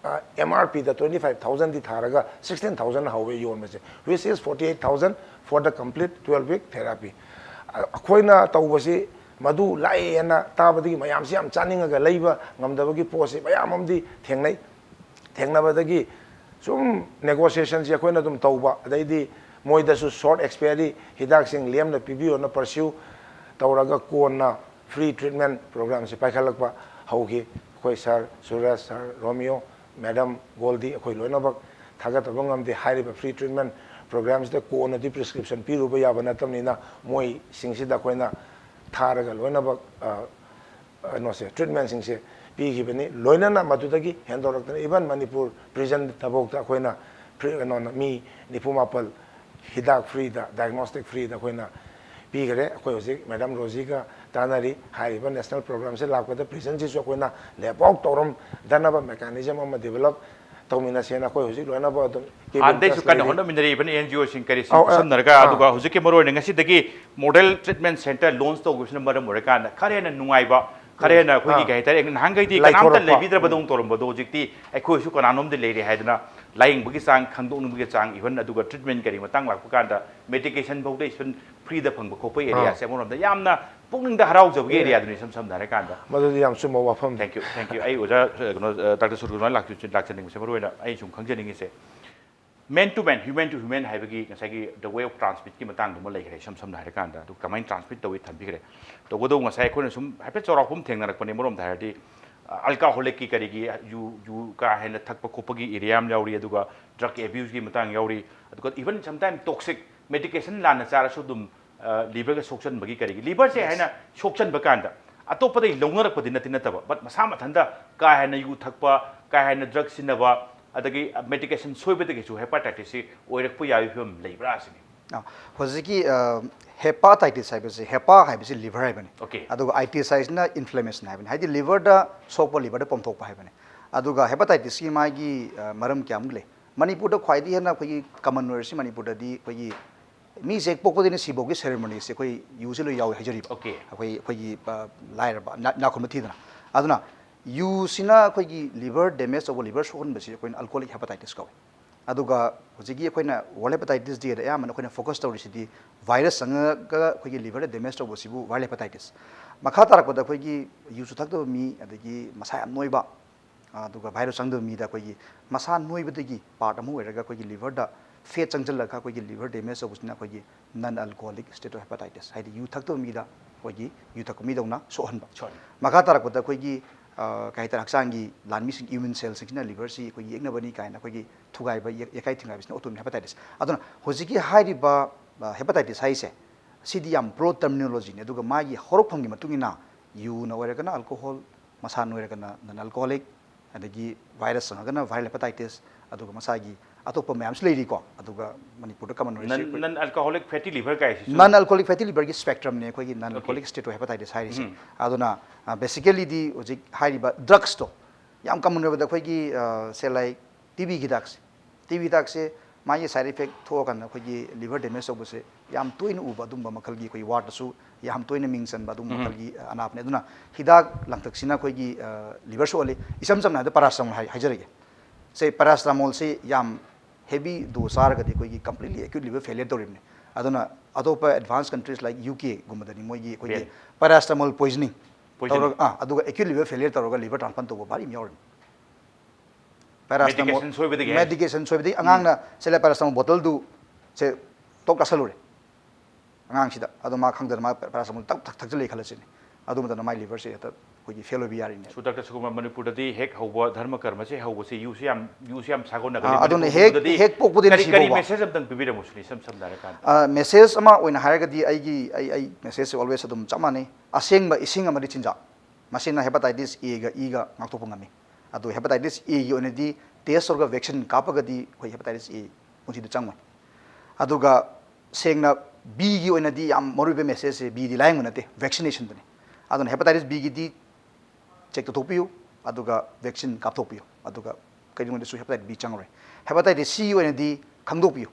ꯑ, M R Pꯗ twenty five thousandꯗꯤ ꯊꯥꯔꯒ sixteen thousand ꯍꯧꯋꯦ ꯌꯣꯟꯕꯁꯦ, which is forty eight thousand for the complete twelve week therapy꯫ ꯑ, ꯑꯩꯈꯣꯏꯅ ꯇꯧꯕꯁꯤ ꯃꯗꯨ ꯂꯥꯛꯑꯦꯅ ꯇꯥꯕꯗꯒꯤ ꯃꯌꯥꯝꯁꯤ ꯌꯥꯝ ꯆꯥꯅꯤꯡꯉꯒ ꯂꯩꯕ ꯉꯝꯗꯕꯒꯤ ꯄꯣꯠꯁꯤ ꯃꯌꯥꯝ ꯑꯃꯗꯤ ꯊꯦꯡꯅꯩ꯫ ꯊꯦꯡꯅꯕꯗꯒꯤ ꯁꯨꯝ negotiationꯁꯤ ꯑꯩꯈꯣꯏꯅ ꯑꯗꯨꯝ ꯇꯧꯕ, ꯑꯗꯩꯗꯤ ꯃꯣꯏꯗꯁꯨ short expiry ꯍꯤꯗꯥꯛꯁꯤꯡ ꯂꯦꯝꯅ ꯄꯤꯕꯤꯌꯣꯅ pursue ꯇꯧꯔꯒ ꯀꯣꯟꯅ free treatment programꯁꯤ ꯄꯥꯏꯈꯠꯂꯛꯄ ꯍꯧꯈꯤ꯫ ꯑꯩꯈꯣꯏ sir ꯁꯨꯔꯖ, sir ꯔꯣꯃꯤꯌꯣ, madam ꯒꯣꯜꯗꯤ, ꯑꯩꯈꯣꯏ ꯂꯣꯏꯅꯃꯛ ꯊꯥꯒꯠꯇꯕ ꯉꯝꯗꯦ꯫ ꯍꯥꯏꯔꯤꯕ free treatment programꯁꯤꯗ ꯀꯣꯟꯅꯗꯤ prescription ꯄꯤꯔꯨꯕ ꯌꯥꯕ ꯅꯠꯇꯕꯅꯤꯅ ꯃꯣꯏꯁꯤꯡꯁꯤꯗ ꯑꯩꯈꯣꯏꯅ ꯊꯥꯔꯒ ꯂꯣꯏꯅꯃꯛ, ꯑ, ꯀꯩꯅꯣꯁꯦ, treatmentꯁꯤꯡꯁꯦ ꯄꯤꯈꯤꯕꯅꯤ꯫ ꯂꯣꯏꯅꯅ ꯃꯗꯨꯗꯒꯤ ꯍꯦꯟꯗꯣꯔꯛꯇꯅ even ꯃꯅꯤꯄꯨꯔ prisonꯗꯐꯥꯎꯗ ꯑꯩꯈꯣꯏꯅ free, ꯀꯩꯅꯣꯅ, ꯃꯤ ꯅꯤꯐꯨ ꯃꯥꯄꯜ ꯍꯤꯗꯥꯛ freeꯗ, diagnostic freeꯗ ꯑꯩꯈꯣꯏꯅ ꯄꯤꯈꯔꯦ꯫ ꯑꯩꯈꯣꯏ ꯍꯧꯖꯤꯛ madam ꯔꯣꯖꯤꯒ ꯇꯥꯟꯅꯔꯤ꯫ ꯍꯥꯏꯔꯤꯕ national programꯁꯦ ꯂꯥꯛꯄꯗ prisonꯁꯤꯁꯨ ꯑꯩꯈꯣꯏꯅ ꯂꯦꯞ ꯑꯥꯎꯠ ꯇꯧꯔꯝꯗꯅꯕ mechanism ꯑꯃ develop ꯇꯧꯃꯤꯟꯅꯁꯦꯅ ꯑꯩꯈꯣꯏ ꯍꯧꯖꯤꯛ ꯂꯣꯏꯅꯕ ꯑꯗꯨꯝ cabin ꯍꯥꯟꯅꯗꯩꯁꯨ ꯇꯁ ꯀꯟꯅ ꯂꯩꯔꯤ꯫ ꯍꯣꯠꯅꯃꯤꯟꯅꯔꯤ, even N G Oꯁꯤꯡ ꯀꯔꯤꯁꯤꯡ ꯑꯧ, ꯑ, ꯈꯨꯠꯁꯝꯅꯔꯒ, ꯑꯥ꯫ ꯑꯗꯨꯒ ꯍꯧꯖꯤꯛꯀꯤ ꯃꯔꯨꯑꯣꯏꯅ ꯉꯁꯤꯗꯒꯤ model treatment center launch ꯇꯧꯈꯤꯕꯁꯤꯅ ꯃꯔꯝ ꯑꯣꯏꯔꯀꯥꯟꯗ ꯈꯔ ꯍꯦꯟꯅ ꯅꯨꯡꯉꯥꯏꯕ, ꯈꯔ ꯍꯦꯟꯅ ꯑꯩꯈꯣꯏꯒꯤ, ꯑꯥ꯫ ꯀꯩ ꯍꯥꯏꯇꯥꯔꯦ, ꯅꯍꯥꯟꯈꯩꯗꯤ ꯀꯅꯥꯝꯇ ꯂꯩꯊꯣꯔꯛꯄ꯫ ꯂꯩꯕꯤꯗ꯭ꯔꯕꯗꯧꯅ ꯇꯧꯔꯝꯕꯗꯣ ꯍꯧꯖꯤꯛꯇꯤ ꯑꯩꯈꯣꯏꯁꯨ ꯀꯅꯥꯅꯣꯝꯗꯤ ꯂꯩꯔꯦ ꯍꯥꯏꯗꯅ ꯂꯥꯌꯦꯡꯕꯒꯤ ꯆꯥꯡ, ꯈꯪꯗꯣꯛꯅꯕꯒꯤ ꯆꯥꯡ, even ꯑꯗꯨꯒ treatment ꯀꯔꯤ ꯃꯇꯥꯡ ꯂꯥꯛꯄ ꯀꯥꯟꯗ medication ꯐꯥꯎꯗ even freeꯗ ꯐꯪꯕ ꯈꯣꯠꯄ ꯑꯥ꯫ Areaꯁꯦ ꯑꯃꯔꯣꯝꯗ ꯌꯥꯝꯅ ꯄꯨꯛꯅꯤꯡꯗ ꯍꯔꯥꯎꯖꯕꯒꯤ ꯑꯦ꯫ Areaꯗꯨꯅꯤ, ꯏꯁꯝ ꯁꯝꯅ ꯍꯥꯏꯔꯀꯥꯟꯗ꯫ ꯃꯗꯨꯗꯤ ꯌꯥꯝ ꯆꯨꯝꯕ ꯋꯥꯐꯝꯅꯤ꯫ Thank you, thank you꯫ ꯑꯩ ꯑꯣꯖꯥ, ꯑ, ꯀꯩꯅꯣ, ꯑ, Doctor ꯁꯨꯔꯖꯀꯨꯃꯥꯔ ꯂꯥꯛꯆ-, ꯂꯥꯛꯆꯅꯤꯡꯕꯁꯦ ꯃꯔꯨꯑꯣꯏꯅ ꯑꯩ ꯁꯨꯝ ꯈꯪꯖꯅꯤꯡꯉꯤꯁꯦ, Man to man, human to human ꯍꯥꯏꯕꯒꯤ ꯉꯁꯥꯏꯒꯤ the way of transmitꯀꯤ ꯃꯇꯥꯡꯗꯨꯃ ꯂꯩꯈ꯭ꯔꯦ, ꯏꯁꯝ ꯁꯝꯅ ꯍꯥꯏꯔꯀꯥꯟꯗ꯫ ꯑꯗꯨ ꯀꯃꯥꯏꯅ transmit ꯇꯧꯏ ꯊꯝꯕꯤꯈ꯭ꯔꯦ꯫ ꯇꯧꯕꯇꯕꯨ ꯉꯁꯥꯏ ꯑꯩꯈꯣꯏꯅ ꯁꯨꯝ ꯍꯥꯏꯐꯦꯠ ꯆꯥꯎꯔꯥꯛꯄ ꯑꯃ ꯊꯦꯡꯅꯔꯛꯄꯅꯦ, ꯑꯃꯔꯣꯝꯗ ꯍꯥꯏꯔꯗꯤ, ꯑ, alcoholicꯀꯤ ꯀꯔꯤꯒꯤ ꯌꯨ, ꯌꯨ ꯀꯥ ꯍꯦꯟꯅ ꯊꯛꯄ ꯈꯣꯠꯄꯒꯤ area ꯑꯃ ꯌꯥꯎꯔꯤ, ꯑꯗꯨꯒ drug abuseꯀꯤ ꯃꯇꯥꯡ ꯌꯥꯎꯔꯤ, ꯑꯗꯨꯒ even sometime toxic medication ꯂꯥꯟꯅ ꯆꯥꯔꯁꯨ ꯑꯗꯨꯝ, ꯑ, liverꯒ ꯁꯣꯛꯆꯟꯕꯒꯤ ꯀꯔꯤꯒꯤ꯫ Liverꯁꯦ ꯍꯥꯏꯅ ꯁꯣꯛꯆꯟꯕ ꯀꯥꯟꯗ ꯑꯇꯣꯞꯄꯗꯒꯤ ꯂꯧꯅꯔꯛꯄꯗꯤ ꯅꯠꯇꯤ ꯅꯠꯇꯕ, but ꯃꯁꯥ ꯃꯊꯟꯇ ꯀꯥ ꯍꯦꯟꯅ ꯌꯨ ꯊꯛꯄ, ꯀꯥ ꯍꯦꯟꯅ drug ꯁꯤꯖꯤꯟꯅꯕ, ꯑꯗꯒꯤ, ꯑ, medication ꯁꯣꯏꯕꯗꯒꯤꯁꯨ hepatitisꯁꯤ ꯑꯣꯏꯔꯛꯄ ꯌꯥꯕꯒꯤ ꯐꯤꯕꯝ ꯂꯩꯕ꯭ꯔꯥ ꯁꯤꯅꯤ꯫ ꯑꯥ, ꯍꯧꯖꯤꯛꯀꯤ, ꯑ, hepatitis ꯍꯥꯏꯕꯁꯤ, hepa ꯍꯥꯏꯕꯁꯤ liver ꯍꯥꯏꯕꯅꯤ꯫ Okay. ꯑꯗꯨꯒ itis ꯍꯥꯏꯁꯤꯅ inflammation ꯍꯥꯏꯕꯅꯤ꯫ ꯍꯥꯏꯗꯤ liverꯗ ꯁꯣꯛꯄ, liverꯗ ꯄꯣꯝꯊꯣꯛꯄ ꯍꯥꯏꯕꯅꯤ꯫ ꯑꯗꯨꯒ hepatitisꯀꯤ ꯃꯥꯒꯤ, ꯑ, ꯃꯔꯝ ꯀꯌꯥꯃꯨꯛ ꯂꯩ꯫ ꯃꯅꯤꯄꯨꯔꯗ ꯈ꯭ꯋꯥꯏꯗꯒꯤ ꯍꯦꯟꯅ ꯑꯩꯈꯣꯏꯒꯤ common ꯑꯣꯏꯔꯤꯁꯤ ꯃꯅꯤꯄꯨꯔꯗꯗꯤ ꯑꯩꯈꯣꯏꯒꯤ ꯃꯤꯁꯦ ꯍꯦꯛ ꯄꯣꯛꯄꯗꯒꯤꯅ ꯁꯤꯐꯥꯎꯒꯤ ceremonyꯁꯦ ꯑꯩꯈꯣꯏ ꯌꯨꯁꯦ ꯂꯣꯏ ꯌꯥꯎꯏ ꯍꯥꯏꯖꯔꯤꯕ꯫ Okay. ꯑꯩꯈꯣꯏ, ꯑꯩꯈꯣꯏꯒꯤ, ꯑ, ꯂꯥꯏꯔꯕ, ꯏꯅꯥꯛ, ꯏꯅꯥꯛ ꯈꯨꯟꯕ ꯊꯤꯗꯅ꯫ ꯑꯗꯨꯅ ꯌꯨꯁꯤꯅ ꯑꯩꯈꯣꯏꯒꯤ liver damage ꯇꯧꯕ, liver ꯁꯣꯛꯍꯟꯕꯁꯤ ꯑꯩꯈꯣꯏꯅ alcoholic hepatitis ꯀꯧꯏ꯫ ꯑꯗꯨꯒ ꯍꯧꯖꯤꯛꯀꯤ ꯑꯩꯈꯣꯏꯅ World Hepatitis Dayꯗ ꯑꯌꯥꯝꯕꯅ ꯑꯩꯈꯣꯏꯅ focus ꯇꯧꯔꯤꯁꯤꯗꯤ virus ꯆꯪꯉꯒ ꯑꯩꯈꯣꯏꯒꯤ liverꯗ damage ꯇꯧꯕꯁꯤꯕꯨ viral hepatitis꯫ ꯃꯈꯥ ꯇꯥꯔꯛꯄꯗ ꯑꯩꯈꯣꯏꯒꯤ ꯌꯨꯁꯨ ꯊꯛꯇꯕ ꯃꯤ, ꯑꯗꯒꯤ ꯃꯁꯥ ꯌꯥꯝ ꯅꯣꯏꯕ, ꯑꯗꯨꯒ virus ꯆꯪꯗꯕ ꯃꯤꯗ ꯑꯩꯈꯣꯏꯒꯤ ꯃꯁꯥ ꯅꯣꯏꯕꯗꯒꯤ part ꯑꯃ ꯑꯣꯏꯔꯒ ꯑꯩꯈꯣꯏꯒꯤ liverꯗ fat ꯆꯪꯁꯤꯜꯂꯒ ꯑꯩꯈꯣꯏꯒꯤ liver damage ꯇꯧꯕꯁꯤꯅ ꯑꯩꯈꯣꯏꯒꯤ non alcoholic steatohepatitis, ꯍꯥꯏꯗꯤ ꯌꯨ ꯊꯛꯇꯕ ꯃꯤꯗ ꯑꯩꯈꯣꯏꯒꯤ ꯌꯨ ꯊꯛꯄ ꯃꯤꯗꯧꯅ ꯁꯣꯛꯍꯟꯕ꯫ ꯁꯣꯛꯍꯟꯕ꯫ ꯃꯈꯥ ꯇꯥꯔꯛꯄꯗ ꯑꯩꯈꯣꯏꯒꯤ, ꯑ, ꯀꯩ ꯍꯥꯏꯇꯥꯔꯦ, ꯍꯛꯆꯥꯡꯒꯤ ꯂꯥꯟꯃꯤꯁꯤꯡ, immune cellꯁꯤꯡꯁꯤꯅ liverꯁꯤ ꯑꯩꯈꯣꯏꯒꯤ ꯌꯦꯛꯅꯕꯅꯤ ꯀꯥꯏꯅ ꯑꯩꯈꯣꯏꯒꯤ ꯊꯨꯒꯥꯏꯕ, ꯌꯦꯛ-, ꯌꯦꯛꯈꯥꯏ ꯊꯤꯡꯒꯥꯏꯕꯁꯤꯅ autoimmune hepatitis꯫ ꯑꯗꯨꯅ ꯍꯧꯖꯤꯛꯀꯤ ꯍꯥꯏꯔꯤꯕ, ꯑ, hepatitis ꯍꯥꯏꯁꯦ, ꯁꯤꯗꯤ ꯌꯥꯝ broad terminologyꯅꯤ꯫ ꯑꯗꯨꯒ ꯃꯥꯒꯤ ꯍꯧꯔꯛꯐꯝꯒꯤ ꯃꯇꯨꯡ ꯏꯟꯅ ꯌꯨꯅ ꯑꯣꯏꯔꯒꯅ alcohol, ꯃꯁꯥ ꯅꯣꯏꯔꯒꯅ non alcoholic, ꯑꯗꯒꯤ virus ꯆꯪꯉꯒꯅ viral hepatitis, ꯑꯗꯨꯒ ꯃꯁꯥꯒꯤ ꯑꯇꯣꯞꯄ ꯃꯌꯥꯝꯁꯨ ꯂꯩꯔꯤꯀꯣ꯫ ꯑꯗꯨꯒ ꯃꯅꯤꯄꯨꯔꯗ common ꯑꯣꯏꯔꯤꯁꯦ non, ꯑꯩꯈꯣꯏ non alcoholic fatty liver ꯀꯥꯏꯁꯤꯁꯨ? Non alcoholic fatty liverꯒꯤ spectrumꯅꯦ ꯑꯩꯈꯣꯏꯒꯤ non alcoholic Okay. steatohepatitis ꯍꯥꯏꯔꯤꯁꯦ꯫ ꯎꯝ꯫ ꯑꯗꯨꯅ, ꯑ, basicallyꯗꯤ ꯍꯧꯖꯤꯛ ꯍꯥꯏꯔꯤꯕ drugsꯇꯣ ꯌꯥꯝ common ꯑꯣꯏꯕꯗ ꯑꯩꯈꯣꯏꯒꯤ, ꯑ, say like TB ꯍꯤꯗꯥꯛꯁꯦ꯫ TB ꯍꯤꯗꯥꯛꯁꯦ ꯃꯥꯒꯤ side effect ꯊꯣꯛꯑꯀꯥꯟꯗ ꯑꯩꯈꯣꯏꯒꯤ liver damage ꯇꯧꯕꯁꯦ ꯌꯥꯝ ꯇꯣꯏꯅ ꯎꯕ ꯑꯗꯨꯝꯕ ꯃꯈꯜꯒꯤ ꯑꯩꯈꯣꯏꯒꯤ wardꯇꯁꯨ ꯌꯥꯝ ꯇꯣꯏꯅ ꯃꯤꯡ ꯆꯟꯕ ꯑꯗꯨꯝꯕ ꯎꯝ꯫ ꯃꯈꯜꯒꯤ, ꯑ, ꯑꯅꯥꯕꯅꯦ꯫ ꯑꯗꯨꯅ ꯍꯤꯗꯥꯛ ꯂꯥꯡꯊꯛꯁꯤꯅ ꯑꯩꯈꯣꯏꯒꯤ, ꯑ, liver ꯁꯣꯛꯍꯜꯂꯤ꯫ ꯏꯁꯝ ꯆꯝꯅ ꯍꯥꯏꯔꯕꯗ paracetamol ꯍꯥꯏ-, ꯍꯥꯏꯖꯔꯒꯦ꯫ ꯁꯦ paracetamolꯁꯤ ꯌꯥꯝ heavy dose ꯆꯥꯔꯒꯗꯤ ꯑꯩꯈꯣꯏꯒꯤ completely acute liver failure ꯇꯧꯔꯤꯕꯅꯤ꯫ ꯑꯗꯨꯅ ꯑꯇꯣꯞꯄ advanced countries like UKꯒꯨꯝꯕꯗꯗꯤ ꯃꯣꯏꯒꯤ ꯑꯩꯈꯣꯏꯒꯤ Ban. Paracetamol poisoning Poisoning. ꯇꯧꯔꯒ, ꯑꯥ, ꯑꯗꯨꯒ acute liver failure ꯇꯧꯔꯒ liver transplant ꯇꯧꯕ ꯚꯥꯔꯤ ꯑꯃ ꯌꯥꯎꯔꯤꯕꯅꯤ꯫ paracetamol, medication ꯁꯣꯏꯕꯗꯒꯤ ꯍꯥꯏ? Medication ꯁꯣꯏꯕꯗꯒꯤ ꯑꯉꯥꯡꯅ ꯁꯦ paracetamol bottle ꯗꯨ ꯁꯦ ꯇꯣꯛ ꯆꯥꯁꯜꯂꯨꯔꯦ꯫ ꯑꯉꯥꯡꯁꯤꯗ ꯑꯗꯣ ꯃꯥ ꯈꯪꯗꯅ ꯃꯥ paracetamol ꯇꯛ ꯊꯛ ꯊꯛꯆꯜꯂꯦ ꯈꯜꯂꯁꯤꯅꯦ꯫ ꯑꯗꯨ ꯃꯇꯝꯗ ꯃꯥꯏ liver ꯁꯦ ꯍꯦꯛꯇ ꯑꯩꯈꯣꯏꯒꯤ fail ꯑꯣꯏꯕ ꯌꯥꯔꯤꯅꯦ꯫ So, ꯗꯥꯛꯇꯔ ꯁꯨꯀꯨꯃꯥꯔ, ꯃꯅꯤꯄꯨꯔꯗꯗꯤ ꯍꯦꯛ ꯍꯧꯕ ꯙꯔꯃ ꯀꯔꯃꯁꯦ ꯍꯧꯕꯁꯦ ꯌꯨꯁꯦ ꯌꯥꯝ, ꯌꯨꯁꯦ ꯌꯥꯝ ꯁꯥꯒꯣꯟꯅꯒꯜꯂꯤ꯫ ꯑꯥ, ꯑꯗꯨꯅ ꯍꯦꯛ, ꯃꯅꯤꯄꯨꯔꯗꯗꯤ ꯍꯦꯛ ꯄꯣꯛꯄꯗꯒꯤ ꯀꯔꯤ, ꯁꯤ ꯀꯔꯤ ꯐꯥꯎꯕ꯫ Message ꯑꯝꯇꯪ ꯄꯤꯕꯤꯔꯝꯃꯨ ꯁꯤꯅꯤ, ꯏꯁꯝ ꯁꯝꯅ ꯍꯥꯏꯔꯀꯥꯟꯗ? ꯑꯥ, message ꯑꯃ ꯑꯣꯏꯅ ꯍꯥꯏꯔꯒꯗꯤ ꯑꯩꯒꯤ, ꯑꯩ, ꯑꯩ message ꯁꯦ always ꯑꯗꯨꯝ ꯆꯞ ꯃꯥꯟꯅꯩ꯫ ꯑꯁꯦꯡꯕ ꯏꯁꯤꯡ ꯑꯃꯗꯤ ꯆꯤꯟꯖꯥꯛ꯫ ꯃꯁꯤꯅ hepatitis A ꯒ E ꯒ ꯉꯥꯛꯊꯣꯛꯄ ꯉꯝꯃꯤ꯫ ꯑꯗꯨ hepatitis A ꯒꯤ ꯑꯣꯏꯅꯗꯤ test ꯇꯧꯔꯒ vaccine ꯀꯥꯞꯄꯒꯗꯤ ꯑꯩꯈꯣꯏ hepatitis A ꯄꯨꯟꯁꯤꯗ ꯆꯪꯉꯣꯏ꯫ ꯑꯗꯨꯒ ꯁꯦꯡꯅ B ꯒꯤ ꯑꯣꯏꯅꯗꯤ ꯌꯥꯝ ꯃꯔꯨꯑꯣꯏꯕ message ꯁꯦ, B ꯗꯤ ꯂꯥꯏꯌꯦꯡꯕ ꯅꯠꯇꯦ, vaccination ꯗꯨꯅꯤ꯫ ꯑꯗꯨꯅ hepatitis B ꯒꯤꯗꯤ check ꯇꯧꯊꯣꯛꯄꯤꯌꯨ, ꯑꯗꯨꯒ vaccine ꯀꯥꯞꯊꯣꯛꯄꯤꯌꯨ, ꯑꯗꯨꯒ ꯀꯩꯗꯧꯉꯩꯗꯁꯨ hepatitis B ꯆꯪꯉꯔꯣꯏ꯫ Hepatitis C ꯒꯤ ꯑꯣꯏꯅꯗꯤ ꯈꯪꯗꯣꯛꯄꯤꯌꯨ꯫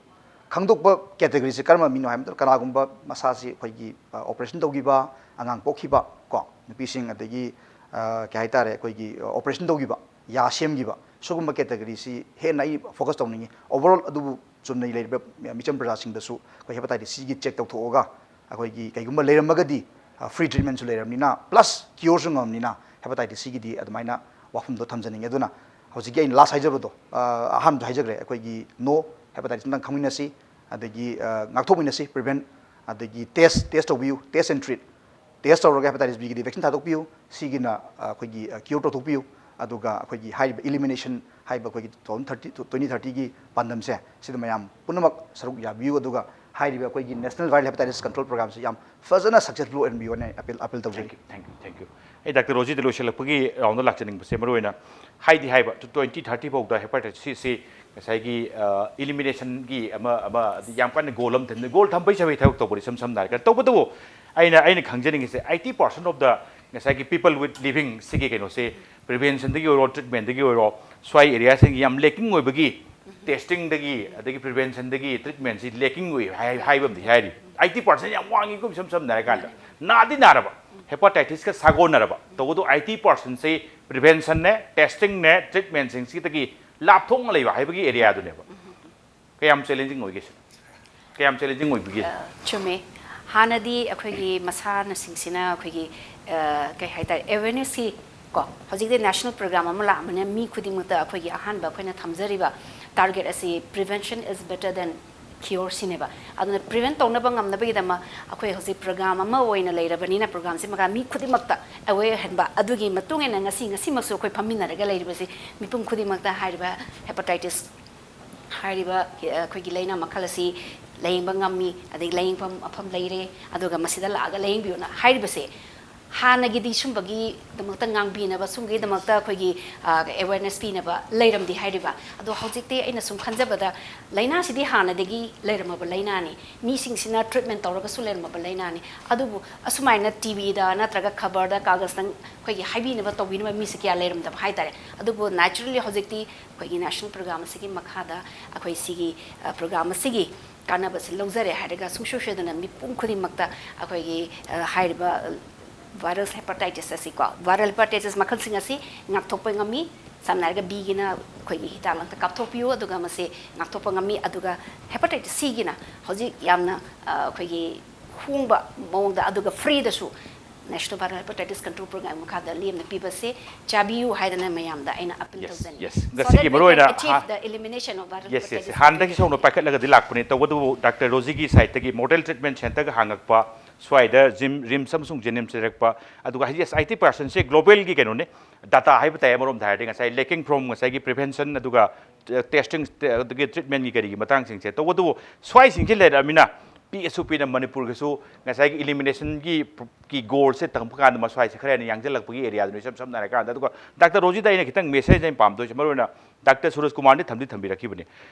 ꯈꯪꯗꯣꯛꯄ category ꯁꯦ ꯀꯔꯝꯕ ꯃꯤꯅꯣ ꯍꯥꯏꯕ ꯃꯇꯝꯗ, ꯀꯅꯥꯒꯨꯝꯕ ꯃꯁꯥꯁꯤ ꯑꯩꯈꯣꯏꯒꯤ, ꯑ, operation ꯇꯧꯈꯤꯕ, ꯑꯉꯥꯡ ꯄꯣꯛꯈꯤꯕ, ꯀꯣ, ꯅꯨꯄꯤꯁꯤꯡ, ꯑꯗꯒꯤ, ꯑ, ꯀꯩ ꯍꯥꯏꯇꯥꯔꯦ, ꯑꯩꯈꯣꯏꯒꯤ, ꯑ, operation ꯇꯧꯈꯤꯕ, ꯌꯥ ꯁꯦꯝꯈꯤꯕ, ꯁꯤꯒꯨꯝꯕ category ꯁꯤ ꯍꯦꯟꯅ ꯑꯩ focus ꯇꯧꯅꯤꯡꯉꯤ꯫ Overall ꯑꯗꯨꯕꯨ ꯆꯨꯝꯅ ꯂꯩꯔꯤꯕ ꯃꯤꯆꯝ ꯄ꯭ꯔꯖꯥꯁꯤꯡꯗꯁꯨ ꯑꯩꯈꯣꯏ hepatitis C ꯒꯤ check ꯇꯧꯊꯣꯛꯑꯒ, ꯑꯩꯈꯣꯏꯒꯤ ꯀꯩꯒꯨꯝꯕ ꯂꯩꯔꯝꯃꯒꯗꯤ, ꯑ, free treatment ꯁꯨ ꯂꯩꯔꯕꯅꯤꯅ, plus cure ꯁꯨ ꯉꯝꯃꯕꯅꯤꯅ, hepatitis C ꯒꯤꯗꯤ ꯑꯗꯨꯃꯥꯏꯅ ꯋꯥꯐꯝꯗꯣ ꯊꯝꯖꯅꯤꯡꯉꯦ꯫ ꯑꯗꯨꯅ ꯍꯧꯖꯤꯛꯀꯤ ꯑꯩꯅ last ꯍꯥꯏꯖꯕꯗꯣ, ꯑ, ꯑꯍꯥꯟꯕꯗ ꯍꯥꯏꯖꯈ꯭ꯔꯦ, ꯑꯩꯈꯣꯏꯒꯤ no hepatitis ꯑꯝꯇꯪ ꯈꯪꯃꯤꯟꯅꯁꯤ, ꯑꯗꯒꯤ, ꯑ, ꯉꯥꯛꯊꯣꯛꯃꯤꯟꯅꯁꯤ, prevent, ꯑꯗꯒꯤ test, test ꯇꯧꯕꯤꯌꯨ, test and treat, test ꯇꯧꯔꯒ hepatitis B ꯒꯤꯗꯤ vaccine ꯊꯥꯗꯣꯛꯄꯤꯌꯨ, C ꯒꯤꯅ, ꯑ, ꯑꯩꯈꯣꯏꯒꯤ, ꯑ, cure ꯇꯧꯊꯣꯛꯄꯤꯌꯨ, ꯑꯗꯨꯒ ꯑꯩꯈꯣꯏꯒꯤ ꯍꯥꯏꯔꯤꯕ elimination ꯍꯥꯏꯕ ꯑꯩꯈꯣꯏꯒꯤ two thousand thirty, twenty thirty ꯒꯤ ꯄꯥꯟꯗꯝꯁꯦ, ꯁꯤꯗ ꯃꯌꯥꯝ ꯄꯨꯝꯅꯃꯛ ꯁꯔꯨꯛ ꯌꯥꯕꯤꯌꯨ, ꯑꯗꯨꯒ ꯍꯥꯏꯔꯤꯕ ꯑꯩꯈꯣꯏꯒꯤ National Viral Hepatitis Control Program ꯁꯦ ꯌꯥꯝ ꯐꯖꯅ successful ꯑꯣꯏꯍꯟꯕꯤꯌꯣꯅ appeal, appeal ꯇꯧꯖꯔꯤ꯫ Thank you, thank you, thank you. ꯑꯩ ꯗꯥꯛꯇꯔ ꯔꯣꯖꯤꯗ ꯂꯣꯏꯁꯤꯜꯂꯛꯄꯒꯤ round ꯗ ꯂꯥꯛꯆꯅꯤꯡꯕꯁꯦ, ꯃꯔꯨꯑꯣꯏꯅ ꯍꯥꯏꯗꯤ ꯍꯥꯏꯕ, twenty thirty ꯐꯥꯎꯗ hepatitis C ꯁꯤ ꯉꯁꯥꯏꯒꯤ, ꯑ, elimination ꯒꯤ ꯑꯃ, ꯑꯃ, ꯑꯗꯤ ꯌꯥꯝ ꯀꯟꯅ goal ꯑꯃ ꯊꯝꯗꯦ꯫ Goal ꯊꯝꯕꯩ ꯆꯍꯤ ꯊꯕꯛ ꯇꯧꯕꯗꯤ ꯏꯁꯝ ꯁꯝꯅ ꯍꯥꯏꯔꯀꯥꯟꯗ, ꯇꯧꯕꯇꯕꯨ ꯑꯩꯅ, ꯑꯩꯅ ꯈꯪꯖꯅꯤꯡꯉꯤꯁꯦ, eighty percent of the ꯉꯁꯥꯏꯒꯤ people with living ꯁꯤꯒꯤ ꯀꯩꯅꯣꯁꯦ, prevention ꯗꯒꯤ ꯑꯣꯏꯔꯣ, treatment ꯗꯒꯤ ꯑꯣꯏꯔꯣ, ꯁ꯭ꯋꯥꯏ area ꯁꯤꯡ ꯌꯥꯝ lacking ꯑꯣꯏꯕꯒꯤ, testing ꯗꯒꯤ, ꯑꯗꯒꯤ prevention ꯗꯒꯤ treatment ꯁꯤ lacking ꯑꯣꯏ ꯍꯥꯏ-, ꯍꯥꯏꯕ ꯑꯃꯗꯤ ꯍꯥꯏꯔꯤ꯫ Eighty percent ꯌꯥꯝ ꯋꯥꯡꯉꯤꯀꯣ, ꯏꯁꯝ ꯁꯝꯅ ꯍꯥꯏꯔꯀꯥꯟꯗ꯫ ꯅꯥꯗꯤ ꯅꯥꯔꯕ, hepatitis ꯀ ꯁꯥꯒꯣꯟꯅꯔꯕ, ꯇꯧꯕꯗꯣ eighty percent ꯁꯤ prevention ꯅꯦ, testing ꯅꯦ, treatment ꯁꯤꯡꯁꯤꯗꯒꯤ ꯂꯥꯞꯊꯣꯛꯅ ꯂꯩꯕ ꯍꯥꯏꯕꯒꯤ area ꯗꯨꯅꯦꯕ꯫ ꯀꯌꯥꯝ challenging ꯑꯣꯏꯒꯦ ꯁꯤꯅ? ꯀꯌꯥꯝ challenging ꯑꯣꯏꯕꯒꯦ? ꯑ, ꯆꯨꯝꯃꯦ꯫ ꯍꯥꯟꯅꯗꯤ ꯑꯩꯈꯣꯏꯒꯤ ꯃꯁꯥꯟꯅꯁꯤꯡꯁꯤꯅ ꯑꯩꯈꯣꯏꯒꯤ, ꯑ, ꯀꯩ ꯍꯥꯏꯇꯥꯔꯦ, awareness ꯁꯤ ꯀꯣ, ꯍꯧꯖꯤꯛꯇꯤ ꯅꯦꯁꯅꯦꯜ ꯄ꯭ꯔꯣꯒ꯭ꯔꯥꯝ ꯑꯃ ꯂꯥꯛꯑꯕꯅꯤꯅ ꯃꯤ ꯈꯨꯗꯤꯡꯃꯛꯇ ꯑꯩꯈꯣꯏꯒꯤ ꯑꯍꯥꯟꯕ ꯑꯩꯈꯣꯏꯅ ꯊꯝꯖꯔꯤꯕ ꯇꯥꯔꯒꯦꯠ ꯑꯁꯤ "Prevention is better than cure" ꯁꯤꯅꯦꯕ꯫ ꯑꯗꯨꯅ ꯄ꯭ꯔꯤꯚꯦꯟ ꯇꯧꯅꯕ ꯉꯝꯅꯕꯒꯤꯗꯃꯛ ꯑꯩꯈꯣꯏ ꯍꯧꯖꯤꯛ ꯄ꯭ꯔꯣꯒ꯭ꯔꯥꯝ ꯑꯃ ꯑꯣꯏꯅ ꯂꯩꯔꯕꯅꯤꯅ, ꯄ꯭ꯔꯣꯒ꯭ꯔꯥꯝꯁꯤ ꯃꯈꯥ ꯃꯤ ꯈꯨꯗꯤꯡꯃꯛꯇ ꯑꯦꯋꯦꯌꯔ ꯑꯣꯏꯍꯟꯕ꯫ ꯑꯗꯨꯒꯤ ꯃꯇꯨꯡ ꯏꯟꯅ ꯉꯁꯤ, ꯉꯁꯤꯃꯛꯁꯨ ꯑꯩꯈꯣꯏ ꯐꯝꯃꯤꯟꯅꯔꯒ ꯂꯩꯔꯤꯕꯁꯤ ꯃꯤꯄꯨꯝ ꯈꯨꯗꯤꯡꯃꯛꯇ ꯍꯥꯏꯔꯤꯕ ꯍꯦꯄꯥꯇꯥꯏꯇꯤꯁ ꯍꯥꯏꯔꯤꯕ, ꯑ, ꯑꯩꯈꯣꯏꯒꯤ ꯂꯥꯏꯅꯥ ꯃꯈꯜ ꯑꯁꯤ ꯂꯥꯌꯦꯡꯕ ꯉꯝꯃꯤ, ꯑꯗꯩ ꯂꯥꯌꯦꯡꯐꯝ ꯃꯐꯝ ꯂꯩꯔꯦ, ꯑꯗꯨꯒ ꯃꯁꯤꯗ ꯂꯥꯛꯑꯒ ꯂꯥꯌꯦꯡꯕꯤꯌꯨꯅ ꯍꯥꯏꯔꯤꯕꯁꯦ ꯍꯥꯟꯅꯒꯤꯗꯤ ꯁꯨꯝꯕꯒꯤꯗꯃꯛꯇ ꯉꯥꯡꯕꯤꯅꯕ, ꯁꯨꯝꯕꯒꯤꯗꯃꯛꯇ ꯑꯩꯈꯣꯏꯒꯤ, ꯑ, ꯑꯦꯋꯦꯔꯅꯦꯁ ꯄꯤꯅꯕ ꯂꯩꯔꯝꯗꯦ ꯍꯥꯏꯔꯤꯕ꯫ ꯑꯗꯣ ꯍꯧꯖꯤꯛꯇꯤ ꯑꯩꯅ ꯁꯨꯝ ꯈꯟꯖꯕꯗ ꯂꯥꯏꯅꯥꯁꯤꯗꯤ ꯍꯥꯟꯅꯗꯒꯤ ꯂꯩꯔꯝꯃꯕ ꯂꯥꯏꯅꯥꯅꯤ, ꯃꯤꯁꯤꯡꯁꯤꯅ ꯇ꯭ꯔꯤꯠꯃꯦꯟ ꯇꯧꯔꯒꯁꯨ ꯂꯩꯔꯝꯃꯕ ꯂꯥꯏꯅꯥꯅꯤ꯫ ꯑꯗꯨꯕꯨ ꯑꯁꯨꯃꯥꯏꯅ ꯇꯤꯚꯤꯗ ꯅꯠꯇ꯭ꯔꯒ ꯈꯕꯔꯗ, ꯀꯥꯒꯖꯇꯪ ꯑꯩꯈꯣꯏꯒꯤ ꯍꯥꯏꯕꯤꯅꯕ, ꯇꯧꯕꯤꯅꯕ ꯃꯤꯁꯦ ꯀꯌꯥ ꯂꯩꯔꯝꯗꯕ ꯍꯥꯏꯇꯥꯔꯦ꯫ ꯑꯗꯨꯕꯨ ꯅꯦꯆꯔꯦꯜꯂꯤ ꯍꯧꯖꯤꯛꯇꯤ ꯑꯩꯈꯣꯏꯒꯤ ꯅꯦꯁꯅꯦꯜ ꯄ꯭ꯔꯣꯒ꯭ꯔꯥꯝ ꯑꯁꯤꯒꯤ ꯃꯈꯥꯗ ꯑꯩꯈꯣꯏ ꯁꯤꯒꯤ, ꯑ, ꯄ꯭ꯔꯣꯒ꯭ꯔꯥꯝ ꯑꯁꯤꯒꯤ ꯀꯥꯟꯅꯕꯁꯤ ꯂꯧꯖꯔꯦ ꯍꯥꯏꯔꯒ ꯁꯨꯡꯁꯣꯏ ꯁꯣꯏꯗꯅ ꯃꯤꯄꯨꯝ ꯈꯨꯗꯤꯡꯃꯛꯇ ꯑꯩꯈꯣꯏꯒꯤ, ꯑ, ꯍꯥꯏꯔꯤꯕ, ꯑ, ꯚꯥꯏꯔꯦꯜ ꯍꯦꯄꯥꯇꯥꯏꯇꯤꯁ ꯑꯁꯤꯀꯣ, ꯚꯥꯏꯔꯦꯜ ꯍꯦꯄꯥꯇꯥꯏꯇꯤꯁ ꯃꯈꯜꯁꯤꯡ ꯑꯁꯤ ꯉꯥꯛꯊꯣꯛꯄ ꯉꯝꯃꯤ꯫ ꯁꯝꯅ ꯍꯥꯏꯔꯒ ꯕꯤꯒꯤꯅ ꯑꯩꯈꯣꯏꯒꯤ ꯍꯤꯗꯥꯛ ꯂꯥꯡꯊꯛ ꯀꯥꯞꯊꯣꯛꯄꯤꯌꯨ, ꯑꯗꯨꯒ ꯃꯁꯤ ꯉꯥꯛꯊꯣꯛꯄ ꯉꯝꯃꯤ꯫ ꯑꯗꯨꯒ ꯍꯦꯄꯥꯇꯥꯏꯇꯤꯁ ꯁꯤꯒꯤꯅ ꯍꯧꯖꯤꯛ ꯌꯥꯝꯅ, ꯑ, ꯑꯩꯈꯣꯏꯒꯤ ꯍꯣꯡꯕ ꯃꯑꯣꯡꯗ, ꯑꯗꯨꯒ ꯐ꯭ꯔꯤꯗꯁꯨ national viral hepatitis control program ꯃꯈꯥꯗ ꯂꯦꯝꯅ ꯄꯤꯕꯁꯦ ꯆꯥꯕꯤꯌꯨ ꯍꯥꯏꯗꯅ ꯃꯌꯥꯝꯗ ꯑꯩꯅ ꯑꯄꯤꯜ Yes, ꯇꯧꯖꯅꯤꯡꯉꯤ꯫ yes. So ꯉꯁꯤꯒꯤ that we ꯃꯔꯨꯑꯣꯏꯅ can achieve ꯍꯥ- the elimination of viral yes yes hepatitis ꯍꯥꯟꯅꯗꯒꯤ B. ꯁꯣꯝꯅ ꯄꯥꯏꯈꯠꯂꯒꯗꯤ ꯂꯥꯛꯄꯅꯦ, ꯇꯧꯕꯇꯕꯨ ꯗꯥꯛꯇꯔ ꯔꯣꯖꯤꯒꯤ ꯁꯥꯏꯠꯇꯒꯤ ꯃꯣꯗꯦꯜ ꯇ꯭ꯔꯤꯠꯃꯦꯟ ꯁꯦꯟꯇꯔꯒ ꯍꯥꯡꯉꯛꯄ, ꯁ꯭ꯋꯥꯏꯗ ꯖꯤꯝ, ꯔꯤꯝꯁ ꯑꯃꯁꯨꯡ ꯖꯦꯅꯤꯝꯁ ꯂꯩꯔꯛꯄ, ꯑꯗꯨꯒ ꯍꯧꯖꯤꯛ ꯑꯥꯏ ꯇꯤ ꯄꯥꯔꯁꯟꯁꯦ ꯒ꯭ꯂꯣꯕꯦꯜꯒꯤ ꯀꯩꯅꯣꯅꯦ, ꯗꯥꯇꯥ ꯍꯥꯏꯕ ꯇꯥꯏ꯫ ꯑꯃꯔꯣꯝꯗ ꯍꯥꯏꯔꯗꯤ ꯉꯁꯥꯏ ꯂꯦꯀꯤꯡ ꯐ꯭ꯔꯣꯝ ꯉꯁꯥꯏꯒꯤ ꯄ꯭ꯔꯤꯚꯦꯟꯁꯟ ꯑꯗꯨꯒ ꯇꯦꯁꯇꯤꯡ ꯑꯗꯨꯒꯤ ꯇ꯭ꯔꯤꯠꯃꯦꯟꯒꯤ ꯀꯔꯤꯒꯤ ꯃꯇꯥꯡꯁꯤꯡꯁꯦ, ꯇꯧꯕꯇꯕꯨ ꯁ꯭ꯋꯥꯏꯁꯤꯡꯁꯦ ꯂꯩꯔꯛꯑꯃꯤꯅ ꯄꯤꯛꯑꯁꯨ ꯄꯤꯛꯅ ꯃꯅꯤꯄꯨꯔꯒꯤꯁꯨ ꯉꯁꯥꯏꯒꯤ ꯏꯂꯤꯃꯤꯅꯦꯁꯟꯒꯤ ꯒꯤ ꯒꯣꯜꯁꯦ ꯇꯝꯕ ꯀꯥꯟꯗ ꯃꯁ꯭ꯋꯥꯏꯁꯦ ꯈꯔ ꯍꯦꯟꯅ ꯌꯥꯡꯁꯤꯜꯂꯛꯄꯒꯤ ꯑꯦꯔꯤꯌꯥꯗꯨꯅꯤ, ꯏꯁꯝ ꯁꯝꯅ ꯍꯥꯏꯔꯀꯥꯟꯗ꯫ ꯑꯗꯨꯒ ꯗꯥꯛꯇꯔ ꯔꯣꯖꯤꯗ ꯑꯩꯅ ꯈꯤꯇꯪ ꯃꯦꯁꯦꯖ ꯑꯩꯅ ꯄꯥꯝꯗꯣꯏꯁꯦ, ꯃꯔꯨꯑꯣꯏꯅ ꯗꯥꯛꯇꯔ ꯁꯨꯔꯖ ꯀꯨꯃꯥꯔꯗꯤ ꯊꯝꯗꯤ ꯊꯝꯕꯤꯔꯛꯈꯤꯕꯅꯤ,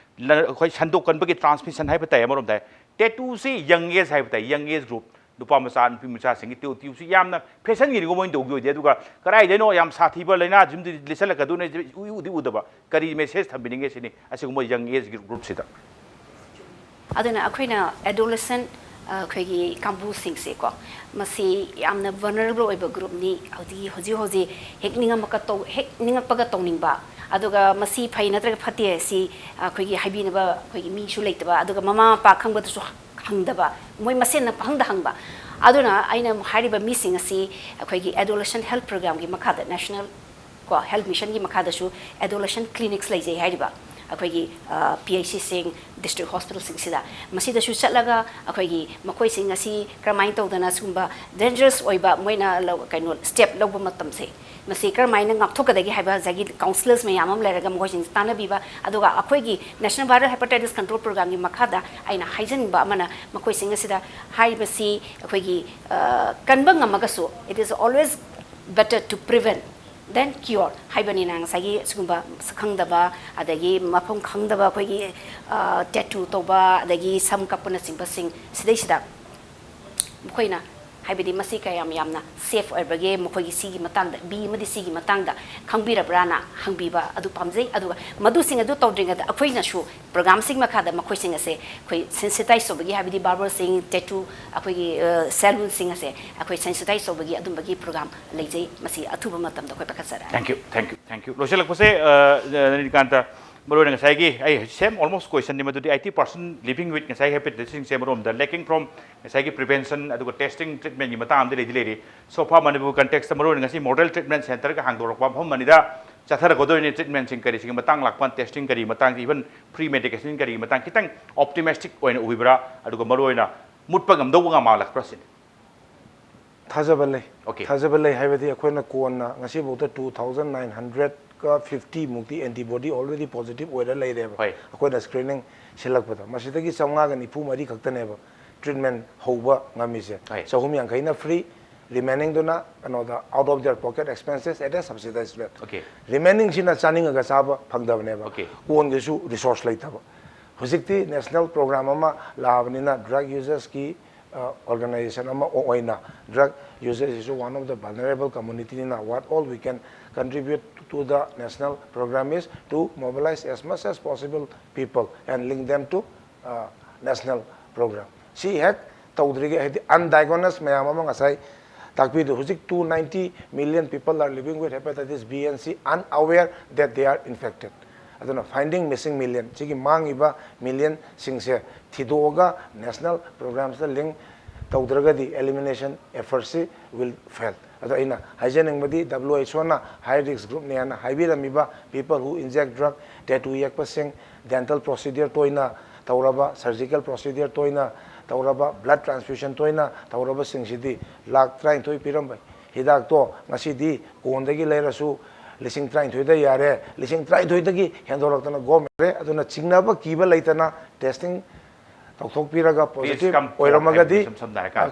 ꯂ-, ꯑꯩꯈꯣꯏ ꯁꯟꯗꯣꯛꯀꯟꯕꯒꯤ ꯇ꯭ꯔꯥꯟꯁꯃꯤꯁꯟ ꯍꯥꯏꯕ ꯇꯥꯏ꯫ ꯑꯃꯔꯣꯝꯗ ꯍꯥꯏ ꯇꯦꯇꯨꯁꯤ ꯌꯪ ꯑꯦꯖ ꯍꯥꯏꯕ ꯇꯥꯏ, ꯌꯪ ꯑꯦꯖ ꯒ꯭ꯔꯨꯞ, ꯅꯨꯄꯥ ꯃꯆꯥ ꯅꯨꯄꯤ ꯃꯆꯥꯁꯤꯡꯒꯤ ꯇꯦꯇꯨ ꯇꯦꯇꯨꯁꯤ ꯌꯥꯝꯅ ꯐꯦꯁꯟꯒꯤꯅꯤꯀꯣ ꯃꯣꯏꯅ ꯇꯧꯕꯤ ꯑꯣꯏꯗꯦ꯫ ꯑꯗꯨꯒ ꯀꯗꯥꯏꯗꯩꯅꯣ ꯌꯥꯝ ꯁꯥꯊꯤꯕ ꯂꯥꯏꯅꯥꯁꯤꯃꯗꯤ ꯂꯤꯠꯁꯜꯂꯛꯀꯗꯣꯏꯅꯦ, ꯎꯗꯤ ꯎꯗꯤ ꯎꯗꯕ꯫ ꯀꯔꯤ ꯃꯦꯁꯦꯖ ꯊꯝꯕꯤꯅꯤꯡꯉꯦ ꯁꯤꯅꯤ ꯑꯁꯤꯒꯨꯝꯕ ꯌꯪ ꯑꯦꯖ ꯒ꯭ꯔꯨꯞꯁꯤꯗ? ꯑꯗꯨꯅ ꯑꯩꯈꯣꯏꯅ ꯑꯦꯗꯣꯂꯦꯁꯦꯟ, ꯑꯩꯈꯣꯏꯒꯤ ꯀꯥꯡꯕꯨꯁꯤꯡꯁꯦꯀꯣ, ꯃꯁꯤ ꯌꯥꯝꯅ ꯚꯜꯅꯔꯦꯕꯜ ꯑꯣꯏꯕ ꯒ꯭ꯔꯨꯞꯅꯤ꯫ ꯍꯧꯖꯤꯛ ꯍꯧꯖꯤꯛ ꯍꯧꯖꯤꯛ ꯍꯦꯛ ꯅꯤꯡꯉꯝꯃꯛꯀ ꯇꯧ-, ꯍꯦꯛ ꯅꯤꯡꯉꯛꯄꯒ ꯇꯧꯅꯤꯡꯕ, ꯑꯗꯨꯒ ꯃꯁꯤ ꯐꯩ ꯅꯠꯇ꯭ꯔꯒ ꯐꯠꯇꯦ ꯍꯥꯏꯁꯤ ꯑꯩꯈꯣꯏꯒꯤ ꯍꯥꯏꯕꯤꯅꯕ ꯑꯩꯈꯣꯏꯒꯤ ꯃꯤꯁꯨ ꯂꯩꯇꯕ, ꯑꯗꯨꯒ ꯃꯃꯥ ꯃꯄꯥ ꯈꯪꯕꯗꯁꯨ ꯍꯪꯗꯕ, ꯃꯣꯏ ꯃꯁꯦꯟꯅ ꯄꯪꯍꯪꯗ ꯍꯪꯕ꯫ ꯑꯗꯨꯅ ꯑꯩꯅ ꯍꯥꯏꯔꯤꯕ ꯃꯤꯁꯤꯡ ꯑꯁꯤ ꯑꯩꯈꯣꯏꯒꯤ adolescent health programꯒꯤ ꯃꯈꯥꯗ, national ꯀꯣ health missionꯒꯤ ꯃꯈꯥꯗꯁꯨ adolescent clinics ꯂꯩꯖꯩ ꯍꯥꯏꯔꯤꯕ ꯑꯩꯈꯣꯏꯒꯤ ꯄꯤ ꯑꯩꯆ ꯁꯤꯁꯤꯡ, district hospitalꯁꯤꯡꯁꯤꯗ, ꯃꯁꯤꯗꯁꯨ ꯆꯠꯂꯒ ꯑꯩꯈꯣꯏꯒꯤ ꯃꯈꯣꯏꯁꯤꯡ ꯑꯁꯤ ꯀꯔꯝꯍꯥꯏꯅ ꯇꯧꯗꯅ ꯁꯤꯒꯨꯝꯕ dangerous ꯑꯣꯏꯕ ꯃꯣꯏꯅ ꯂꯧ-, ꯀꯩꯅꯣ step ꯂꯧꯕ ꯃꯇꯝꯁꯦ, ꯃꯁꯤ ꯀꯔꯝꯍꯥꯏꯅ ꯉꯥꯛꯊꯣꯛꯀꯗꯒꯦ ꯍꯥꯏꯕ ꯉꯁꯥꯏꯒꯤ counsellors ꯃꯌꯥꯝ ꯑꯃ ꯂꯩꯔꯒ ꯃꯈꯣꯏꯁꯤꯡꯁꯤ ꯇꯥꯟꯅꯕꯤꯕ, ꯑꯗꯨꯒ ꯑꯩꯈꯣꯏꯒꯤ National Viral Hepatitis Control Programꯒꯤ ꯃꯈꯥꯗ ꯑꯩꯅ ꯍꯥꯏꯖꯅꯤꯡꯕ ꯑꯃꯅ, ꯃꯈꯣꯏꯁꯤꯡ ꯑꯁꯤꯗ ꯍꯥꯏꯔꯤꯕꯁꯤ ꯑꯩꯈꯣꯏꯒꯤ, ꯑ, ꯀꯟꯕ ꯉꯝꯃꯒꯁꯨ, it is always better to prevent than cure ꯍꯥꯏꯕꯅꯤꯅ, ꯉꯁꯥꯏꯒꯤ ꯁꯤꯒꯨꯝꯕ ꯁꯛꯈꯪꯗꯕ, ꯑꯗꯒꯤ ꯃꯐꯝ ꯈꯪꯗꯕ ꯑꯩꯈꯣꯏꯒꯤ, ꯑ, tattoo ꯇꯧꯕ, ꯑꯗꯒꯤ ꯁꯝ ꯀꯛꯄꯅꯆꯤꯡꯕꯁꯤꯡ ꯁꯤꯗꯩꯁꯤꯗ ꯃꯈꯣꯏꯅ, ꯍꯥꯏꯕꯗꯤ ꯃꯁꯤ ꯀꯌꯥꯝ ꯌꯥꯝꯅ safe ꯑꯣꯏꯕꯒꯦ, ꯃꯈꯣꯏꯒꯤ ꯁꯤꯒꯤ ꯃꯇꯥꯡꯗ, B ꯑꯃꯗꯤ Cꯒꯤ ꯃꯇꯥꯡꯗ ꯈꯪꯕꯤꯔꯕ꯭ꯔꯥꯅ ꯍꯪꯕꯤꯕ ꯑꯗꯨ ꯄꯥꯝꯖꯩ꯫ ꯑꯗꯨꯒ ꯃꯗꯨꯁꯤꯡ ꯑꯗꯨ ꯇꯧꯗ꯭ꯔꯤꯉꯩꯗ ꯑꯩꯈꯣꯏꯅꯁꯨ programꯁꯤꯡ ꯃꯈꯥꯗ ꯃꯈꯣꯏꯁꯤꯡ ꯑꯁꯦ ꯑꯩꯈꯣꯏ sensitize ꯇꯧꯕꯒꯤ, ꯍꯥꯏꯕꯗꯤ barberꯁꯤꯡ, tattoo, ꯑꯩꯈꯣꯏꯒꯤ, ꯑ, salonꯁꯤꯡ ꯑꯁꯦ ꯑꯩꯈꯣꯏ sensitize ꯇꯧꯕꯒꯤ ꯑꯗꯨꯝꯕꯒꯤ program ꯂꯩꯖꯩ꯫ ꯃꯁꯤ ꯑꯊꯨꯕ ꯃꯇꯝꯗ ꯑꯩꯈꯣꯏ ꯄꯥꯏꯈꯠꯆꯔꯛꯑꯒꯦ꯫ Thank you, thank you, thank you. ꯂꯣꯏꯁꯤꯜꯂꯛꯄꯁꯦ, ꯑ, ꯅꯤꯂꯤꯀꯥꯟꯇ, ꯃꯔꯨꯑꯣꯏꯅ ꯉꯁꯥꯏꯒꯤ ꯑꯩ same almost questionꯅꯤ, ꯃꯗꯨꯗꯤ eighty percent living with ꯉꯁꯥꯏꯒꯤ hepatitisꯁꯤꯡꯁꯦ ꯑꯃꯔꯣꯝꯗ lacking from ꯉꯁꯥꯏꯒꯤ prevention ꯑꯗꯨꯒ testing treatmentꯀꯤ ꯃꯇꯥꯡ ꯑꯃꯗꯤ ꯂꯩꯗꯤ ꯂꯩꯔꯤ꯫ So far ꯃꯅꯤꯄꯨꯔ contextꯇ ꯃꯔꯨꯑꯣꯏꯅ ꯉꯁꯤ model treatment centreꯒ ꯍꯥꯡꯗꯣꯔꯛꯄ ꯃꯐꯝ ꯑꯅꯤꯗ ꯆꯠꯊꯔꯛꯀꯗꯣꯏꯅꯤ꯫ Treatmentꯁꯤꯡ ꯀꯔꯤꯁꯤꯡꯒꯤ ꯃꯇꯥꯡ ꯂꯥꯛꯄ, testing ꯀꯔꯤ ꯃꯇꯥꯡ, even free medication ꯀꯔꯤꯒꯤ ꯃꯇꯥꯡ ꯈꯤꯇꯪ optimistic ꯑꯣꯏꯅ ꯎꯕꯤꯕ꯭ꯔꯥ? ꯑꯗꯨꯒ ꯃꯔꯨꯑꯣꯏꯅ ꯃꯨꯠꯄ ꯉꯝꯗꯧꯕꯒ ꯃꯥꯜꯂꯛꯄ꯭ꯔꯥ ꯁꯤꯅꯤ꯫ ꯊꯥꯖꯕ ꯂꯩ꯫ Okay. ꯊꯥꯖꯕ ꯂꯩ ꯍꯥꯏꯕꯗꯤ ꯑꯩꯈꯣꯏꯅ ꯀꯣꯟꯅ ꯉꯁꯤꯐꯥꯎꯗ two thousand nine hundredꯀ fifty ꯃꯨꯛꯇꯤ antibody already positive ꯑꯣꯏꯔ ꯂꯩꯔꯦꯕ꯫ ꯍꯣꯏ꯫ ꯑꯩꯈꯣꯏꯅ screening ꯁꯤꯜꯂꯛꯄꯗ꯫ ꯃꯁꯤꯗꯒꯤ ꯆꯥꯝꯃꯉꯥꯒ ꯅꯤꯐꯨ ꯃꯔꯤ ꯈꯛꯇꯅꯦꯕ treatment ꯍꯧꯕ ꯉꯝꯃꯤꯁꯦ꯫ ꯍꯣꯏ꯫ ꯆꯍꯨꯝ ꯌꯥꯡꯈꯩꯅ free, remainingꯗꯨꯅ ꯀꯩꯅꯣꯗ, out of their pocket expenses at a subsidized rate꯫ Okay. Remainingꯁꯤꯅ ꯆꯥꯅꯤꯡꯉꯒ ꯆꯥꯕ ꯐꯪꯗꯕꯅꯦꯕ꯫ Okay꯫ ꯀꯣꯟꯒꯤꯁꯨ resource ꯂꯩꯇꯕ꯫ ꯍꯧꯖꯤꯛꯇꯤ national program ꯑꯃ ꯂꯥꯛꯑꯕꯅꯤꯅ drug usersꯀꯤ, ꯑ, organization ꯑꯃ ꯑꯣꯏꯅ, drug usersꯁꯤꯁꯨ one of the vulnerable communityꯅꯤꯅ, what all we can contribute to the national program is to mobilize as much as possible people and link them to, uh, national program꯫ ꯁꯤ ꯍꯦꯛ ꯇꯧꯗ꯭ꯔꯤꯉꯩ, ꯍꯥꯏꯗꯤ undiagnosed ꯃꯌꯥꯝ ꯑꯃ ꯉꯁꯥꯏ ꯇꯥꯛꯄꯤꯗꯨ, ꯍꯧꯖꯤꯛ two ninety million people are living with hepatitis B and C unaware that they are infected꯫ ꯑꯗꯨꯅ finding missing million, ꯁꯤꯒꯤ ꯃꯥꯡꯉꯤꯕ millionꯁꯤꯡꯁꯦ ꯊꯤꯗꯣꯛꯑꯒ national programsꯇ link ꯇꯧꯗ꯭ꯔꯒꯗꯤ elimination effortꯁꯤ will fail꯫ ꯑꯗꯣ ꯑꯩꯅ ꯍꯥꯏꯖꯅꯤꯡꯕꯗꯤ W H Oꯅ high risk groupꯅꯦꯅ ꯍꯥꯏꯕꯤꯔꯝꯃꯤꯕ people who inject drug, tattoo ꯌꯦꯛꯄꯁꯤꯡ, dental procedure ꯇꯣꯏꯅ ꯇꯧꯔꯕ, surgical procedure ꯇꯣꯏꯅ ꯇꯧꯔꯕ, blood transfusion ꯇꯣꯏꯅ ꯇꯧꯔꯕꯁꯤꯡꯁꯤꯗꯤ ꯂꯥꯛ ꯇꯔꯥꯅꯤꯊꯣꯏ ꯄꯤꯔꯝꯕ ꯍꯤꯗꯥꯛꯇꯣ ꯉꯁꯤꯗꯤ ꯀꯣꯟꯗꯒꯤ ꯂꯩꯔꯁꯨ ꯂꯤꯁꯤꯡ ꯇꯔꯥꯅꯤꯊꯣꯏꯗ ꯌꯥꯔꯦ, ꯂꯤꯁꯤꯡ ꯇꯔꯥꯅꯤꯊꯣꯏꯗꯒꯤ ꯍꯦꯟꯗꯣꯔꯛꯇꯅ ꯒꯣꯔꯃꯦꯟ꯫ ꯑꯗꯨꯅ ꯆꯤꯡꯅꯕ ꯀꯤꯕ ꯂꯩꯇꯅ testing ꯇꯧꯊꯣꯛꯄꯤꯔꯒ positive ꯑꯣꯏꯔꯝꯃꯒꯗꯤ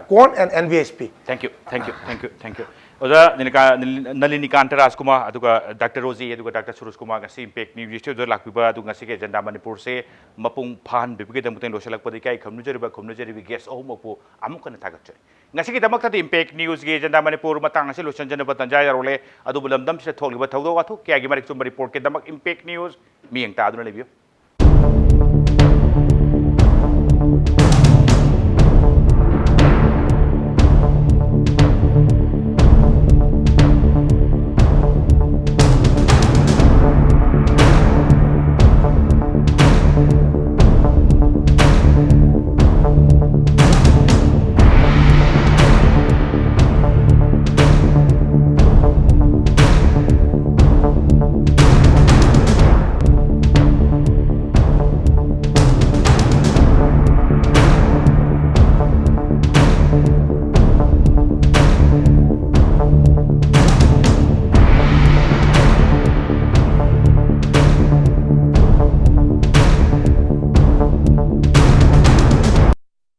ꯀꯣꯟ and N V H P꯫ Thank you, thank you, thank you, thank you. ꯑꯣꯖꯥ ꯅꯤꯂꯤꯀꯥ- ꯅꯤꯂꯤ- ꯅꯂꯤꯅꯤꯀꯥꯟꯇ ꯔꯥꯖꯀꯨꯃꯥꯔ, ꯑꯗꯨꯒ ꯗꯥꯛꯇꯔ ꯔꯣꯖꯤ, ꯑꯗꯨꯒ ꯗꯥꯛꯇꯔ ꯁꯨꯔꯖ ꯀꯨꯃꯥꯔ, ꯉꯁꯤ Impact News Studio ꯂꯥꯛꯄꯤꯕ, ꯑꯗꯨꯒ ꯉꯁꯤꯒꯤ ꯑꯦꯖꯦꯟꯗꯥ ꯃꯅꯤꯄꯨꯔꯁꯦ ꯃꯄꯨꯡ ꯐꯥꯍꯟꯕꯤꯕꯒꯤꯗꯃꯛꯇ ꯂꯣꯏꯁꯤꯜꯂꯛꯄꯗ ꯏꯀꯥꯏ ꯈꯨꯝꯅꯖꯔꯤꯕ ꯈꯨꯝꯅꯖꯔꯤꯕ guest ꯑꯍꯨꯝꯃꯛꯄꯨ ꯑꯃꯨꯛ ꯍꯟꯅ ꯊꯥꯒꯠꯆꯔꯤ꯫ ꯉꯁꯤꯒꯤꯗꯃꯛꯇꯗꯤ Impact Newsꯒꯤ ꯑꯦꯖꯦꯟꯗꯥ ꯃꯅꯤꯄꯨꯔ ꯃꯇꯥꯡ ꯑꯁꯤ ꯂꯣꯏꯁꯤꯟꯖꯅꯕ ꯇꯥꯟꯖꯥ ꯌꯧꯔꯛꯂꯦ꯫ ꯑꯗꯨꯕꯨ ꯂꯝꯗꯝꯁꯤꯗ ꯊꯣꯛꯂꯤꯕ ꯊꯧꯗꯣꯛ ꯋꯥꯊꯣꯛ ꯀꯌꯥꯒꯤ ꯃꯔꯤꯛ ꯆꯨꯝꯕ reportꯀꯤꯗꯃꯛ Impact News ꯃꯤꯠꯌꯦꯡ ꯇꯥꯗꯨꯅ ꯂꯩꯕꯤꯌꯨ꯫